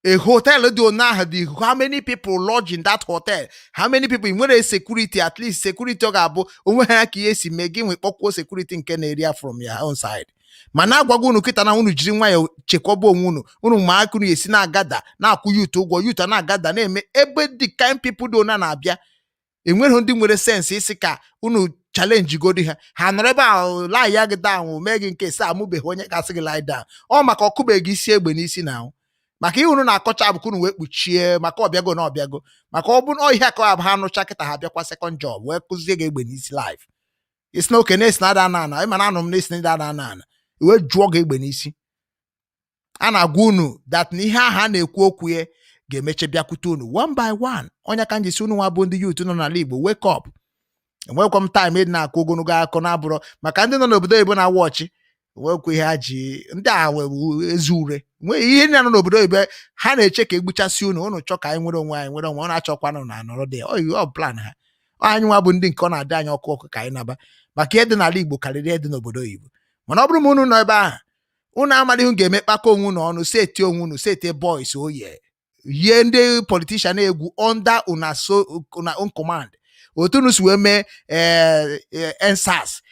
D: A hotel dị one ahụ dị, how many people lodge in that hotel? How many people? Ị nwere security, at least security ọ ga-abụ onwe ha ka ihe si mee gị nwe kpọkwuo security nke na-eri ya from your own side. Mana agwago unu kịta na unu jiri nwayọọ chekwaba onwe unu. Unu ma aka unu esi na-agada na-akwụ youth ụgwọ, youth a na-agada na-eme ebe the kind people dị ona na-abịa. Enweghị ndị nwere sense isi ka unu challenge godi ha. Ha nọrọ ebe ahụ lie ya gị down, mee gị nke sa amụbeghị onye ga-asị gị lie down. Ọ maka ọkụbeghị isi egbe n'isi na ahụ maka ihe unu na-akọcha bụ ka unu wee kpuchie maka ọbịago na ọbịago maka ọ bụ na ihe ka ọ bụ ha nụcha kịta, ha bịakwa second job wee kụzie gị egbe n'isi live. Isi na oke na-esi na ada ana ana ịma na anụ m na-esi na ada ana ana wee jụọ gị egbe n'isi. A na-agwa unu that na ihe ahụ a na-ekwu okwu ya ga-emeche bịakwute unu one by one. Onye ka m ji si unu nwa bụ ndị youth nọ n'ala Igbo, wake up. Enwekwa m time ịdị na-akụ ogologo akụ na-abụrọ maka ndị nọ n'obodo oyibo na-awa ọchị nwekwa ihe ha ji ndị a wee ezi ure nwee ihe ndị nọ n'obodo oyibo. Ha na-eche ka egbuchasị unu. Unu chọ ka anyị nwere onwe anyị, nwere onwe unu achọkwanụ na anọrọ dị ọ plan ha. Ọ anyị nwa bụ ndị nke ọ na-adị anyị ọkụ ọkụ ka anyị naba maka ihe dị n'ala Igbo karịrị ihe dị n'obodo oyibo. Mana ọ bụrụ ma unu nọ ebe ahụ, unu amara ihe ga-eme kpakọ onwe unu ọnụ, seti onwe unu, seti boys oye yie ndị politician egwu under una so una own command. Otu unu si wee mee EndSARS,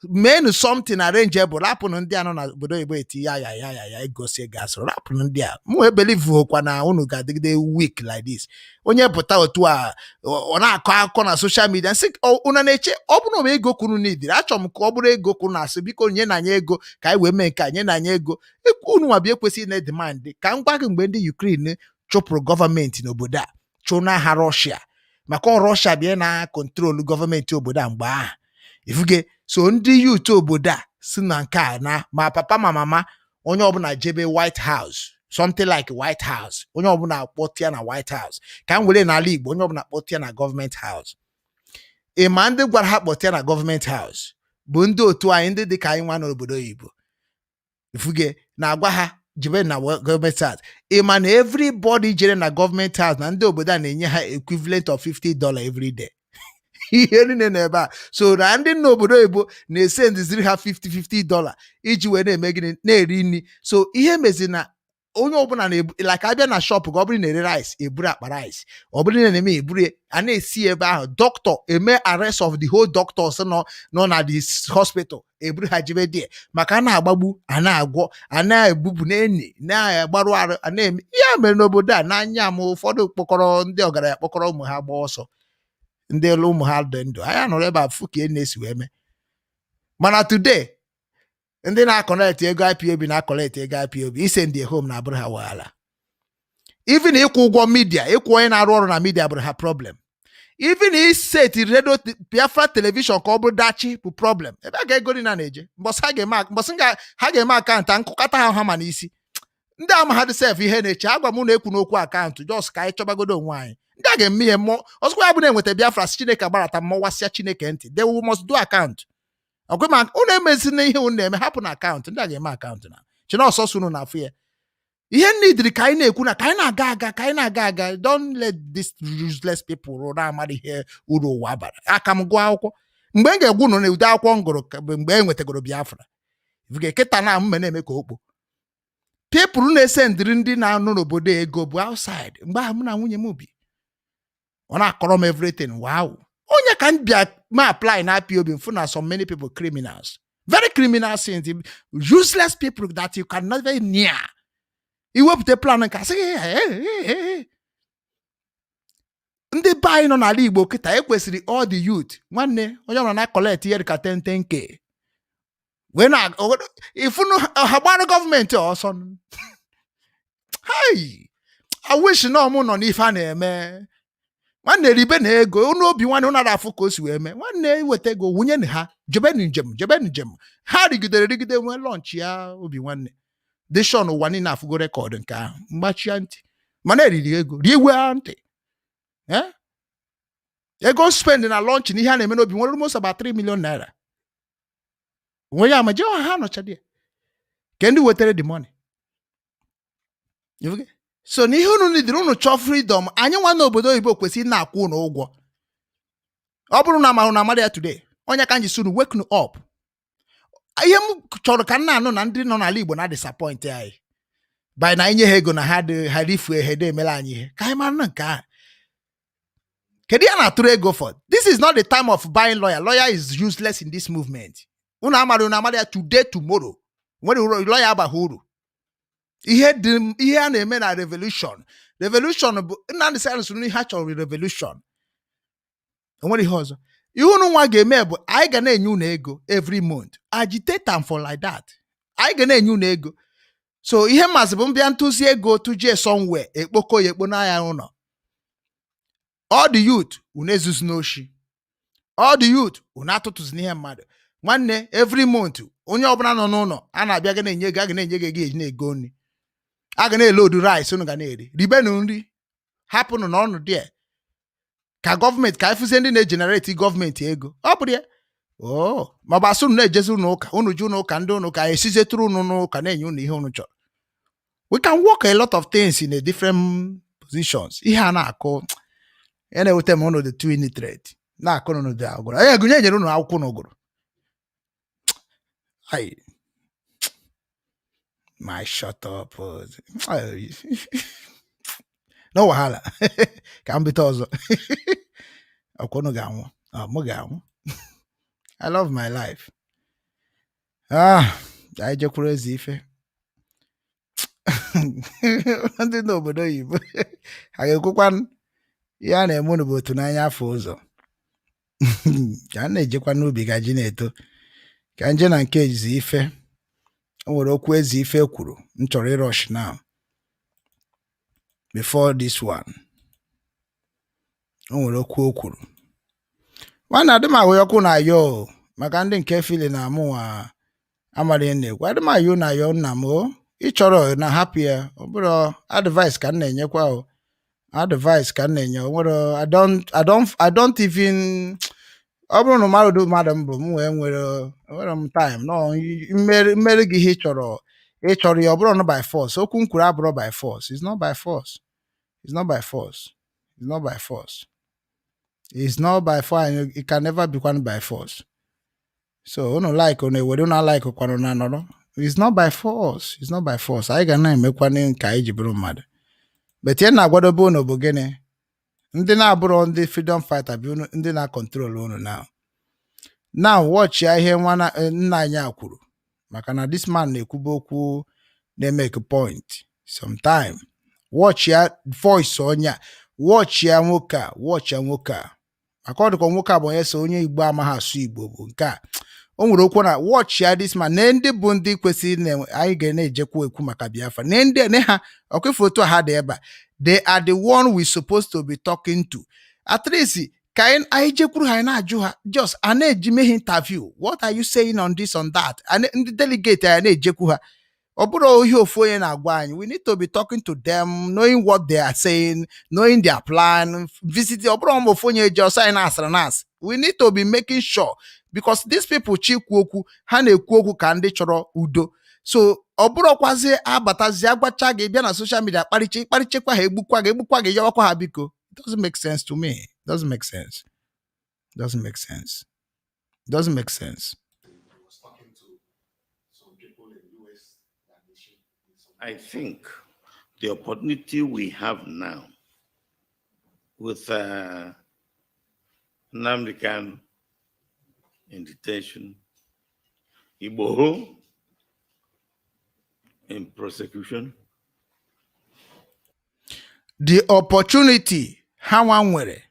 D: meenụ something arrangeable. Rapụnụ ndị a nọ n'obodo oyibo eti ya ya ya ya ya egosi ego asụrụ. Rapụnụ ndị a. M wee believe kwa na unu ga-adịgide weak like this. Onye pụta otu a ọ na-akọ akụkọ na social media nsị unu na-eche ọ bụrụ na ego kwunu n'idiri. Achọrọ m ka ọ bụrụ ego kwunu na-asị biko nye na anyị ego ka anyị wee mee nke a, nye na anyị ego. Ekwu unu nwa bịa ekwesịghị na demand. Ka m gwa gị, mgbe ndị Ukraine chụpụrụ gọọmenti n'obodo a chụ n'agha Rọshia, maka ọ Rọshia bịa na control gọọmenti obodo a mgbe ahụ ifuge. So ndị youth obodo a si na nke a na ma papa ma mama onye ọbụla jebe White House, something like White House, onye ọbụla kpọtịa na White House. Ka m were n'ala Igbo, onye ọbụla kpọtịa na government house. Ị ma ndị gwara ha kpọtịa na government house bụ ndị otu anyị, ndị dị ka anyị nwa n'obodo oyibo ifuge na-agwa ha jebe na government house. Ị ma na everybody jere na government house na ndị obodo a na-enye ha equivalent of $50 every day. Ihe niile nọ ebe a so na ndị nna obodo oyibo na-ese ndiziri ha 50 $50 iji wee na-eme gịnị? Na-eri nri. So ihe mezi na onye ọbụla na-ebu like abịa na shop ka ọ bụrụ na ere rice, eburu akpa rice. Ọ bụrụ na na-eme eburu ya, a na-esi ebe ahụ. Doctor eme arrest of the whole doctors nọ na the hospital, eburu ha jebe there maka a na-agbagbu, a na-agwọ, a na-ebubu n'enyi, na-agbarụ arụ, a na-eme ihe mere n'obodo a n'anya m. Ụfọdụ kpọkọrọ ndị ọgaranya kpọkọrọ ụmụ ha gbaa ọsọ, ndị elu ụmụ ha dị ndụ. Anyị nọrọ ebe a fụ ka e na-esi wee mee. Mana today ndị na-acollect ego IPOB na-acollect ego IPOB ise ndị home na-abụrụ ha wahala. Even ịkwụ ụgwọ media, ịkwụ onye na-arụ ọrụ na media bụrụ ha problem. Even iseti Radio Biafra Television ka ọ bụrụ dachi bụ problem. Ebe a ga-ego na na-eje mbọsị ha ga-eme mbọsị ha ga-eme account nkụkọta ha ha ma n'isi ndị ama ha dị sef ihe na-eche. Agwa m na ekwu n'okwu account, just ka anyị chọbagodo onwe anyị. Ndị a ga-eme ihe mmụọ ọzọkwa ya bụ na-enweta Biafra si Chineke gbarata mmọwasịa Chineke ntị. They will must do account. Ọkwe ma unu emezina ihe unu na-eme, hapụ na account. Ndị a ga-eme account na chinọsọsọ unu na-afụ ya.
E: Ihe nidiri ka anyị na-ekwu na ka anyị na-aga aga, ka anyị na-aga aga. Don't let these useless people na-amara ihe uru ụwa bara. Aka m gụọ akwụkwọ mgbe m ga-egwu nụ na ụdị akwụkwọ m gụrụ bụ mgbe e nwetagoro Biafra. Kịta na mme na-eme ka okpo people na-ese ndịrị ndị na-anọ n'obodo ego bụ outside. Mgbe ahụ mụ na nwunye m bi, ọ na-akọrọ m everything. Wow, onye ka m bịa ma apply na IPOB m fụ na so many people, criminals, very criminal sins, useless people that you can never near. Iwepụta plan nke asị gị, "Hey, hey, hey, hey." Ndị be anyị nọ n'ala Igbo kịta ekwesịrị all the youth, nwanne, onye ọbụla na collect ihe dịka 10 10K wee na ifunu ha gbara gọọmenti ọsọ. Hey, I wish na ọmụ nọ n'ife a na-eme. Nwanne, ribe na ego unu obi nwanne unu afụ ka o si wee mee. Nwanne, weta ego wunye ha, jebenu njem, jebenu njem. Ha rigidere rigide nwee launch ya. Obi nwanne dishon ụwa niile afụgo record nke ahụ. Mgbachia ntị mana eriri ego riwe ntị. Eh? Ego spend na launch na ihe a na-eme n'obi nwere almost about 3 million naira. Onwe ya ama jee ha nọcha dị ke ndị wetara the money. You get? So n'ihe unu nidiri, unu chọọ freedom. Anyị nwa n'obodo oyibo kwesịrị na-akwụ unu ụgwọ. Ọ bụrụ na amahụ na amara ya today, onye ka m ji sị unu wake up. Ihe m chọrọ ka m na-anụ na ndị nọ n'ala Igbo na disappoint anyị by na anyị nye ha ego na ha dị ha rifue ha ede emere anyị ihe ka anyị mara na nke ahụ. Kedu ya na-atụrụ ego for? This is not the time of buying lawyer. Lawyer is useless in this movement. Unu amara, unu amara ya today, tomorrow nwere lawyer abaghị uru. Ihe dị ihe a na-eme na revolution, revolution bụ Nnamdi Kanu soro ihe a chọrọ, revolution. O nwere ihe ọzọ ihe unu nwa ga-eme bụ anyị ga na-enye unu ego every month. Agitate am for like that. Anyị ga na-enye unu ego. So ihe mmasị bụ mbịa ntụzi ego tụjie somewhere, ekpoko ya ekpo n'ahịa ụlọ. All the youth, unu ezuzu n'oshi. All the youth, unu atụtụzi n'ihe mmadụ. Nwanne, every month onye ọbụla nọ n'ụlọ a na-abịa ga na-enye ego, a ga na-enye gị ego eji na-ego nri, a ga na-elodu rice unu ga na-eri. Ribenu nri, hapụnụ n'ọnụ dị ka gọọmenti ka anyị fụzie ndị na-egenerate gọọmenti ego. Ọ bụrụ ya oo, ma ọ bụ asị unu na-ejezi unu ụka, unu ji unu ụka, ndị unu ụka esizetụrụ unu n'ụka na-enye unu ihe unu chọrọ. We can work a lot of things in a different positions. Ihe a na-akụ ya na-ewute m, unu dị too illiterate na-akụ unu dị agụrụ onye gụnye nyere unu akwụkwọ n'ụgụrụ. Ai, my shut up. No wahala, ka m bite ọzọ. Ọkwa unu ga-anwụ. Ọ mụ ga-anwụ. I love my life. Ah, anyị jekwuru eze ife ndị n'obodo oyibo ha ga-ekwekwa ihe a na-eme unu bụ otu n'anya afọ ụzọ ka a na-ejekwa n'ubi ka ji na-eto. Ka nje na nke eze ife, o nwere okwu eze ife kwuru m chọrọ ịrush now before this one. O nwere okwu o kwuru. Nwanne, adị m ahụ ọkụ na ayo o, maka ndị nke fili na mụnwa amara ihe m na-ekwu. Adị m ayo na ayo nna m o. Ị chọrọ na hapụ ya. Ọ bụrụ advice ka m na-enyekwa o, advice ka m na-enye. O nwere I don't even ọ bụrụ na mmadụ mmadụ m bụ m wee nwere nwere m time nọ mmeri mmeri gị ihe ị chọrọ, ị chọrọ ya. Ọ bụrụ na by force, okwu m kwuru abụrụ by force. It's not by force, it's not by force, it's not by force, it's not by force, and it can never be one by force. So unu like, unu ewere, unu like kwanụ na nọrọ. It's not by force, it's not by force. Anyị ga na-emekwanụ nke anyị ji bụrụ mmadụ. But ihe na-agwadobe unu bụ gịnị? Ndị na-abụrụ ndị freedom fighter bụ ndị na-control unu now. Now watch ya, ihe nwa nna anyị a kwuru, maka na this man na-ekwube okwu na-emeke point sometime. Watch ya, voice onye a. Watch ya, nwoke a. Watch ya, nwoke a, maka ọ dịka nwoke a bụ onye so onye Igbo amaghị asụ Igbo bụ nke a o nwere okwu na watch ya, this man na ndị bụ ndị kwesịrị na anyị ga na-ejekwa ekwu maka Biafra na ndị ne ha ọkwefu otu a ha dị ebe a. They are the one we supposed to be talking to. At least ka anyị jekwuru ha, anyị na-ajụ ha, just a na-eji mee ha interview: "What are you saying on this, on that?" Ndị delegate anyị na-ejekwu ha. Ọ bụrụ ihe ofu onye na-agwa anyị, we need to be talking to them, knowing what they are saying, knowing their plan, visiting. Ọ bụrụ ma ofu onye eji ọsọ anyị na-asara na-asị, we need to be making sure, because these people chi kwu okwu, ha na-ekwu okwu ka ndị chọrọ udo.
D: So ọ bụrụkwazi abatazi agwacha gị bịa na social media kparịcha ịkparịchekwa ha, egbukwa gị, egbukwa gị, yọwakwa ha biko. It doesn't make sense to me. It doesn't make sense. Doesn't make sense. Doesn't make sense.
I: Was talking to some people in US that they should.
J: I think the opportunity we have now with Nnamdi Kanu in detention, Igboho in prosecution,
D: The opportunity ha nwa nwere,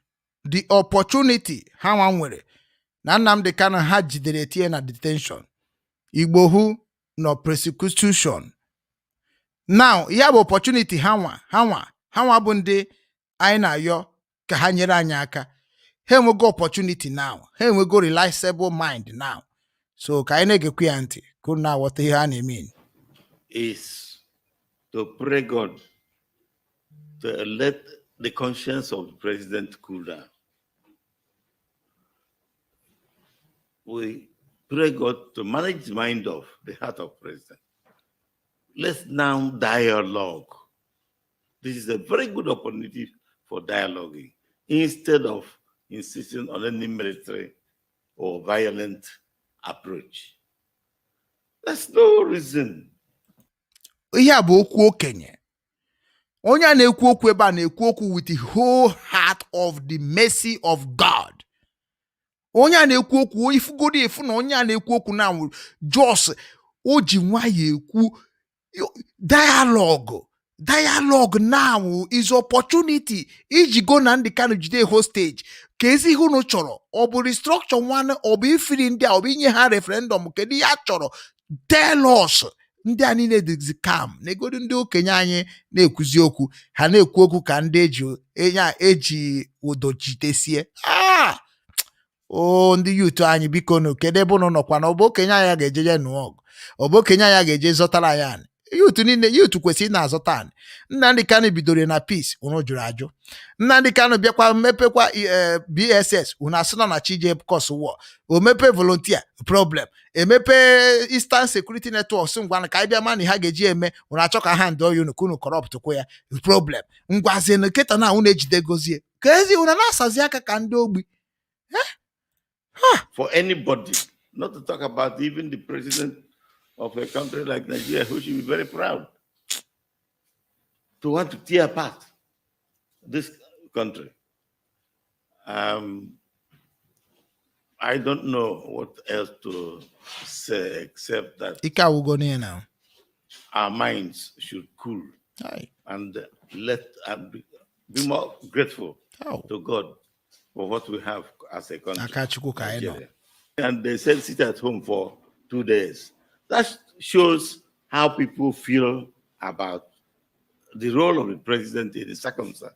D: the opportunity ha nwa nwere na Nnamdi Kanu ha jidere tinye na detention, Igbohu nọ prosecution now, ya bụ opportunity ha nwa bụ ndị anyị na-ayọ ka ha nyere anyị aka. Ha enwego opportunity now, ha enwego reliable mind now. So ka anyị na-egekwu ya ntị ka unu na-aghọta ihe a na-eme.
J: Is to pray God to let the conscience of the president cool down. We pray God to manage the mind of the heart of president. Let's now dialogue. This is a very good opportunity for dialoguing instead of insisting on any military or violent approach. There's no reason.
D: Ihe a bụ okwu okenye. Onye a na-ekwu okwu ebe a na-ekwu okwu with the whole heart of the mercy of God. Onye a na-ekwu okwu, ifugodi efu na onye a na-ekwu okwu na jos o ji nwayọọ ekwu dialogue. Dialogue now is opportunity iji go na ndị Kanu jide hostage ka ezi ihe unu chọrọ. Ọ bụ restructure nwanne, ọ bụ ifiri ndị a, ọ bụ inye ha referendum? Kedu ihe a chọrọ? Tell us. Ndị a niile dịzi calm na-egodu. Ndị okenye anyị na-ekwuzi okwu, ha na-ekwu okwu ka ndị eji enya eji ụdọ jidesie. Ah, o ndị youth anyị, biko nụ, kedu ebe unu nọkwa na ọ bụ okenye anyị ga-eje je nụọ ọgụ? Ọ bụ okenye anyị ga-eje zọtara anyị anị? Youth niile, youth kwesịrị ị na-azọta anị. Nnamdị Kanu bidoro na peace, unu jụrụ ajụ. Nnamdị Kanu bịakwa mepekwa BSS, unu asị nọ na chije cause war. O mepe volunteer problem, emepe Eastern Security Network, sị ngwa ka anyị bịa ma na ha ga-eji eme. Unu achọ ka ha ndụọ ya unu ka unu corrupt kwa ya problem. Ngwazie nkịta na unu ejidegozie ka ezi unu na-asazi aka ka ndị ogbi.
J: For anybody, not to talk about even the president of a country like Nigeria, who should be very proud to want to tear apart this country. I don't know what else to say except that
D: Ike awụgo n'ihe na
J: our minds should cool
D: Aye.
J: And let and be more grateful
D: Oh.
J: to God for what we have as a country.
D: Aka Chukwu ka anyị nọ.
J: Nigeria. And they said sit at home for 2 days. That shows how people feel about the role of the president in the circumstance.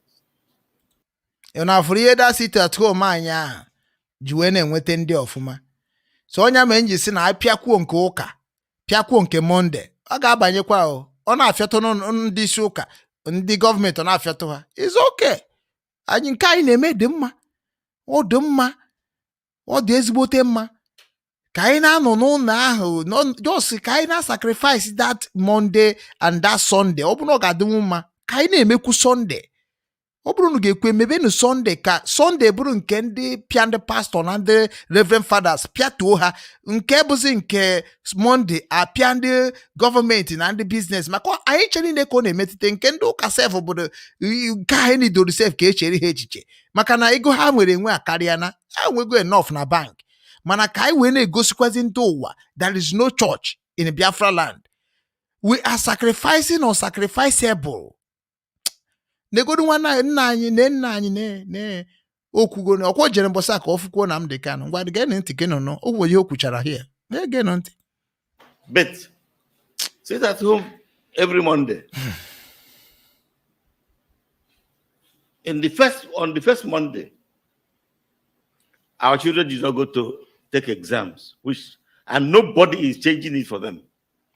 D: Ị na-afụrụ ihe da sit at home anyị ahụ ji wee na-enweta ndị ọfụma. So onye mere nji si na apịakwuo nke ụka, pịakwuo nke Monday, ọ ga-abanyekwa. O ọ na-afịatụ ndị isi ụka, ndị gọọmenti, ọ na-afịatụ ha. Is okay. Anyị nke anyị na-eme dị mma, ọ dị mma, ọ dị ezigbote mma ka anyị na-anọ n'ụlọ ahụ just ka anyị na-sacrifice that Monday and that Sunday. Ọ bụrụ na ọ ga-adịnwu mma ka anyị na-emekwu Sunday, ọ bụrụ na ga-ekwe mebenu Sunday, ka Sunday bụrụ nke ndị pịa ndị pastọ na ndị reverend fathers pịatuo ha, nke bụzi nke Monday apịa ndị gọọmenti na ndị business, maka anyị chere niile ka ọ na-emetụta. Nke ndị ụka sef obodo nke anyị nidoro sef ka echere ha echiche, maka na ego ha nwere enwe akarịa na ha nwego enough na bank. Mana ka anyị wee na-egosikwazi ndị ụwa there is no church in Biafra land. We are sacrificing unsacrificable. Negodu nwanne anyị, nna anyị, ne nna anyị ne ne okwugo na ọkwa jere mbọsị a ka ọ fụkwuo na Nnamdi Kanu. Ngwa, geenụ ntị gị nụ o nwere ihe o kwuchara here. Na-egenụ ntị.
J: But sit at home every Monday. In the first on the first Monday, our children did not go to take exams, which and nobody is changing it for them.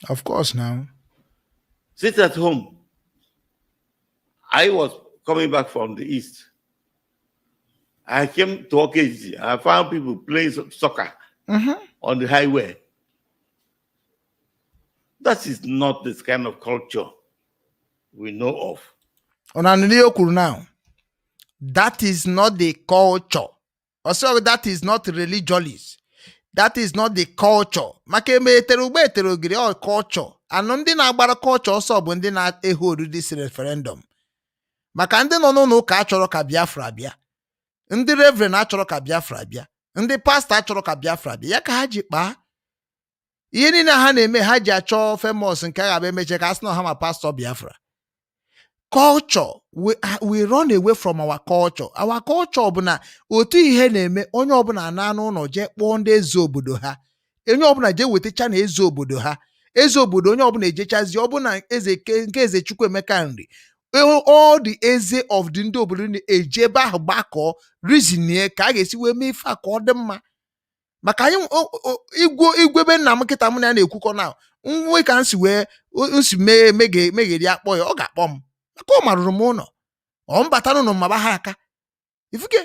D: Of course now.
J: Sit at home. I was coming back from the east. I came to OKG. I found people playing soccer on the highway. That is not this kind of culture we know of.
D: Unu anụrụ ihe o kwuru now? That is not the culture. Ọsọ, that is not religious, that is not the culture. Maka eme etere ugbo etere ogiri, ọ culture. Anụ ndị na-agbara culture ọsọ bụ ndị na-ehold this referendum, maka ndị nọ n'ụlọ ụka achọrọ ka Biafra bịa, ndị reverend achọrọ ka Biafra bịa, ndị pastọ achọrọ ka Biafra bịa. Ya ka ha ji kpaa ihe niile ha na-eme, ha ji achọ famous nke a ga-abịa emeche ka a sị na ha ma pastọ Biafra. Culture, we run away from our culture. Our culture bụ na otu ihe na-eme, onye ọbụla na anụ ụlọ jee kpọọ ndị eze obodo ha, onye ọbụla jee wetacha na eze obodo ha, eze obodo, onye ọbụla ejechazi ọbụna eze nke eze Chukwuemeka Nri, all the eze of the ndị obodo na-eji ebe ahụ gbakọọ, reasonie ka a ga-esi wee mee ife a ka ọ dị mma. Maka anyị igwe igwe be nna m kịta, mụ na ya na-ekwukọ na nwe ka nsi wee nsi mee megheri akpọ ya, ọ ga-akpọ m maka ọ marụrụ m ụlọ, ọ mbata n'ụlọ maba ha aka ifuke.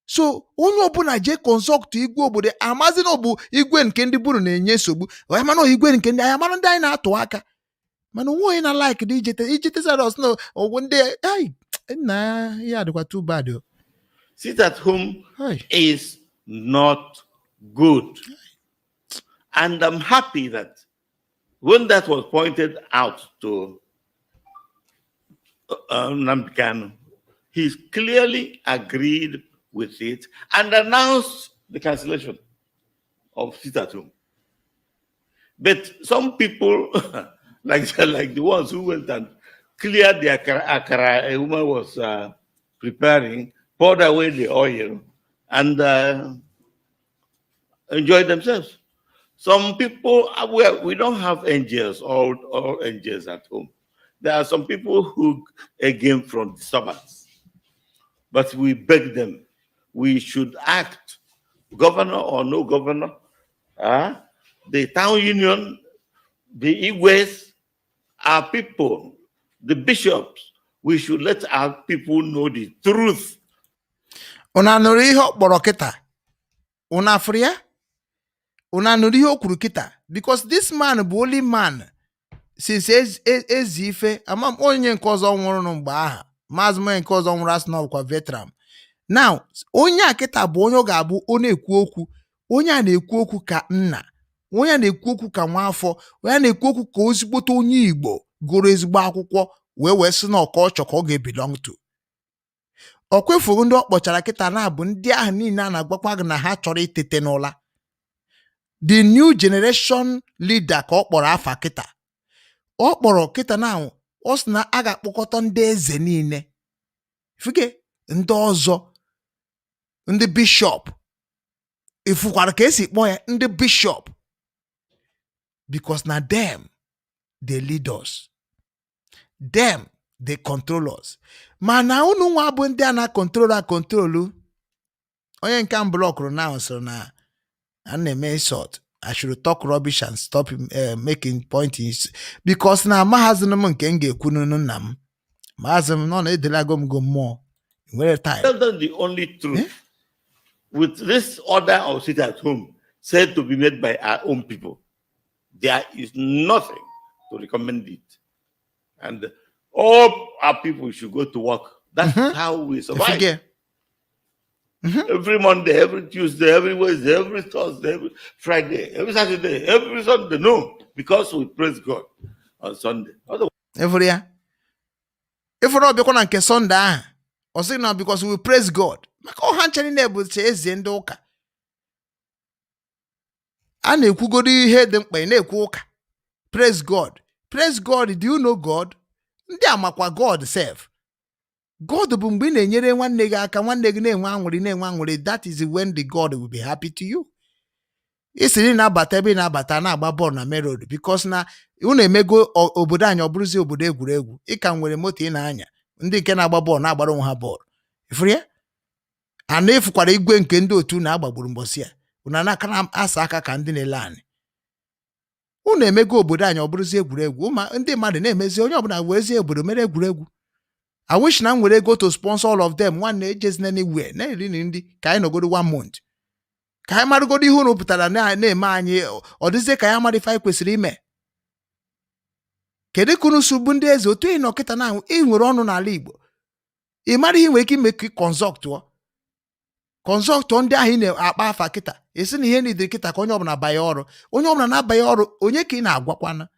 D: So onye ọbụla jee consult igwe obodo, amazi na ọ bụ igwe nke ndị buru na-enye nsogbu ọ mana ọ igwe nke ndị anyị mara ndị anyị na-atụ aka, mana onwe onye na like dị ijete ijete saros na ọgwụ ndị ai nna ya dịkwa too bad o.
J: Sit at home
D: Ai.
J: is not good. And I'm happy that when that was pointed out to Nnamdi Kanu, he clearly agreed with it and announced the cancellation of sit at home. But some people, like the ones who went and cleared the akara a woman was preparing, poured away the oil, and enjoyed themselves. Some people, we don't have angels, all angels at home. There are some people who again from disturbance, but we beg them, we should act, governor or no governor, the town union, the Igwes, our people, the bishops, we should let our people know the truth.
D: Unu anụrụ ihe ọ kpọrọ kịta? Unu afụrụ ya? Unu anụrụ ihe o kwuru kịta? Because this man bụ only man since ezi ife ama m onye nke ọzọ nwụrụ mgbe aha maazị m onye nke ọzọ nwụrụ, asị na ọ bụkwa veteran. Now onye a kịta bụ onye ọ ga-abụ ọ na-ekwu okwu, onye a na-ekwu okwu ka nna, onye a na-ekwu okwu ka nwa afọ, onye a na-ekwu okwu ka ozigbote onye Igbo gụrụ ezigbo akwụkwọ wee sị na ọka ọ chọ ka ọ ga-ebelong to. Ọ kwefughị ndị ọ kpọchara kịta na-abụ ndị ahụ niile a na-agwakwa gị na ha chọrọ itete n'ụla, the new generation leader ka ọ kpọrọ afa kịta. Ọ kpọrọ kịta na ọ sị na a ga-akpọkọta ndị eze niile, fuge ndị ọzọ, ndị bishọp, ifukwara ka esi kpọọ ya ndị bishọp, because na them dey lead us, them dey control us. Mana unu nwa bụ ndị a na-acontrol acontrol. Onye nke m blockụrụ now sịrị na a na-eme insult. I should talk rubbish and stop making point is because na amaghazị m nke m ga-ekwu n'unu nna m maazị m nọ na edelago m go mmụọ nwere time.
J: Tell them the only truth. With this order of sit at home said to be made by our own people, there is nothing to recommend it. And all our people should go to work. That's how we survive.
D: Ifuge.
J: Every Monday, every Tuesday, every Wednesday, every Thursday, every Friday, every Saturday, every Sunday. No, because we praise God on Sunday. Otherwise,
D: ịfụrụ ya, ịfụrụ ọbịakwa na nke Sunday ahụ, ọ sị na because we praise God. Maka ọha nche niile bụ che eze ndị ụka a na-ekwugodo ihe dị mkpa, ị na-ekwu ụka, praise God, praise God. Do you know God? Ndị amakwa God sef. God bụ mgbe ị na-enyere nwanne gị aka, nwanne gị na-enwe aṅụrị, na-enwe aṅụrị. That is when the God will be happy to you. Isi na ị na-abata ebe ị na-abata na-agba bọọlụ na main road because na unu emego obodo anyị ọ bụrụzi obodo egwuregwu. Ị ka nwere moto ị na-anya, ndị nke na-agba bọọlụ na-agbara onwe ha bọọlụ, ifuru ya ana efukwara igwe nke ndị otu na-agbagburu mbọsị ya. Unu anaka na-asa aka ka ndị na-ele anyị. Unu emego obodo anyị ọ bụrụzi egwuregwu ma ndị mmadụ na-emezi, onye ọbụla werezie obodo mere egwuregwu. I wish na m nwere ego to sponsor all of them. Nwanne, ejezina anywhere na-eri nri ka anyị nọgodo one month ka anyị marụgodo ihe unu pụtara na-eme anyị. Ọ dịzie ka anyị amara ife anyị kwesịrị ime.
E: Kedu ka unu si bụ ndị eze otu ị nọ kịta na ị nwere ọnụ n'ala Igbo, ị mara ihe nwere ike ime ka consult ndị ahụ ị na-akpa afa kịta, esi na ihe nidiri kịta ka onye ọbụla banye ọrụ, onye ọbụla na-abanye ọrụ, onye ka ị na-agwakwana?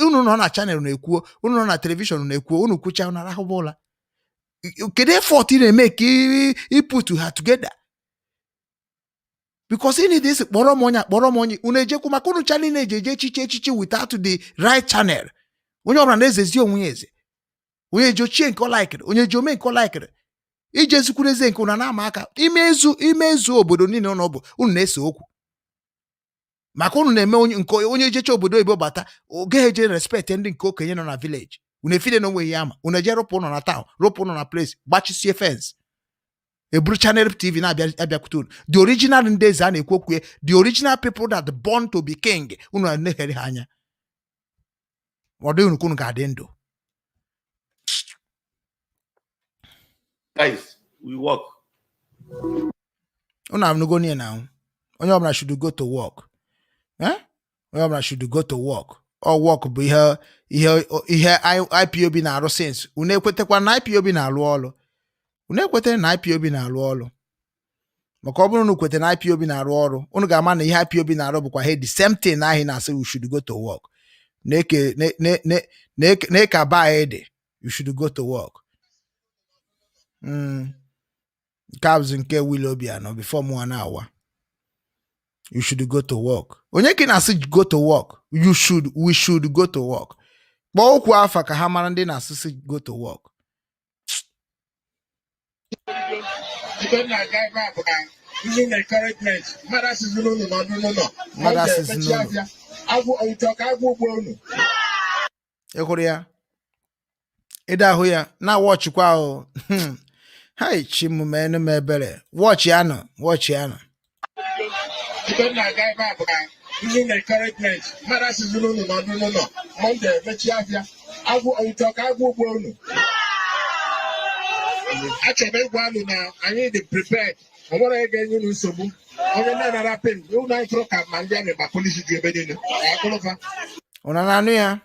E: Unu nọ na channel na-ekwuo, unu nọ na television na-ekwuo, unu kwucha, unu arahụba ụla. Kedu effort ị na-eme ka ị put ha together? Because ị need isi kpọrọ m onye a, kpọrọ m onye unu ejekwu, maka unu cha niile eji eje echichi echichi without the right channel. Onye ọbụla na-ezezi onwe ya eze, onye eji ochie nke ọ laikiri, onye eji ome nke ọ laikiri, ije zikwuru eze nke unu na-ama aka imezu imezu obodo niile ụnụ bụ unu na-ese okwu, maka unu na-eme onye nke onye jecha obodo oyibo bata, oge eje respect ndị nke okenye nọ na village. Unu efide na onweghị ya ama, unu eje rụpụ ụnọ na town, rụpụ ụnọ na place, gbachisie fence, eburu channel TV na-abịa abịakwute unu. The original ndị eze a na-ekwu okwu ya, the original people that born to be king, unu na-eghere ha anya. Ọ dịghị unu ka unu ga-adị ndụ.
J: Guys, we work.
E: Unu anụgo niile na onye ọbụla should go to work. Eh? Onye ọbụla should go to work. Ọ work bụ ihe IPOB na-arụ since. Unu ekwetekwa na IPOB na-arụ ọrụ? Unu ekwetara na IPOB na-arụ ọrụ? Maka ọ bụrụ na unu kwete na IPOB na-arụ ọrụ, unu ga-ama na ihe IPOB na-arụ bụkwa he the same thing ahụ na-asị we should go to work. Na-eke na-eke aba anyị dị, you should go to work. Nke a bụzi nke Willie Obianọ before mụnwa na-awa. You should go to work. Onye ka ị na-asị go to work? You should, we should go to work. Kpọọ okwu afa ka ha mara ndị na-asịsị go to work.
K: Ibe m na-aga ebe a bụ ka ndị na encouragement mmadụ asịziri unu n'ọdụ n'ụlọ.
E: Mmadụ asịzị
K: Emechi
E: n'ụlọ.
K: Afịa agwụ ụtọ ka agwụ ugbo unu.
E: Ị hụrụ ya? Ịda ahụ ya na wọchịkwa ahụ. Hai, chi m, menụ m ebere. Wọchị anụ, wọchị anụ.
K: Ibe m na-aga ebe a bụ ka ndị na encouragement mmadụ asịziri unu n'ọdụ n'ụlọ. Monday emechi afịa agwụ ụtọ ka agwụ ugbo unu. Achọrọ m ịgwa unu na anyị dị prepared. O nwere onye ga-enye unu nsogbu. Onye na-anara pin unu, anyị tụrụ ka ma ndị army ma polisi ju ebe niile akụrụfa.
E: Unu na-anụ ya?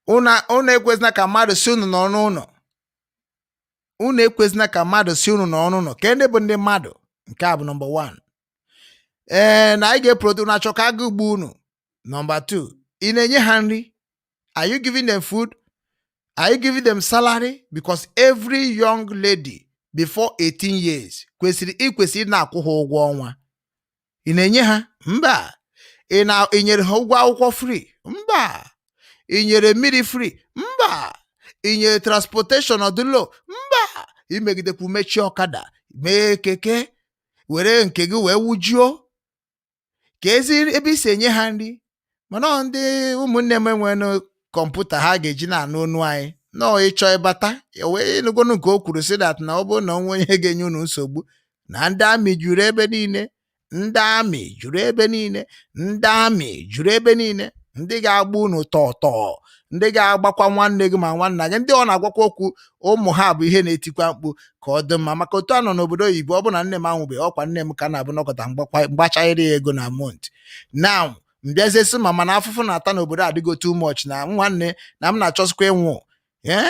E: Unu ekwezina ka mmadụ si unu nọ n'ụlọ. Unu ekwezina ka mmadụ si unu nọ n'ụlọ. Ka ndị bụ ndị mmadụ, nke a bụ number 1. Ee, na anyị ga-eprote unu achọ ka agụ gbuo unu. Number 2, ị na-enye ha nri? Are you giving them food? Are you giving them salary? Because every young lady before 18 years kwesịrị ikwesịrị na-akwụ ha ụgwọ ọnwa. Ị na-enye ha? Mba. Ị na ị nyere ha ụgwọ akwụkwọ free? Mba. Ị nyere mmiri free? Mba. Ị nyere transportation ọdụlo? Mba. Imegidekwu mechie ọkada, mee keke, were nke gị wee wujuo ka ezi ebe i si enye ha nri. Mana ọ ndị ụmụnne m enwenụ kọmputa ha ga-eji na-anụ onu anyị nọọ ịchọ ịbata wee ịnụgonu nke o kwuru si that na ọ bụrụ na onwe onye ga-enye unu nsogbu na ndị army juru ebe niile, ndị army juru ebe niile, ndị army juru ebe niile, ndị ga-agba unu tọtọ, ndị ga-agbakwa nwanne gị ma nwanna gị. Ndị ọ na-agwakwa okwu, ụmụ ha bụ ihe na-etikwa mkpu ka ọ dị mma, maka otu a nọ n'obodo oyibo. Ọ bụ na nne m anwụbeghị, ọkwa nne m ka na-abụ nọkọta mgbachanyere ya ego na month now. Mbịazie sị ma mana afụfụ na-ata n'obodo adịgo too much, na nwanne na m na-achọsikwa ịnwụ. Ee,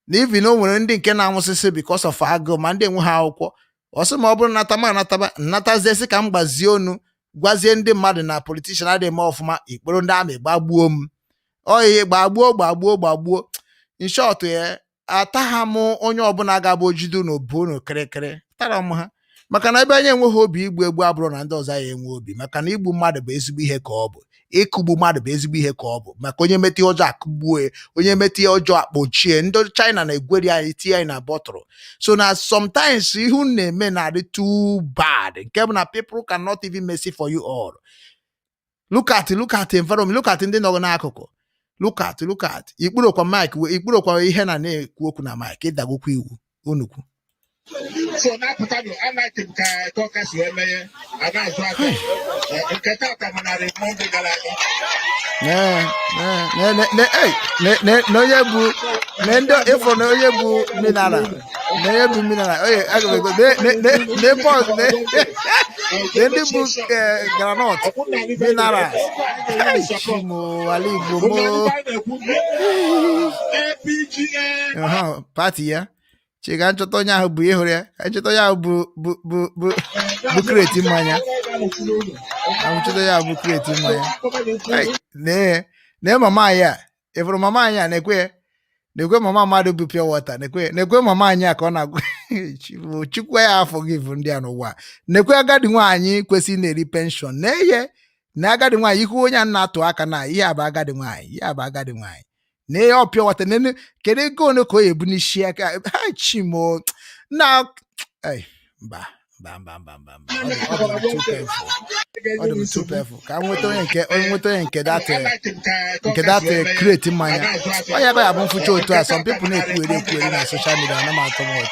E: na even o nwere ndị nke na-anwụsịsị because of agụụ, ma ndị enwe ha akwụkwọ. Ọ sị ma ọ bụrụ nata m anataba nnatazie, sị ka m gbazie onu gwazie ndị mmadụ na politician adịghị eme ọfụma, ikporo ndị army gbagbuo m oyi, gbagbuo, gbagbuo, gbagbuo. In short, ya atagha m onye ọbụla ga-abụ ojido unu bụ unu kịrịkịrị tara m ha, maka na ebe anyị enweghị obi igbu egbu abụrụ na ndị ọzọ ya enwe obi, maka na igbu mmadụ bụ ezigbo ihe ka ọ bụ, ịkụgbu mmadụ bụ ezigbo ihe ka ọ bụ, maka onye metụ ihe ọjọọ akụgbuo ya, onye metụ ihe ọjọọ akpọchie. Ndị China na-egweri anyị, tinye anyị na bọtụlụ. So na sometimes ihe unu na-eme na-adị too bad, nke bụ na people cannot even mercy for you all. Look at, look at environment, look at ndị nọ n'akụkụ, look at, look at ikpurokwa mic, ikpurokwa ihe na na-ekwu okwu na mic, ịdagokwa iwu unukwu.
K: So na-apụtanụ, anaghị m ka eke ọka si wee meghe a na-azụ afịa. Nke tata manarị Monday gara aga.
E: Ne, ne, ne, ne, ne, na onye bụ na ndị ịfụ na onye bụ mineral, na onye bụ mineral oye, aga m ego ne ne ne ne pọs ne.
D: Lee ndị bụ groundnut minerals. Ai, chimo ala Igbo mo. Ọhọ, party ya chika nchọta onye ahụ bụ ịhụrụ ya ka nchọta onye ahụ bụ bụ bụ bụ bụ crate mmanya, ka nchọta onye ahụ bụ crate mmanya. Ai, nee nee mama anyị a, ị fụrụ mama anyị a na-ekwe ya na-ekwe mama mmadụ bụ pure water, na-ekwe na-ekwe mama anyị a ka ọ na-agụ. Chukwu Chukwu ya afọ gị bụ ndị a n'ụwa na-ekwe agadi nwaanyị kwesịrị na-eri pension na-eye na agadi nwaanyị ihu onye a na-atụ aka na ihe a bụ agadi nwaanyị, ihe a bụ agadi nwaanyị na ihe ọ pure water nene. Kedu ego ole ka ọ ebu n'isi aka ha? Chimo na ai, mba mba mba mba mba mba, ọ dị m too painful, ọ dị m too painful. Ka m nweta onye nke onye nweta onye nke that nke that crate mmanya onye ebe ya bụ mfụcha otu a. Some people na-ekwugheri ekwugheri na social media na m atụ m ọchị.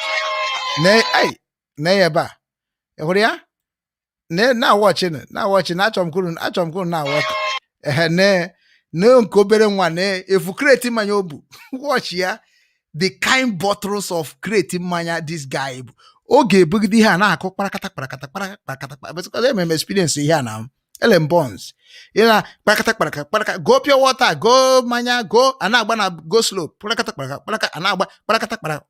D: Nee, ai, nee ya ebe a, ị hụrụ ya? Nee na wọchị na wọchị na achọrọ m kwuru na wọchị. Ehe, nee nee nke obere nwa, nee efu crate mmanya o bu. Wọchị ya, the kind bottles of crate mmanya this guy bụ. Ọ ga-ebugide ihe a na-akụ kparakata kparakata kparakata kparakata kparakata. Emere m experience ihe a na ele bonds ị na kparakata kparakata kparakata, go pure water, go mmanya, go a na-agba na go slow, kparakata kparakata kparakata, a na-agba kparakata kparakata.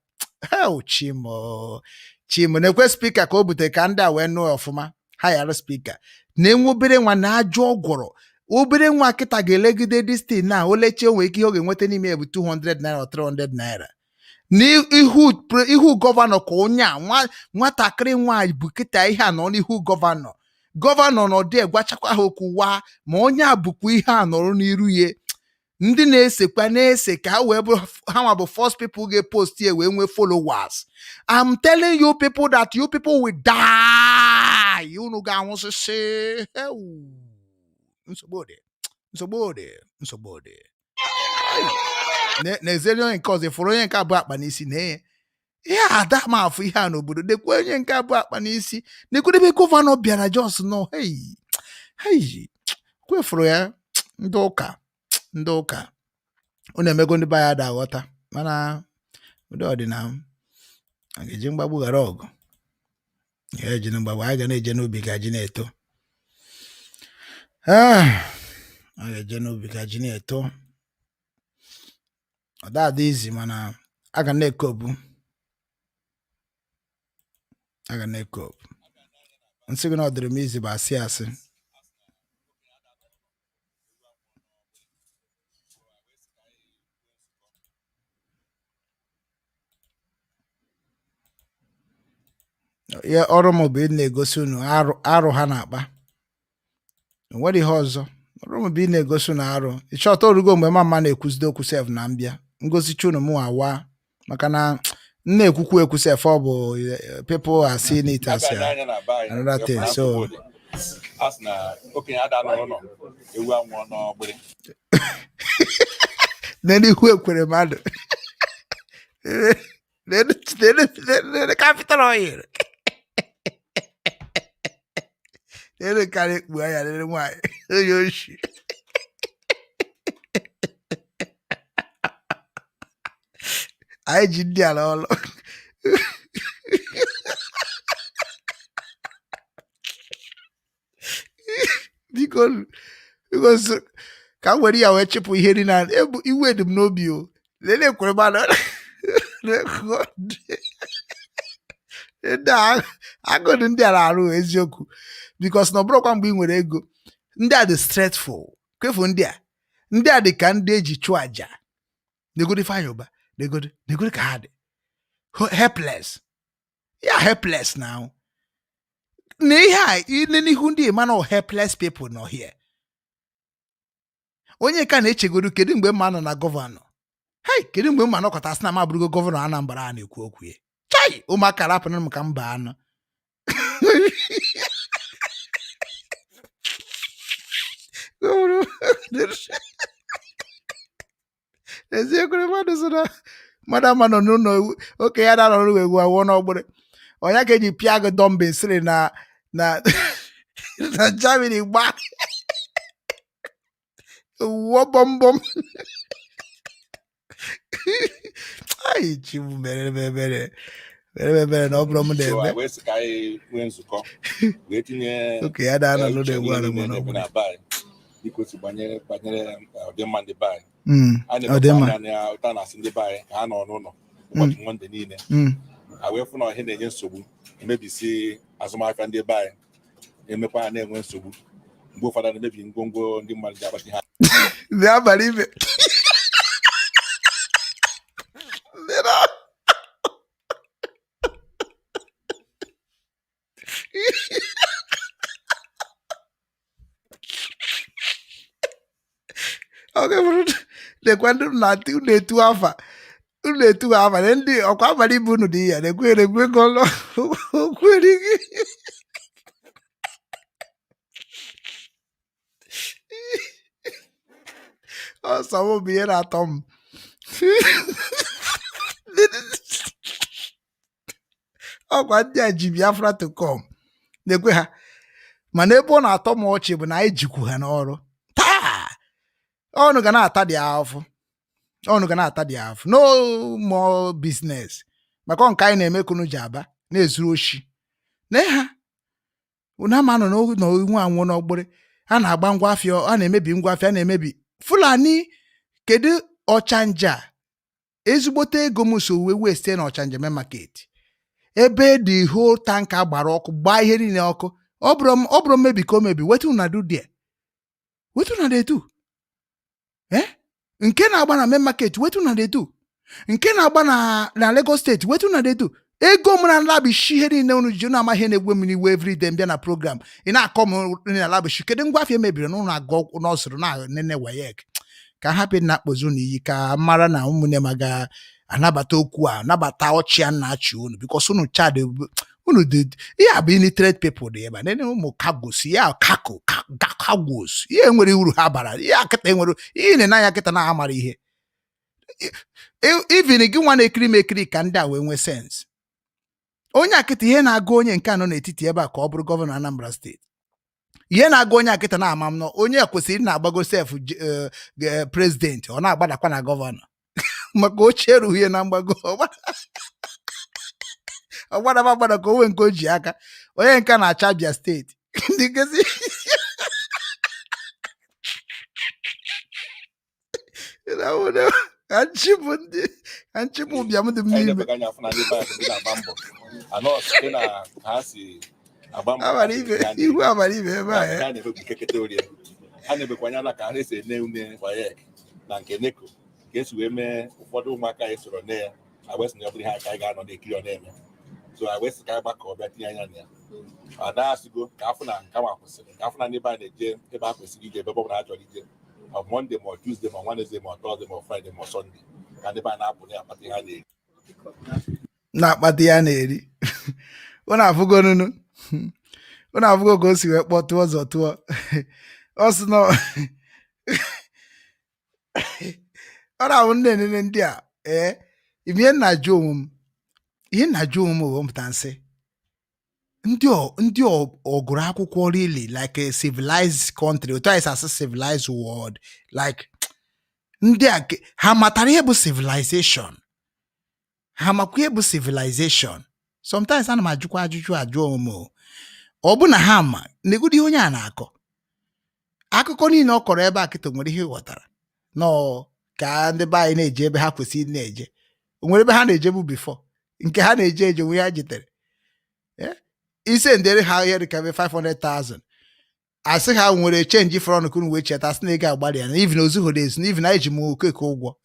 D: Hell, chimo chimo na-ekwe speaker ka o bute ka ndị a wee nụọ ọfụma. Ha yara speaker na-enwe obere nwa na ajọ ọgwọrọ obere nwa kịta ga-elegide this thing na o lechie nwee ike ihe ọ ga-enweta n'ime ya bụ 200 naira or 300 naira n'ihu ihu governor ka onye a nwa nwatakịrị nwaanyị bụ kịta ihe a nọ n'ihu governor. Governor nọ dị gwachakwa ha okwu waa ma onye a bụkwa ihe a nọrọ n'iru ya. Ndị na-esekwa na-ese ka ha wee bụrụ ha nwa bụ first people ga-epost ya wee nwee followers. I'm telling you people that you people will die. Unu ga-anwụsịsị. Ewu. Nsogbu dị, nsogbu dị, nsogbu dị. N'ezie onye nke ọzọ fụrụ onye nke abụọ akpa n'isi na ihe ihe ada ma afụ ihe a n'obodo dekwa onye nke abụọ akpa n'isi nekwedebe governor bịara jos nọ. Hei hei, kwefuru ya. Ndị ụka, ndị ụka unu emego ndị be anyị ada aghọta mana ụdị ọdịnala a ga-eji mgbagbu ghara ọgụ ga-eji mgbagbu. Anyị ga na-eje n'ubi ka ji na-eto. Ah, a ga-eje n'ubi ka ji na-eto. Ọ da izi mana a ga na-ekobu, a ga na-ekobu. Nsị gị na ọ dịrị m izi bụ asị asị. Ihe ọrụ m bụ ị na-egosi unu arụ arụ ha na-akpa. O nwere ihe ọzọ ọrụ m bụ ị na-egosi unu arụ. Ịchọta orugo mgbe mama na-ekwuzide okwu sef na mbịa ngosicha unu mụ awa maka na m na-ekwukwu ekwu sef ọ bụ people are seeing it as another thing, so
L: a sị na okenye ada nọrọ nọ ewu anwụọ n'ọgbịrị.
D: N'elu ekwere mmadụ n'elu capital oil n'elu karịa ekpu anya n'elu nwaanyị onye oshi. Anyị ji ndị ala ọlụ. Biko biko ka m were ya wee chịpụ ihe niile a ebu iwe dị m n'obi o. Lelee ekwere mmadụ ndị a agụdị ndị a na-arụ eziokwu because na ọ bụrụkwa mgbe ị nwere ego ndị a dị straightful kwefu ndị a dị ka ndị eji chụọ àjà negodi Ifeanyi Uba negodi negodi ka ha dị helpless ya helpless now na ihe a ile n'ihu ndị mana helpless people nọ here. Onye ka na-echegodu kedu mgbe mma nọ na governor? Hei, kedu mgbe mma nọkọta sị na m abụrụgo governor Anambra a na-ekwu okwu ya? Chai, ụmụaka rapụrụ m ka m baa anụ. Eziokwu mmadụ sị na mmadụ ama nọ n'ụlọ oke ya na-arọrụ ewu awụọ n'ọgbụrị ọnya ka eji pịa gị dọmbin sịrị na Germany gba owuwo bọmbọm. Ai, Chukwu mere m ebere. Were m ebere na ọ bụrụ m
L: So
D: na-eme.
L: Anyị wee sị ka anyị nwee nzukọ wee tinye
D: Oke ya da anọ
L: uche
D: n'ụlọ egwu
L: n'ihe
D: anụ
L: niile
D: m
L: na-eme
D: n'obodo.
L: na be anyị, dịka o si banyere banyere ọdịmma ndị be anyị. Anyị
D: Ọ dị
L: na-emekwa
D: mma.
L: anya na ụta na-asị ndị be anyị ka ha nọ n'ụlọ ụbọchị Mọnde niile. A wee fụ na ihe na-enye nsogbu, emebisi azụmahịa ndị be anyị, emekwa ha na-enwe nsogbu mgbe ụfọdụ a na-emebi ngwongwo ndị mmadụ ji akpata ha.
D: Ndị abalị ibe. Ndị oge bụrụ lekwa ndị na-atụ unu etu afa unu etu afa na ndị ọkwa abalị ibe unu dị ya na-ekwe ekwe ka ọlụ okwu erighị. Ọsọ m bụ ihe na-atọ m. Ọkwa ndị a ji Biafra to come na-ekwe ha, mana ebe ọ na-atọ m ọchị bụ na anyị jikwu ha n'ọrụ taa. Ọnụ ga na-ata dị afụ, ọnụ ga na-ata dị afụ. No more business, maka ọ nke anyị na-eme ka unu ji aba na-ezuru oshi na ha. Unu ama nọ n'onwe anwụ n'ọgbụrị a na-agba ngwa afịa, a na-emebi ngwa afịa, a na-emebi Fulani. Kedu Ọchanja? Ezigbote ego m so wee wee site na Ọchanja main market, ebe the whole tanker gbara ọkụ, gbaa ihe niile ọkụ. Ọ bụrụ mmebi ka o mebi. Wetin una do there? Wetin una dey do? Eh, nke na-agba na main market, wetin una dey do? Nke na-agba na Lagos Steeti, wetin una dey do? Ego m na labishi ihe niile unu ji unu amaghị na-egwe m n'iwe. Everyday mbịa na program, ị na-akọ m nri na labishi. Kedu ngwa afịa emebiri na ụnụ agụ nọsụrụ na nene WAEC? Ka hapụ na akpọzi unu iyi, ka mara na ụmụnne m ga-anabata okwu a, nabata ọchị a na-achị unu, because unu chad unu dị ihe a bụ illiterate people dị ebe a. Nene ụmụ kagos ya kako kagos, ihe nwere uru ha bara ihe akịta enwere ihe na anya kịta na amara ihe. Even gị nwa na-ekiri m ekiri, ka ndị a wee nwee sense. Onye akịta ihe na-agụ onye nke anọ n'etiti ebe a ka ọ bụrụ gọvanọ Anambra Steeti, ihe na-agụ onye akịta na-ama m nọ onye a kwesịrị na-agbago sef president, ọ na-agbadakwa na gọvanọ maka oche erughị ihe na mgbago. Ọ gbadaba agbada ka o nwee nke o ji aka. Onye nke na-acha Abia Steeti, ndị nkezi ka nchịpụ ndị ka nchịpụ ụbịam dị m
L: Anyị
D: n'ime.
L: na-ekwega anya afụ na ndị be anyị bụ ndị na-agba mbọ anọ site na ka ha si agba mbọ.
D: Abalị ibe ihu abalị ibe ebe a ya.
L: Ha na-eme bụ nkeketa orie ha na-ebekwa anya na ka ha na-esi ene une WAEC na nke NECO, ka esi wee mee ụfọdụ ụmụaka anyị soro nne ya agwesị na ọ bụrụ ihe aka anyị ga-anọ na-ekiri ọ na-eme. So agwesị ka anyị gbakọ bịa tinye anya na ya a na-asịgo ka afụ na nke nwa kwụsịrị, ka afụ na ndị be anyị na-eje ebe ha kwesịrị ije, ebe ọ bụla ha chọrọ ije, ma Mọnde, ma Tuesday, ma Wednesday, ma Thursday, ma Friday, ma Sunday, ka ndị be anyị na-apụ na-akpata ihe ha na-eri.
D: Na-akpata ya na-eri. Unu afụgo nunu, unu afụgo ka o si wee kpọtụọ ụzọ tụọ. Ọ sị na ọ na-ahụ nne nene ndị a. Ee, ihe nna jụ onwe m, ihe nna jụ onwe m bụ mpụta nsị ndị ọgụrụ akwụkwọ, really, like a civilized country, otu anyị si asị civilized world, like ndị a ha matara ihe bụ civilization? Ha makwa ihe bụ civilization? Sometimes ana m ajụkwa ajụjụ ajụ onwe m o. Ọ bụ na ha ma negodo ihe onye a na-akọ. Akụkọ niile ọ kọrọ ebe a kịta, nwere ihe ị ghọtara nọọ ka ndị be anyị na-eje ebe ha kwesịrị ịdị na-eje? O nwere ebe ha na-ejebu before nke ha na-eje eje nwe ha jetere? Ise ndere ha ihe dịka ebe 500,000, asị ha nwere change front unu wee cheta, sị na ego agbalị ya na even ozughoro ezu na even anyị ji m okeke ụgwọ.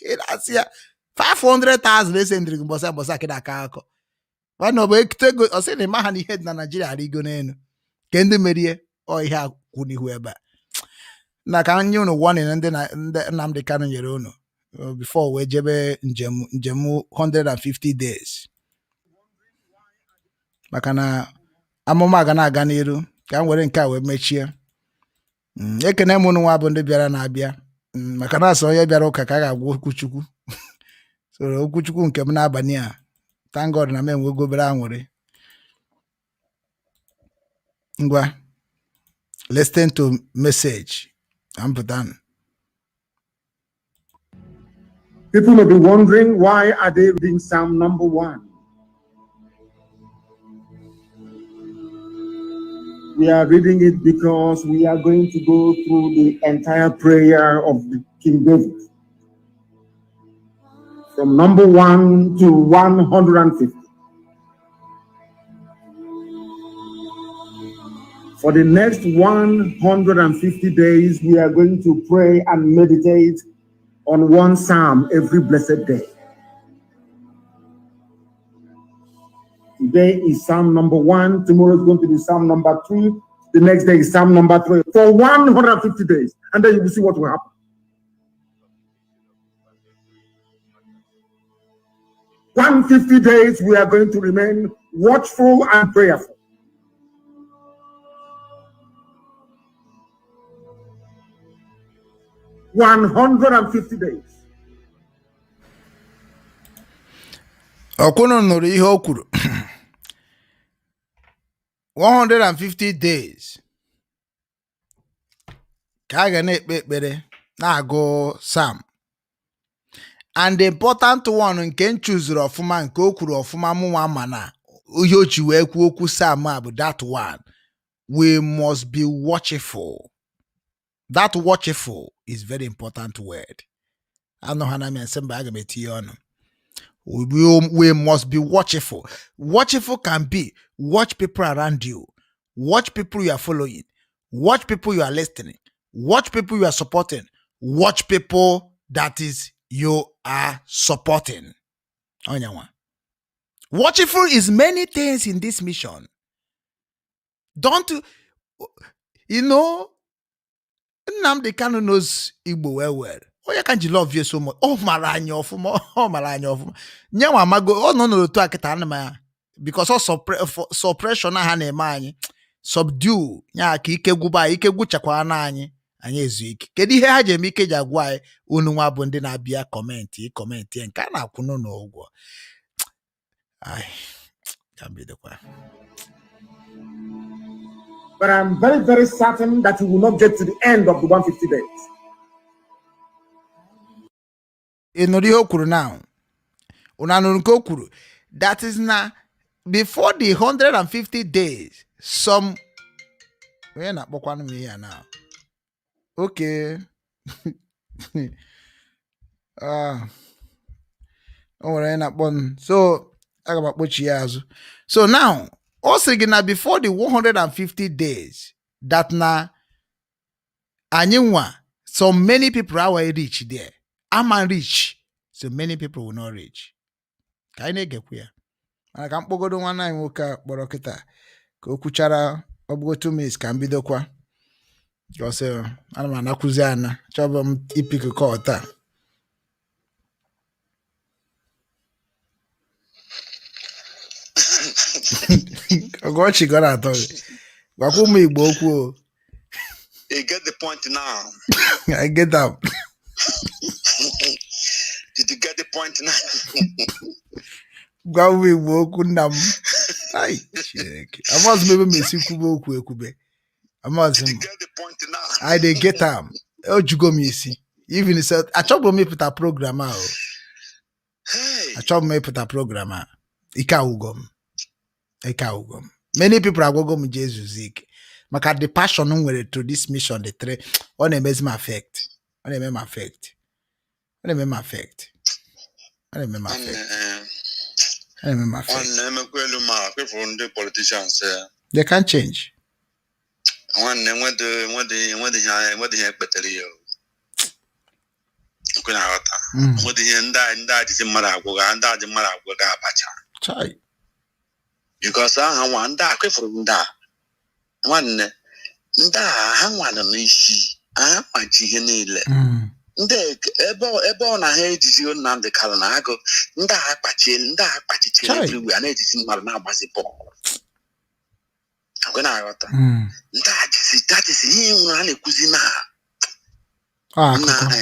D: Ị na-asị ya 500,000 ese ndịrị gị mbọsị mbọsị akịda aka akọ nwanne. Ọ bụ ekute ego, ọ sị na ịma ha na ihe dị na Naijiria arịgo n'elu nke ndị merie. Ọ ihe a kwụ n'ihu ebe a na ka nye unu warning ndị na ndị Nnamdi Kanu nyere unu before wee jebe njem 150 days, maka na amụma ga na-aga n'iru. Ka m were nke a wee mechie. Ekene m unu nwa bụ ndị bịara na-abịa, maka na asị onye bịara ụka ka a ga-agwa okwuchukwu so okwuchukwu nke m n'abalị a. Thank God na m enwego obere aṅụrị. Ngwa, listen to message ka m pụta.
I: People may be wondering, why are they reading Psalm number 1?
M: We are reading it because we are going to go through the entire prayer of the King David, from number 1 to 150. For the next 150 days, we are going to pray and meditate on one psalm every blessed day. Today is Psalm number 1. Tomorrow is going to be Psalm number 2. The next day is Psalm number 3 for 150 days. And then you will see what will happen. 150 days, we are going to remain watchful and prayerful. 150 days.
D: Ọkwụnụ nụrụ ihe o kwuru, 150 days ka a ga na-ekpe ekpere na-agụ Psalm. And the important one nke m chuzuru ọfụma, nke o kwuru ọfụma, mụnwa ma na ihe o ji wee kwuo okwu Psalm a bụ that one, we must be watchful. That watchful is very important word. Anụ ha na nsị mba, aga m etinye ọnụ. We must be watchful. Watchful can be watch people around you, watch people you are following, watch people you are listening, watch people you are supporting, watch people that is you are supporting. Onyanwa. Watchful is many things in this mission. Don't you know Nnamdi Kanu knows Igbo well well. Onye ka ji love you so much. Ọ mara anyị ọfụma, ọ mara anyị ọfụma. Nyenwa amago, ọ nọ n'otu a kịta anụ m ya because ọ suppression a ha na-eme anyị, subdue ya ka ike gwụba anyị, ike gwụchakwa na anyị, anyị ezu ike. Kedu ihe ha ji eme ike ji agwa anyị? Unu nwa bụ ndị na-abịa comment, comment nke a na-akwụ n'ụlọ ụgwọ. Ai, ka m bidokwa.
M: But I'm very, very certain that you will not get to the end of the 150 days.
D: Ị nụrụ ihe o kwuru now? Unu anụrụ nke o kwuru? That is na before the 150 days, some onye na-akpọkwanụ m ihe a now. Okay. Ah, o nwere onye na-akpọ m, so aga m akpọchi ya azụ. So now, ọ sị gị na before the 150 days that na anyị nwa, so many people are reach there, ama reach, so many people will not reach. Ka anyị na-egekwu ya, mana ka m kpọgodo nwanne anyị nwoke a kpọrọ kịta ka o kwuchara, ọ bụgo 2 minutes, ka m bidokwa. Ọsị ana m anakwụzi ana chọbụ m i pick call taa. Ọgụ ọchị ka ọ na-atọ gị. Gwakwa ụmụ Igbo okwu o.
N: You get the point now.
D: I get am.
N: Did you get the point now?
D: Gwa ụmụ Igbo okwu, nna m. Ai, Chineke, amaghịzi m ebe m esi kwube okwu ekwube. Amaghịzi m. I dey get am. O jugo m isi. Even sef, achọbụ m ịpụta program a o. Achọbụ m ịpụta program a. Ike agwụgo m, ike agwụgo m. Many people agwago m jee zuzu ike maka the passion m nwere to this mission. The three ọ na-emezi m affect, ọ na-eme m affect, ọ na-eme m affect, ọ na-eme m affect, ọ na-eme m affect.
N: Nwanne, emekwa elu ma kwefuru ndị politicians ya.
D: They can change.
N: Nwanne, enwede ihe ekpetere ya o. Nkwe na-aghọta. Enwede ihe ndị a jizi mmadụ agwụga, ndị a ji mmadụ agwụga abacha.
D: Chai.
N: Because aha nwa ndị a kwefuru ndị a, nwanne, ndị a ha nwa nọ n'isi, ha maji ihe niile. Ndị ebe ọ na ha ejiji Nnamdị Kanụ na agụ, ndị a akpachie, ndị a akpachichiri
D: Chai.
N: everywhere, a na-ejizi mmadụ na-agbazi bọọlụ. Nkwe na-aghọta. Ndị a jizi, that is ihe nwere a na-ekwuzi na
D: Ọ
N: na
D: akụkọ.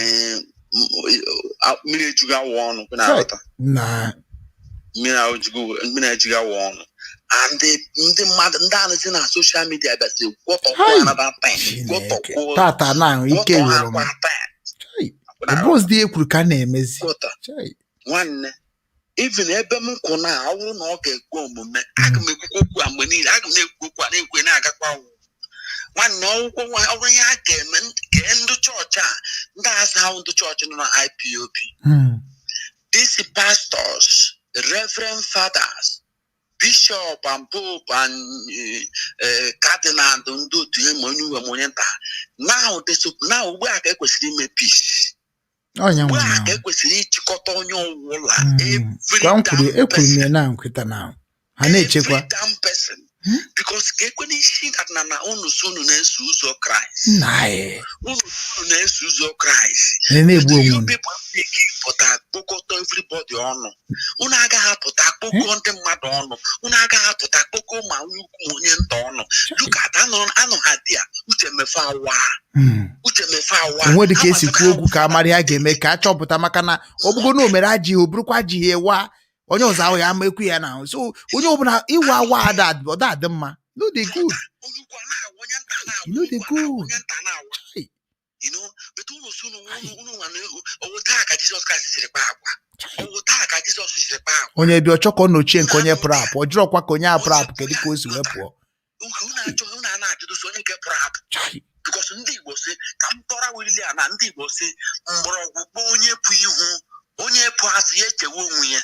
N: Mmiri ejughị awụ ọnụ, kwe na-aghọta.
D: Na
N: Mmiri ejughị awụ ọnụ. And ndị mmadụ ndị a na-esi na social media bịazi gwọtọkwuo
D: Hai.
N: another thing,
D: Chineke.
N: gwọtọkwuo
D: Tata na ike
N: gwọtọ
D: gwụrụ m.
N: akwa taa.
D: Chai. Ọbụzi ihe kwuru ka a na-emezi.
N: Gwọtọ.
D: Chai.
N: Nwanne, even ebe m kwụ na ọ bụrụ na ọ ga-ekwe omume, aga m ekwukwu okwu a mgbe niile, aga m na-ekwu okwu a na-ekwu, na-agakwa awụ. Nwanne, ọgwụkwọ nwa ọrụ ihe a ga-eme kee ndị chọọchị a, ndị asị ha wụ ndị chọọchị nọ na IPOB, these pastors, reverend fathers, bishop and pope and cardinal and ndị otu ihe, ma onye uwe ma onye nta, now they now ugbu a ka ekwesịrị ime peace.
D: Ọnya
N: Ugbu
D: nwe
N: a
D: na
N: ka ekwesịrị ịchịkọta onye ọbụla, every
D: Kwa m kwuru,
N: damn
D: ekwuru m ya na nkịta na ha na-echekwa
N: every damn person, because ka ekwe n'isi that na unu so unu na-eso ụzọ Kraịst.
D: Nna anyị.
N: Unu na-eso ụzọ Kraịst.
D: Ha na-egbu onwe
N: You
D: unu.
N: people pụta kpokọta everybody ọnụ. Unu agaghị apụta kpokọọ ndị mmadụ ọnụ. Unu agaghị apụta kpokọọ ma onye ukwu ma onye nta ọnụ. Look at anụ ha di a Uche Mefe awa. Uche Mefe awa.
D: Onwe dị ka esi kwuo okwu ka a mara ihe a ga-eme ka a chọpụta, maka na ọ bụgo na o mere ajọ ihe, o burukwa ajọ ihe wa onye ọzọ ahụ ya ama ekwu ya na so onye ọbụla ịwa awa ada ọ da adị mma. No dey good, e no dey good. Chai.
N: But unu si unu nwa na ọwụ taa ka Jizọs Kraịst siri kpaa agwa, ọwụ taa ka Jizọs siri kpaa agwa.
D: Onye bịa ọchọ ka ọ nọchie nke onye pụrụ apụ, ọ jụrọkwa ka onye a pụrụ apụ kedu ka o si wee pụọ.
N: Unu achọghị, unu a na-ajụdosi onye nke pụrụ apụ, because ndị Igbo si ka m tọra wirili a na ndị Igbo si mgbọrọgwụ kpọọ onye pụ ihu, onye pụ azụ ya echewe onwe ya.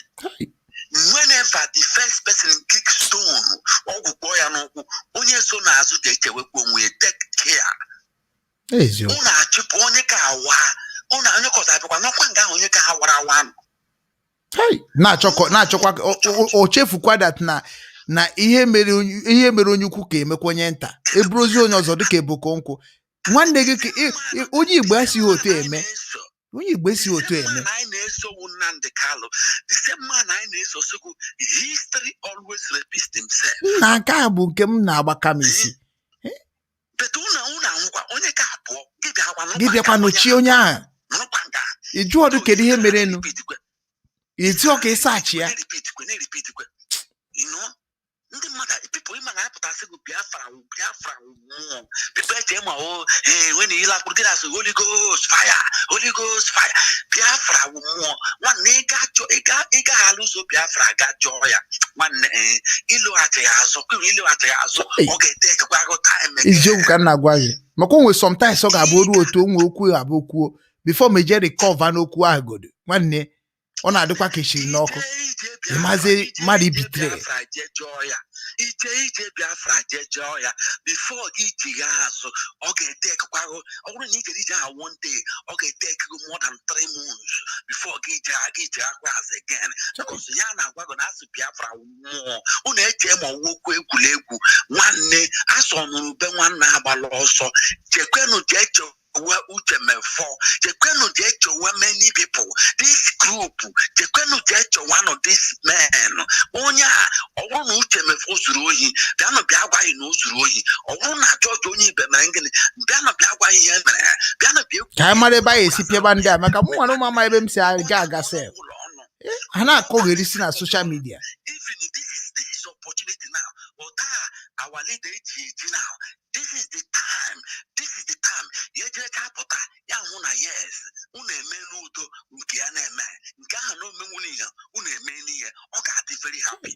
N: Whenever the first person kick stone, ọgwụ kpọọ ya n'ụkwụ, onye so n'azụ ga-echewekwa onwe ya. Take care.
D: Eziokwu.
N: Unu achịpụ onye ka awa unu, onye kọzọ abịakwa n'ọkwa nga ahụ, onye ka ha wara awa nọ.
D: Na-achọkwa o chefukwa that na ihe mere onye ukwu ka emekwa onye nta, eburozi onye ọzọ dịka eboko nkwụ nwanne gị ka onye Igbo esighị otu eme, onye Igbo esighị otu eme.
N: Man anyị na-eso wụ Nnamdi Kanu, the same man anyị na-eso sokwu. History always repeats himself.
D: Nna, nke a bụ nke m na-agbaka m isi.
N: But unu anwụkwa, onye ka abụọ gị bịakwa
D: Gị bịakwa nọchie onye ahụ,
N: nọrọkwa nga.
D: Ị jụọ ọdụ kedu ihe merenụ, ị ọ ka ịsachi ya.
N: Na-repeatkwe, na-repeatkwe, you know, ndị mmadụ, people, ịma na-apụtasị gị Biafra wụ, Biafra wụ mmụọ. People eche ma o ee nwe na ile akpụrụ gị na-asụ Holy Ghost fire, Holy Ghost fire. Biafra wụ mmụọ, nwanne. Ịga chọ ịga alụso Biafra ga jụọ ya, nwanne, ee ịlụghachi ya azụ, kwuru ịlụghachi ya azụ, ọ ga-ete ekekwa agụ time.
D: Eziokwu ka m na-agwa gị, maka o nwere sometimes ọ ga-abụ ruo otu o nwee okwu abụ kwuo before meje recover n'okwu ahụ godo, nwanne, ọ na-adịkwa ka eshiri n'ọkụ, ịmazi mmadụ ibitere.
N: Biafra jee jụọ ya, ije ije Biafra jee jụọ ya before gị jigha azụ, ọ ga-ete ekekwa agụ. Ọ bụrụ na ị jere ije ahụ one day, ọ ga-ete ekego more than 3 months before gị je akwa azụ again, because ya na-agwa gị na asụ Biafra wụ mmụọ. Unu eche ma ọwụ okwu egwuregwu, nwanne. Asọ nụrụ be nwanne agbala ọsọ. Jekwenụ jee chewe Uche Mefọ, jekwenụ jee chewe many people, this group, jekwenụ jee chewanụ this men. Onye a, ọ bụrụ na Uche Mefọ zuru ohi, bịanụ bịa gwa anyị na o zuru ohi. Ọ bụrụ na George onye ibe mere gịnị, bịanụ bịa gwa anyị ihe mere ya, bịanụ bịa.
D: Ka anyị mara ebe anyị esi pịaba ndị a, maka mụ nwere ụmụ ama ebe m si aga aga sef. Ha na-akọgherisi na social media.
N: Even this is opportunity now. But our leader eji eji now, this is the time, this is the time ya ejerecha pụta ya hụ na yes, unu eme n'udo nke ya na-eme nke ahụ na omenwu n'ihe unu eme n'ihe, ọ ga-adị very happy.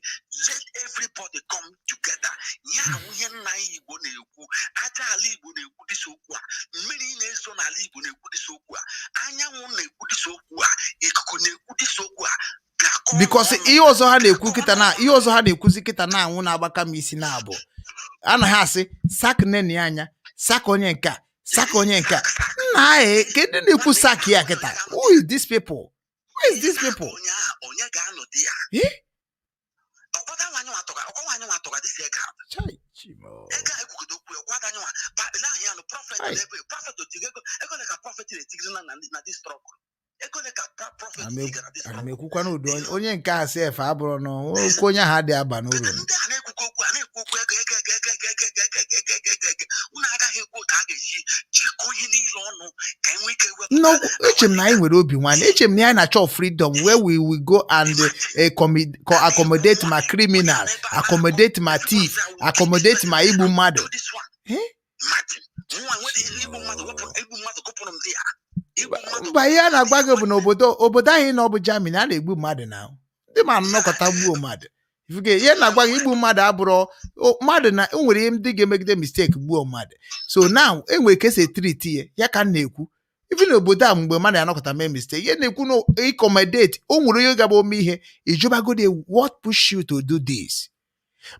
N: Let everybody come together. Ya ahụ ihe nna anyị Igbo na-ekwu, aja ala Igbo na-ekwu dịsị okwu a, mmiri na-ezo n'ala Igbo na-ekwu dịsị okwu a, anyanwụ na-ekwu dịsị okwu a, ikuku na-ekwu dịsị okwu a.
D: Because ihe ọzọ ha na-ekwu kịta na ihe ọzọ ha na-ekwuzi kịta na-anwụ na-agbaka m isi na abụ anaghị asị sack nene anya, sack onye nke a, sack onye nke a. Nna anyị, kedu na-ekwu sack ya kịta? Who is these people? Who is these people?
N: Onye ahụ, onye ga-anọ di ya?
D: Eh?
N: Ọkwada nwaanyị nwa tọga, ọkwa nwaanyị nwa tọga dịsi ego ahụ.
D: Chai, chimo.
N: Ego a ekwugodo okwu ya, ọkwada anyị nwa ele ahụ ya nụ prophet.
D: Chai.
N: Na ebe prophet otigo ego, ego ole ka prophet na-etigiri na this struggle? Ego ole ka prophet tigara this
D: Ana m ekwukwa na ụdị onye nke a sef abụrụ na okwu onye ahụ adịghị aba n'uru.
N: Ndị a na-ekwukwa okwu a na-ekwu okwu ego, ego, ego, ego, ego, ego, ego, ego, ego, ego, ego, ego. Unu agaghị ekwu otu a ga-esi jikọọ ihe niile ọnụ ka enwee ike wepụta.
D: Nnukwu eche m na anyị nwere obi nwanne, eche m na anyị na-achọ freedom where we will go and accommodate ma criminal, accommodate ma thief, accommodate ma igbu mmadụ. Eh?
N: Nwa nwere ihe igbu mmadụ, wepụ igbu mmadụ, gụpụrụ m di ya.
D: Mba, ihe a na-agwa gị bụ na obodo anyị na ọ bụ Germany, a na-egbu mmadụ na ndị ma nnọkọta gbuo mmadụ. Ifuge ihe na-agwa gị, igbu mmadụ abụrụ mmadụ na o nwere ihe ndị ga-emegide mistake gbuo mmadụ. So now enwere ka esi e-treat ya, ya ka m na-ekwu. Even n'obodo a, mgbe mmadụ anọkọta mee mistake, ihe na-ekwu na ịaccommodate o nwere onye gaba ome ihe, ijụbagodi, "What push you to do this?"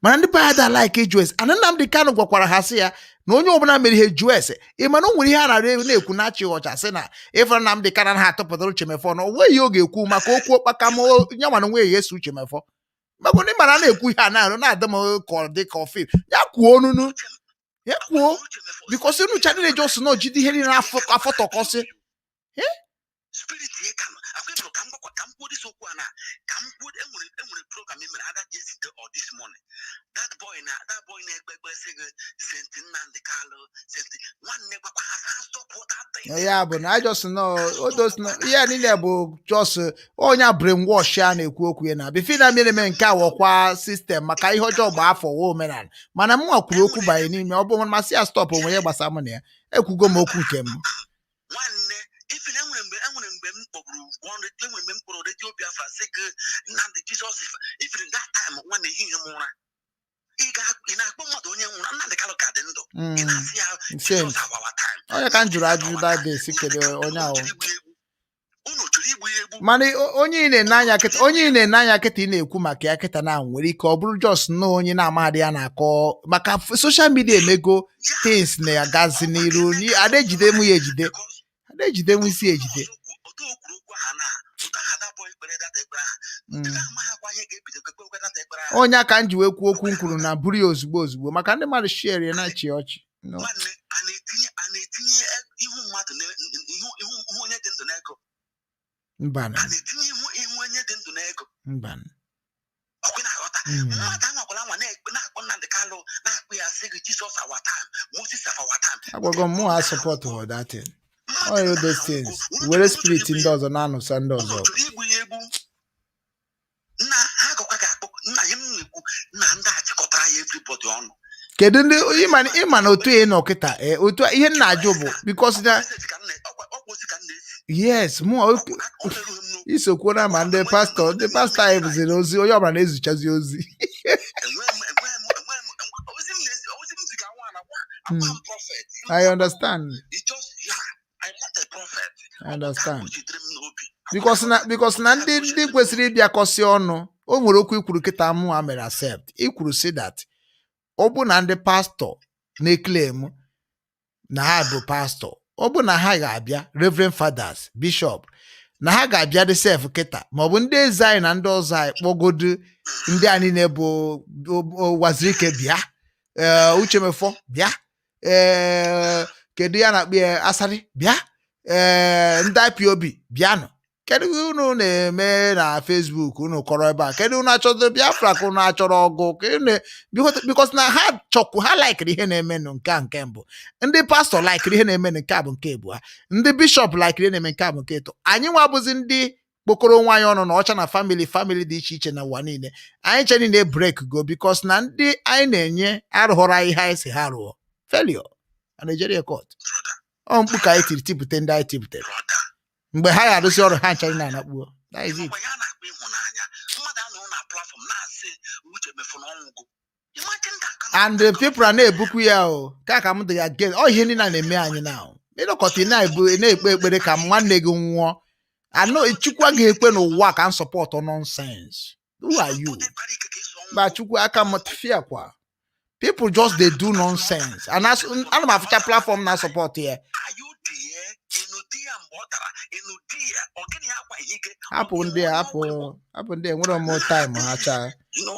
D: Mana ndị be ada like ịjụ ese. Ana Nnamdi Kanu gwakwara ha sị ya na onye ọbụla mere ihe jụọ ese. Ị mana o nwere ihe a na-arịọ na-ekwu na-achịghị ọcha, sị na ịfụra Nnamdi Kanu anaghị atụpụtara Uche Mefọ, na o nweghị ihe ọ ga-ekwu maka okwu ọkpakam ya nwa na onwe ya eso Uche Mefọ. Maka ndị mara na-ekwu ihe a na-arụ na-adị m ka ọ dị ka ọfim ya kwuo onunu ya kwuo, because unu cha niile jos na ojide ihe niile afọ afọtọkọsị.
N: Spirit ya ka nọ akwa ịfụrụ ka m gwakwa, ka m kwuo this okwu a na ka m kwuo. Enwere program e mere ada yesterday or this morning. That boy na-ekpe ekpere sị gị Saint Nnamdi Kanu, Saint nwanne, gwakwa ha sa stop that thing.
D: Ya bụ na I just know odos na ihe niile bụ just onye brainwash a na-ekwu okwu ya na before na mere eme nke a wọkwa system maka ihe ọjọọ gba afọ wa omenala. Mana m nwa kwuru okwu banye n'ime ọ bụ masị ya stop onwe ya gbasara mụ na ya. Ekwugo m okwu nke m.
N: Nwanne, even enwere mgbe m kpọburu one, enwere mgbe m kpọrọ redio Biafra sị gị Nnamdi Jesus. Even that time, nwanne, ehihie m ụra, ị na-akpọ mmadụ onye nwụrụ, Nnamdi Kanu ka dị ndụ, ị na-asị ya
D: Same.
N: Jesus our time.
D: Onye ka m jụrụ ajụjụ that day si kedu onye ahụ.
N: Unu chọrọ igbu ya egbu.
D: Mana onye ị na-ene anya kịta, onye ị na-ene anya kịta ị na-ekwu maka ya kịta na nwere ike ọ bụrụ just nnọọ onye na-amaghadị ya na-akọ maka social media emego things na-agazi n'iru. Ada ejide mụ ya ejide, ada ejide mụ isi ejide.
N: Otu o kwuru okwu aha na otu aha that boy kpere data ekpere aha, ndị na-amaghịkwa ihe ga-ebido kpekpe data ekpere ahụ.
D: Onye aka m ji wee kwuo okwu m kwuru na buru ya ozugbo ozugbo maka ndị mmadụ share ya na-achị ọchị. No.
N: Nwanne, a na-etinye ihu mmadụ ihu onye dị ndụ n'ego.
D: Mbanụ.
N: A na-etinye ihu onye dị ndụ n'ego.
D: Mbanụ.
N: Ọkwe na-aghọta? Mmadụ anwakwala anwa na-ekpe na-akpọ Nnamdi Kanu, na-akpọ ya sị gị Jesus our time, Moses of our time.
D: Agwago m mụ ha support for that thing. All those things were spirit ndị ọzọ na-anụsa ndị ọzọ.
N: Chọrọ igbu ya egbu. Nna ha agakwa ga-akpọ nna ya. M na-ekwu nna ndị a chịkọtara ya everybody ọnụ.
D: Kedu ndị ịma na otu ị nọ kịta, otu ihe m na-ajụ bụ because na yes, mụ isokwuo ma ndị pastọ anyị bụziri ozi onye ọbụla na-ezuchazi ozi.
N: Ozi m na-ezi, ozi m ziga nwa na nwa.
D: I understand.
N: It just, yeah, I'm not a prophet.
D: I understand. Because na ndị kwesịrị ịbịakọsị ọnụ, o nwere okwu ikwuru kịta mụ a mere accept. Ikwuru si that ọ bụ na ndị pastọ na-eclaim na ha bụ pastọ, ọ bụ na ha ga-abịa, reverend fathers, bishop, na ha ga-abịa dị sef kịta, maọbụ ndị eze anyị na ndị ọzọ anyị kpọgodu ndị a niile bụ Wazirike bịa, ee, Uchemefo bịa, ee, kedu ya na-akpọ ya, Asari bịa, ee, ndị IPOB bịanụ. Kedu ihe unu na-eme na Facebook unu kọrọ ebe a? Kedu unu achọrọ Biafra ka unu achọrọ ọgụ ka unu? Because na ha chọkwu ha likeri ihe na-emenụ. Nke a nke mbụ, ndị pastọ likeri ihe na-emenụ. Nke a bụ nke abụọ, ndị bishọp likeri ihe na-eme. Nke a bụ nke ịtọ. Anyị nwa bụzi ndị kpokọrọ onwe anyị ọnụ na ọcha na family dị iche iche na ụwa niile, anyị che niile break go because na ndị anyị na-enye arụghọrọ anyị ihe anyị si ha rụọ, failure na Nigeria court. Ọ mkpu ka anyị tiri tipụte ndị anyị tipụtere mgbe ha ga-arụsị ọrụ ha ncha niile anakpuo. That is it.
N: Mgbe ya na-akpọ ịhụnanya, mmadụ anọrọ na platform na-asị Uche Mefo na ọnwụgo. Imagine that kind of
D: And the people are na-ebukwu ya o ka m dị ya get ọ ihe niile a na-eme anyị now. Ịnọkọta ị na-ebu na-ekpe ekpere ka m nwanne gị nwụọ anọ. Chukwu agaghị ekwe n'ụwa ka m support nonsense. Who are you? Mba, Chukwu aka m fear kwa. People just dey do nonsense and ana m afụcha platform na support ya.
N: Are you there? Ịnụ di ya mgbe ọ dara, ịnụ di ya, ọ gịnị akwa ihe gị?
D: Hapụ ndị a, hapụ, hapụ ndị a, enwere m time ha chaa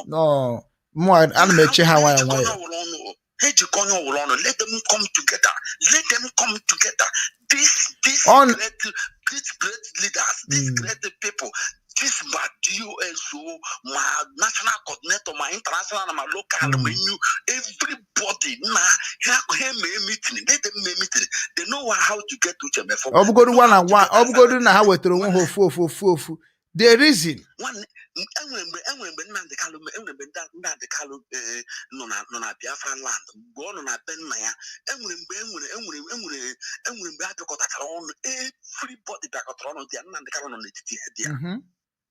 D: no. Mụ ana m eche ha nwayọọ nwayọọ.
N: Ha ejikọ onye ọwụrụ ọnụ. Let them come together, let them come together. This great, these great leaders, these great people, this ma DOSO, ma national coordinator, ma international, ma local, ma new, everybody na ha mee meeting. Let them mee meeting. They know how to get to Uche Mefo.
D: Ọ bụgodu one and one, ọ bụgodu na ha wetara onwe ha ofu ofu ofu ofu, the reason
N: Nwanne, enwere mgbe Nnamdi Kanu, enwere mgbe Nnamdi Kanu nọ na Biafra land, mgbe ọ nọ na be nna ya, enwere mgbe enwere enwere enwere enwere mgbe a bịakọtachara ọnụ, everybody bịakọtara ọnụ dị ya, Nnamdi Kanu nọ n'etiti ha dị ya.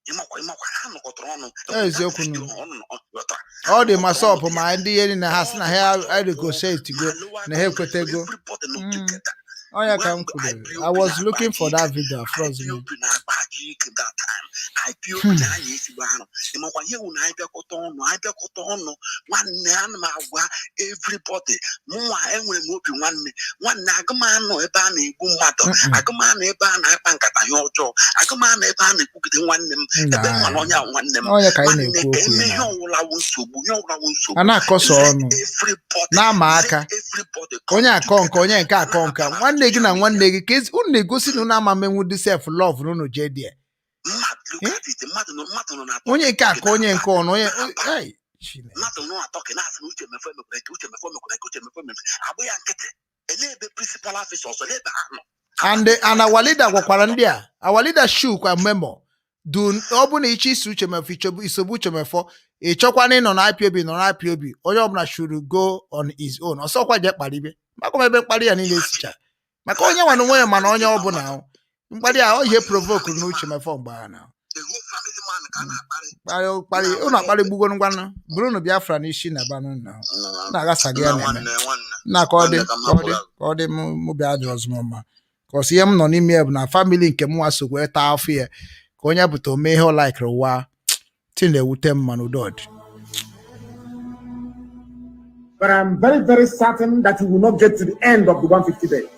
N: Ịmakwa ha nọkọtara ọnụ.
D: Eziokwu nụ.
N: Ọnụ ghọtara.
D: Ọ dị ma sọpụ ma ndị ihe niile ha sị na ha negotiate go na ha ekwetego. Ọ ya ka m kwuru. I was looking for that video froze me.
N: Na-akpa ajọ ike that time, IPOB na-anya ezigbo arụ. Ịmakwa ihe wụ na anyị bịakọta ọnụ, anyị bịakọta ọnụ, nwanne. Ana m agwa everybody, mụnwa enwere m obi nwanne. Nwanne, agụmanụ ebe a na-egbu mmadụ, agụmanụ ebe a na-akpa nkata ihe ọjọọ, agụmanụ ebe a na-ekwugide nwanne m, ebe m mana onye ahụ nwanne m.
D: Ọ ya ka anyị
N: Nwanne,
D: na-ekwu
N: ka
D: okwu
N: eme
D: ya
N: ihe
D: na.
N: Ọwụla wụ nsogbu, ihe ọwụla wụ nsogbu.
D: A na-akọsọ ọnụ na-ama aka, onye akọ nke onye nke akọ nke nwanne gị na nwanne gị ka unu na-egosi na unu ama menwu dị self love na unu jee die. Onye nke akọ onye nke ọnụ onye. Hey, Chineke.
N: Mmadụ nọ atọ ka na-asị na Uche Mefo emekwara nke, Uche Mefo emekwara nke, Uche Mefo emekwara, agbụ ya nkịtị. Elee ebe principal officer ọzọ? Elee ebe ha nọ?
D: And our leader gwakwara ndị a, our leader shukwa memo du. Ọ bụ na ịchọ isi Uche Mefo, isobu Uche Mefo, ị chọkwana ịnọ na IPOB, nọ na IPOB. Onye ọbụla should go on his own. Ọsọkwa jee kparibe maka m ebe mkparị ya niile esicha maka onye nwana onwe ya, mana onye ọbụla ahụ mkparị a, ọ ihe provoke na Uche Mefo mgbe ha na kparị kparị ụnụ akparị gbugo. Ngwanụ, bụrụnụ Biafra n'isi na banụ na na-aghasa gị ya na-eme nna ka ọ dị, ka ọ dị, ka ọ dị. Mụ bịa dị ọzọ mma ka ọsọ ihe m nọ n'ime ya bụ na family nke m nwa so wee taa afọ ya ka onye pụta ome ihe ọ laikiri ụwa ti na-ewute m, mana udo dị.
M: But I'm very, very certain that you will not get to the end of the 150 days.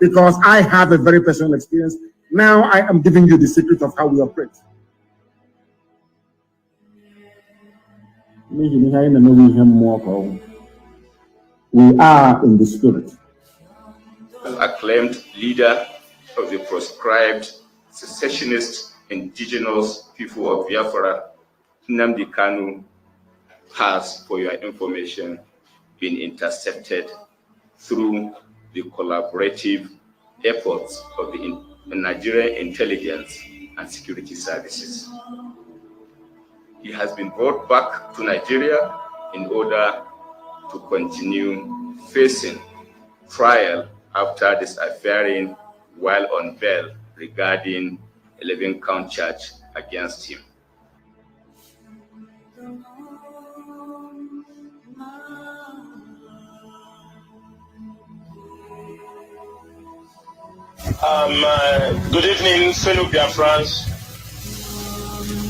M: Because I have a very personal experience. Now I am giving you the secret of how we operate. N'ihi na ihe anyị na-eme bụ ihe mmụọ ka ọ bụ. We are in the spirit.
O: Acclaimed leader of the proscribed secessionist Indigenous People of Biafra, Nnamdi Kanu, has, for your information, been intercepted through the collaborative efforts of the Nigerian intelligence and security services. He has been brought back to Nigeria in order to continue facing trial after disappearing while on bail regarding 11 count charge against him.
K: Good evening, fellow Biafrans,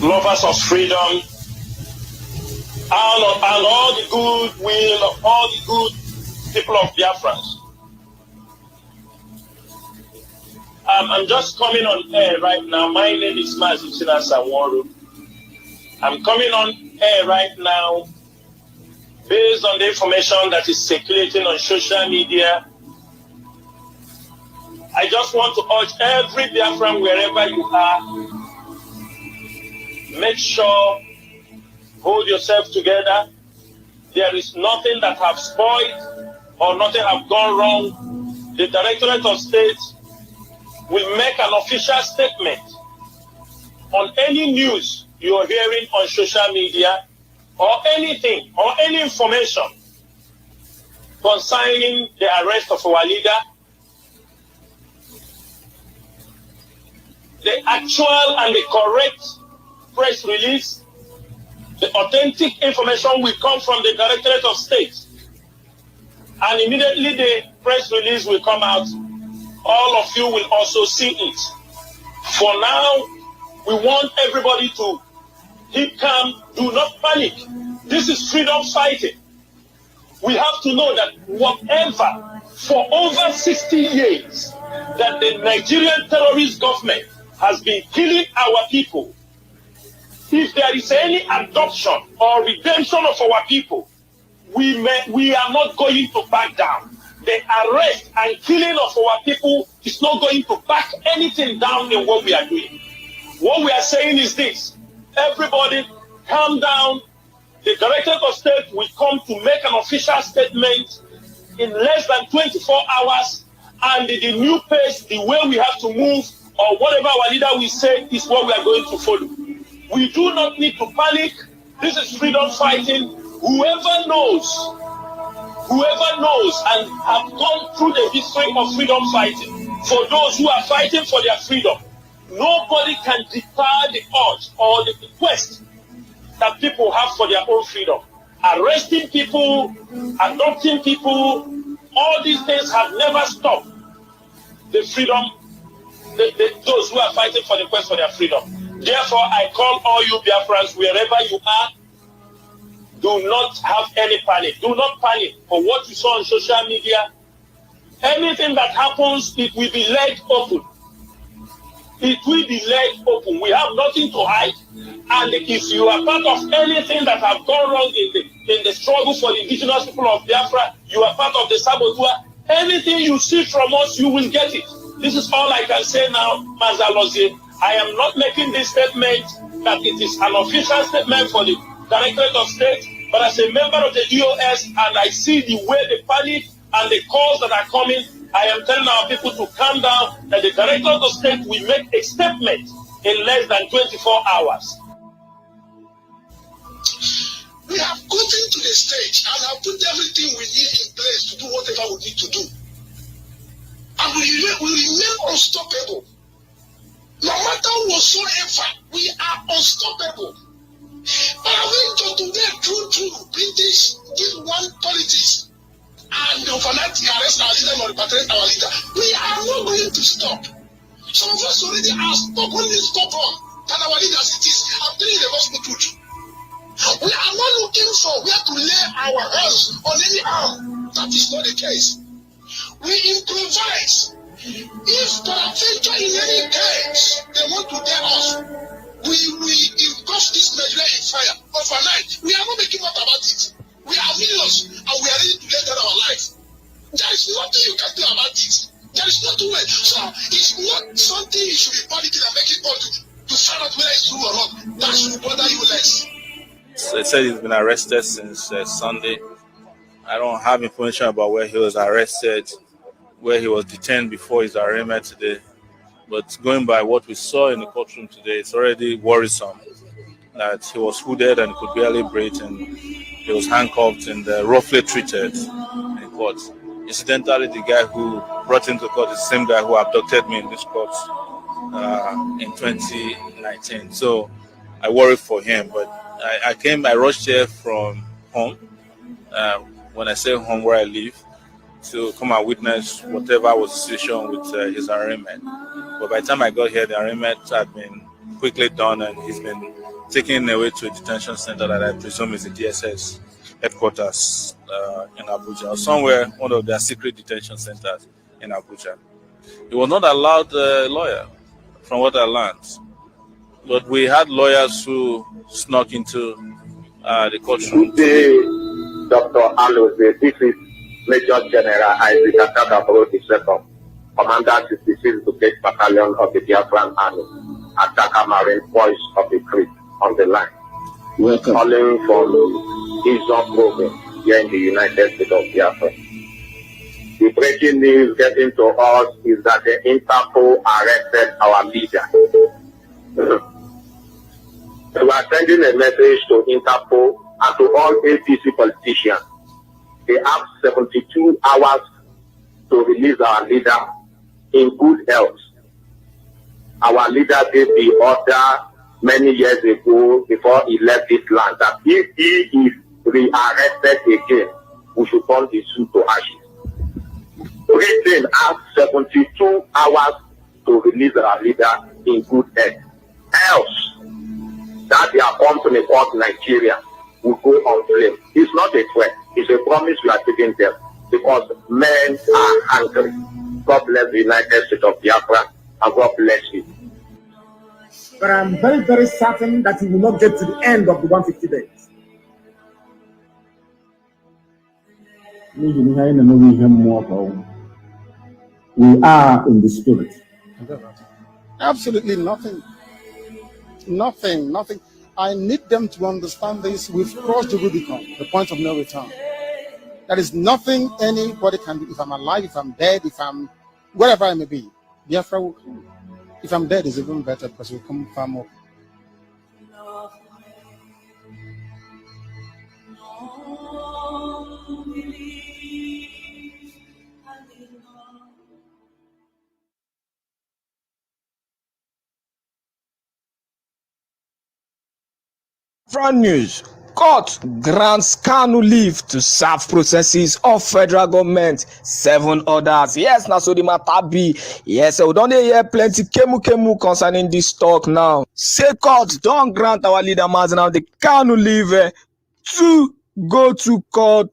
K: lovers of freedom, and all the good will of all the good people of Biafrans. I'm just coming on air right now. My name is Mazi Chinasa Nworu. I'm coming on air right now based on the information that is circulating on social media. I just want to urge every Biafran, wherever you are, make sure, hold yourself together. There is nothing that have spoiled or nothing have gone wrong. The Directorate of State will make an official statement on any news you are hearing on social media or anything or any information concerning the arrest of our leader. The actual and the correct press release, the authentic information will come from the Directorate of State. And immediately the press release will come out. All of you will also see it. For now, we want everybody to keep calm, do not panic. This is freedom fighting. We have to know that whatever, for over 60 years, that the Nigerian terrorist government has been killing our people, if there is any adoption or redemption of our people, we are not going to back down. The arrest and killing of our people is not going to back anything down in what we are doing. What we are saying is this: everybody, calm down. The Directorate of State will come to make an official statement in less than 24 hours, and the new pace, the way we have to move, or whatever our leader will say is what we are going to follow. We do not need to panic. This is freedom fighting. Whoever knows and have gone through the history of freedom fighting, for those who are fighting for their freedom. Nobody can deter the urge or the quest that people have for their own freedom. Arresting people, adopting people, all these things have never stopped the freedom, those who are fighting for the quest for their freedom. Therefore, I call all you Biafrans, wherever you are, do not have any panic. Do not panic for what you saw on social media. Anything that happens, it will be laid open. It will be laid open. We have nothing to hide. And if you are part of anything that have gone wrong in the struggle for the indigenous people of Biafra, you are part of the saboteur. Anything you see from us, you will get it. This is all I can say now, Mazi Alozie. I am not making this statement that it is an official statement for the Directorate of State, but as a member of the EOS, and I see the way the panic and the calls that are coming, I am telling our people to calm down, that the Directorate of State will make a statement in less than 24 hours.
P: We have gotten to the stage and have put everything we need in place to do whatever we need to do. And we remain unstoppable. No matter whatsoever, we are unstoppable. But I to today, true, true, British did one politics and overnight arrest our leader or repatriate our leader. We are not going to stop. Some of us already are stubbornly stubborn than our leaders it is. I'm telling you the gospel truth. We are not looking for where to lay our hands on any arm. That is not the case. We improvise. If peradventure in any case they want to dare us, we will engulf this Nigeria in fire overnight. We are not making much about it. We are millions and we are ready to lay down our life. There is nothing you can do about it. There is no way. So it's not something you should be panicking and making call to find out whether it's true or not. That should bother you less.
Q: They said he's been arrested since Sunday. I don't have information about where he was arrested, where he was detained before his arraignment today. But going by what we saw in the courtroom today, it's already worrisome that he was hooded and could barely breathe, and he was handcuffed and roughly treated in court. Incidentally, the guy who brought him to court is the same guy who abducted me in this court in 2019. So I worry for him. But I rushed here from home. When I say home, where I live, to come and witness whatever was the situation with his arraignment. But by the time I got here, the arraignment had been quickly done and he's been taken away to a detention center that I presume is the DSS headquarters in Abuja, or somewhere, one of their secret detention centers in Abuja. He was not allowed a lawyer, from what I learned. But we had lawyers who snuck into the courtroom.
R: Good day, Dr. Alozie. This is Major General Isaac Atakabro II, Commander 66 Brigade Battalion of the Biafran Army, Ataka Marine Voice of the Creek on the line.
N: Welcome.
R: Calling from Izon Province here in the United States of Biafra. The breaking news getting to us is that the Interpol arrested our leader. We are sending a message to Interpol and to all APC politicians. They have 72 hours to release our leader in good health. Our leader gave the order many years ago before he left this land that if he is rearrested again, we should turn the zoo to ashes. Britain has 72 hours to release our leader in good health. Else, that their company called Nigeria will go on flame. It's not a threat. It's a promise we are giving them because men are hungry. God bless the United States of Biafra and God bless you.
M: But I'm very, very certain that he will not get to the end of the 150 days.
S: N'ihi na ihe anyị na-eme ihe mmụọ ka ọ bụ. We are in the spirit.
I: Absolutely nothing. Nothing, nothing. I need them to understand this. We've crossed the Rubicon, the point of no return. There is nothing anybody can do. If I'm alive, if I'm dead, if I'm wherever I may be, Biafra will come. If I'm dead, it's even better because it will come far more.
T: Biafra news. Court grants Kanu leave to serve processes of federal government, seven others. Yes, na so the matter be. Yes, we don dey hear plenty kemu kemu concerning this talk now. Say court don grant our leader Mazi Nnamdi Kanu leave to go to court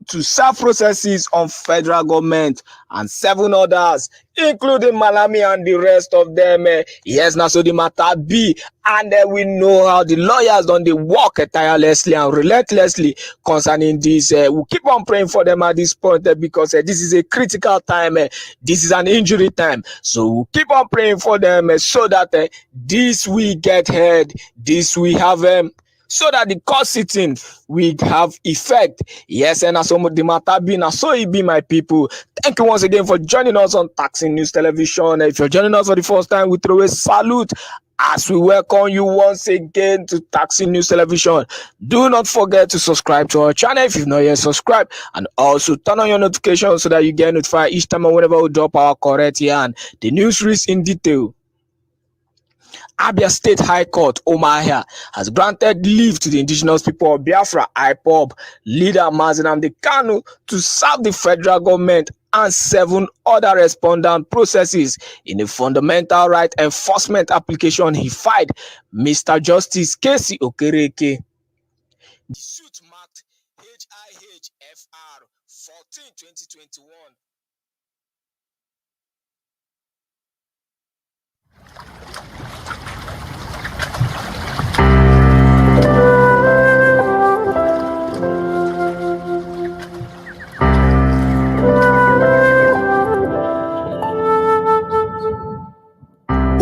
T: to serve processes on federal government and seven others, including Malami and the rest of them. Yes, na so the matter be. And we know how the lawyers don dey work tirelessly and relentlessly concerning this. We keep on praying for them at this point because this is a critical time. This is an injury time. So we keep on praying for them so that this we get heard, this we have so that the court sitting will have effect. Yes, and as some of the matter be, now so it be, my people. Thank you once again for joining us on Taxing News Television. If you're joining us for the first time, we throw a salute as we welcome you once again to Taxing News Television. Do not forget to subscribe to our channel if you've not yet subscribed, and also turn on your notifications so that you get notified each time and whenever we drop our correct yarn. The news reads in detail. Abia State High Court, Umuahia, has granted leave to the indigenous people of Biafra, IPOB, leader Mazi Nnamdi Kanu to serve the federal government and seven other respondent processes in a fundamental right enforcement application he filed. Mr. Justice Casey Okereke. The suit marked HIHFR 14 2021.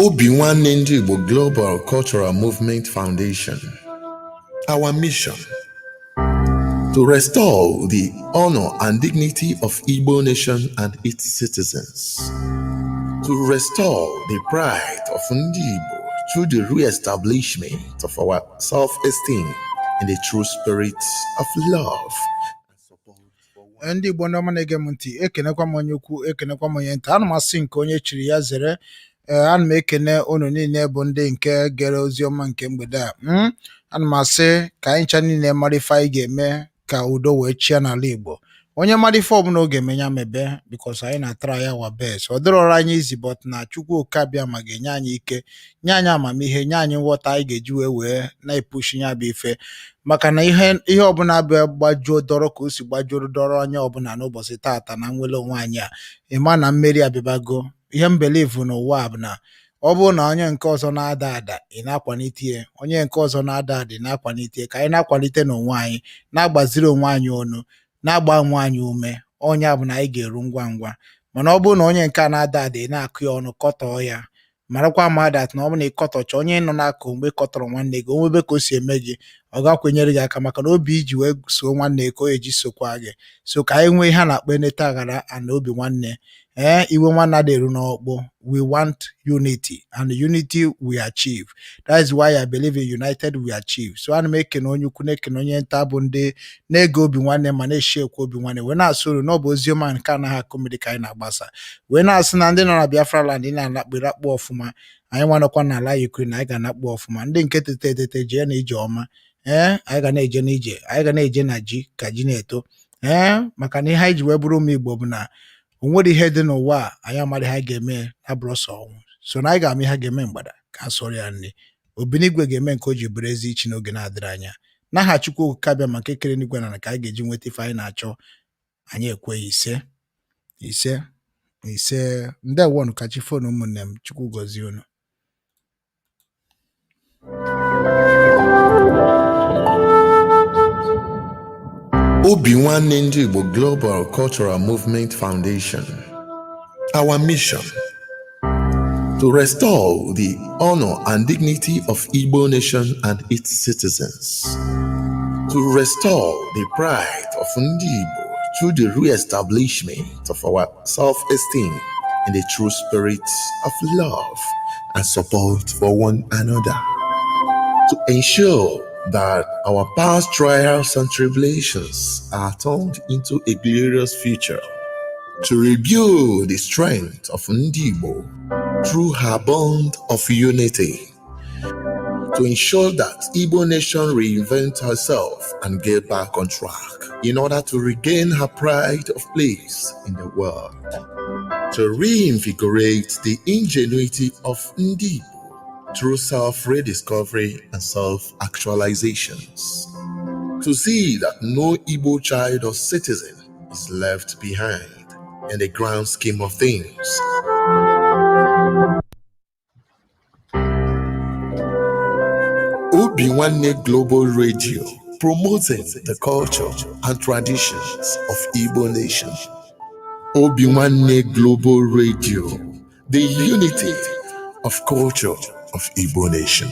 A: Obi Nwanne Ndị Igbo Global Cultural Movement Foundation. Our mission: to restore the honor and dignity of Igbo nation and its citizens, to restore the pride of Ndị Igbo through the re-establishment of our self-esteem in the true spirit of love.
D: Ndị Igbo ndị ọma na-ege m ntị, ekenekwa m onye ukwu, ekenekwa m onye nta. Ana m asị nke onye chiri ya zere. Ee, ana m ekene unu niile bụ ndị nke gere ozi ọma nke mgbede a. Ana m asị ka anyị ncha niile mara ife anyị ga-eme ka udo wee chịa n'ala Igbo. Onye mara ife ọbụla ọ ga-eme ya mebe, because anyị na-atara ya our best. Ọ dịrọrọ anyị izi, but na Chukwu Okike ma ga-enye anyị ike, nye anyị amamihe, nye anyị nghọta anyị ga-eji wee na-epushi ya bụ ife, maka na ihe ọbụla bụ gbajuo dọrọ ka o si gbajuo dọrọ onye ọbụla n'ụbọchị taata na nwere onwe anyị a, ịma na mmeri abịabago. Ihe m believe n'ụwa a bụ na ọ bụrụ na onye nke ọzọ na-ada ada, ị na-akwalite ya, onye nke ọzọ na-ada ada, ị na-akwalite ya. Ka anyị na-akwalite n'onwe anyị, na-agbaziri onwe anyị ọnụ, na-agba onwe anyị ume, onye a bụ na anyị ga-eru ngwa ngwa. Mana ọ bụrụ na onye nke a na-ada ada, ị na-akụ ya ọnụ, kọtọọ ya, marakwa ama that na ọ bụrụ na ị kọtọcha onye nọ n'akụ, mgbe ị kọtọrọ nwanne gị, o nwebe ka o si eme gị, ọ gakwenyere gị aka, maka na obi iji wee soo nwanne gị ka o eji sokwa gị. So ka anyị nwee ihe a na-akpọ eneta aghara and obi nwanne. Ee, iwe nwanne adịghị eru n'ọkpụ. We want unity, and unity we achieve. That is why I believe in united we achieve. So ana m ekene onye ukwu, na-ekene onye nta, bụ ndị na-ege obi nwanne ma na-eshi ekwe obi nwanne, wee na-asị unu na ọ bụ oziọma nke anaghị akụ mmiri ka anyị na-agbasa, wee na-asị na ndị nọ na Biafra land na-anakpu rakpu ọfụma, anyị nwanọkwa n'ala Ukraine, anyị ga-anakpu ọfụma. Ndị nke tete etete jee na ije ọma. Ee, anyị ga na-eje n'ije, anyị ga na-eje na ji ka ji na-eto. Ee, maka na ihe anyị ji wee bụrụ ụmụ Igbo bụ na o nwere ihe dị n'ụwa a anyị amaghị ha ga-eme na bụrụ ọsọ ọnwụ. So na anyị ga-ama ihe a ga-eme mgbada ka a sụọrọ ya nri. Obinigwe ga-eme nke o ji bụrụ ezi ichi n'oge na-adịrị anya. N'aha Chukwu Okike abịa ma nke kere n'igwe na ka anyị ga-eji nweta ife anyị na-achọ. Anyị ekweghị. Ise, ise, ise. Ndewonu, ka chi fonu, ụmụnne m. Chukwu gọzie unu.
A: Obi Nwanne Ndị Igbo Global Cultural Movement Foundation. Our mission: to restore the honor and dignity of Igbo nation and its citizens, to restore the pride of Ndị Igbo through the re-establishment of our self-esteem in the true spirit of love and support for one another, to ensure that our past trials and tribulations are turned into a glorious future, to rebuild the strength of Ndị Igbo through her bond of unity, to To ensure that Igbo nation reinvent herself and get back on track in order to regain her pride of place in the world. To reinvigorate the ingenuity of Ndi Igbo through self-rediscovery and self-actualizations. To see that no Igbo child or citizen is left behind in the grand scheme of things. Obi Nwanne Global Radio, promoting the culture and traditions of Igbo nation. Obi Nwanne Global Radio, the unity of culture of Igbo nation.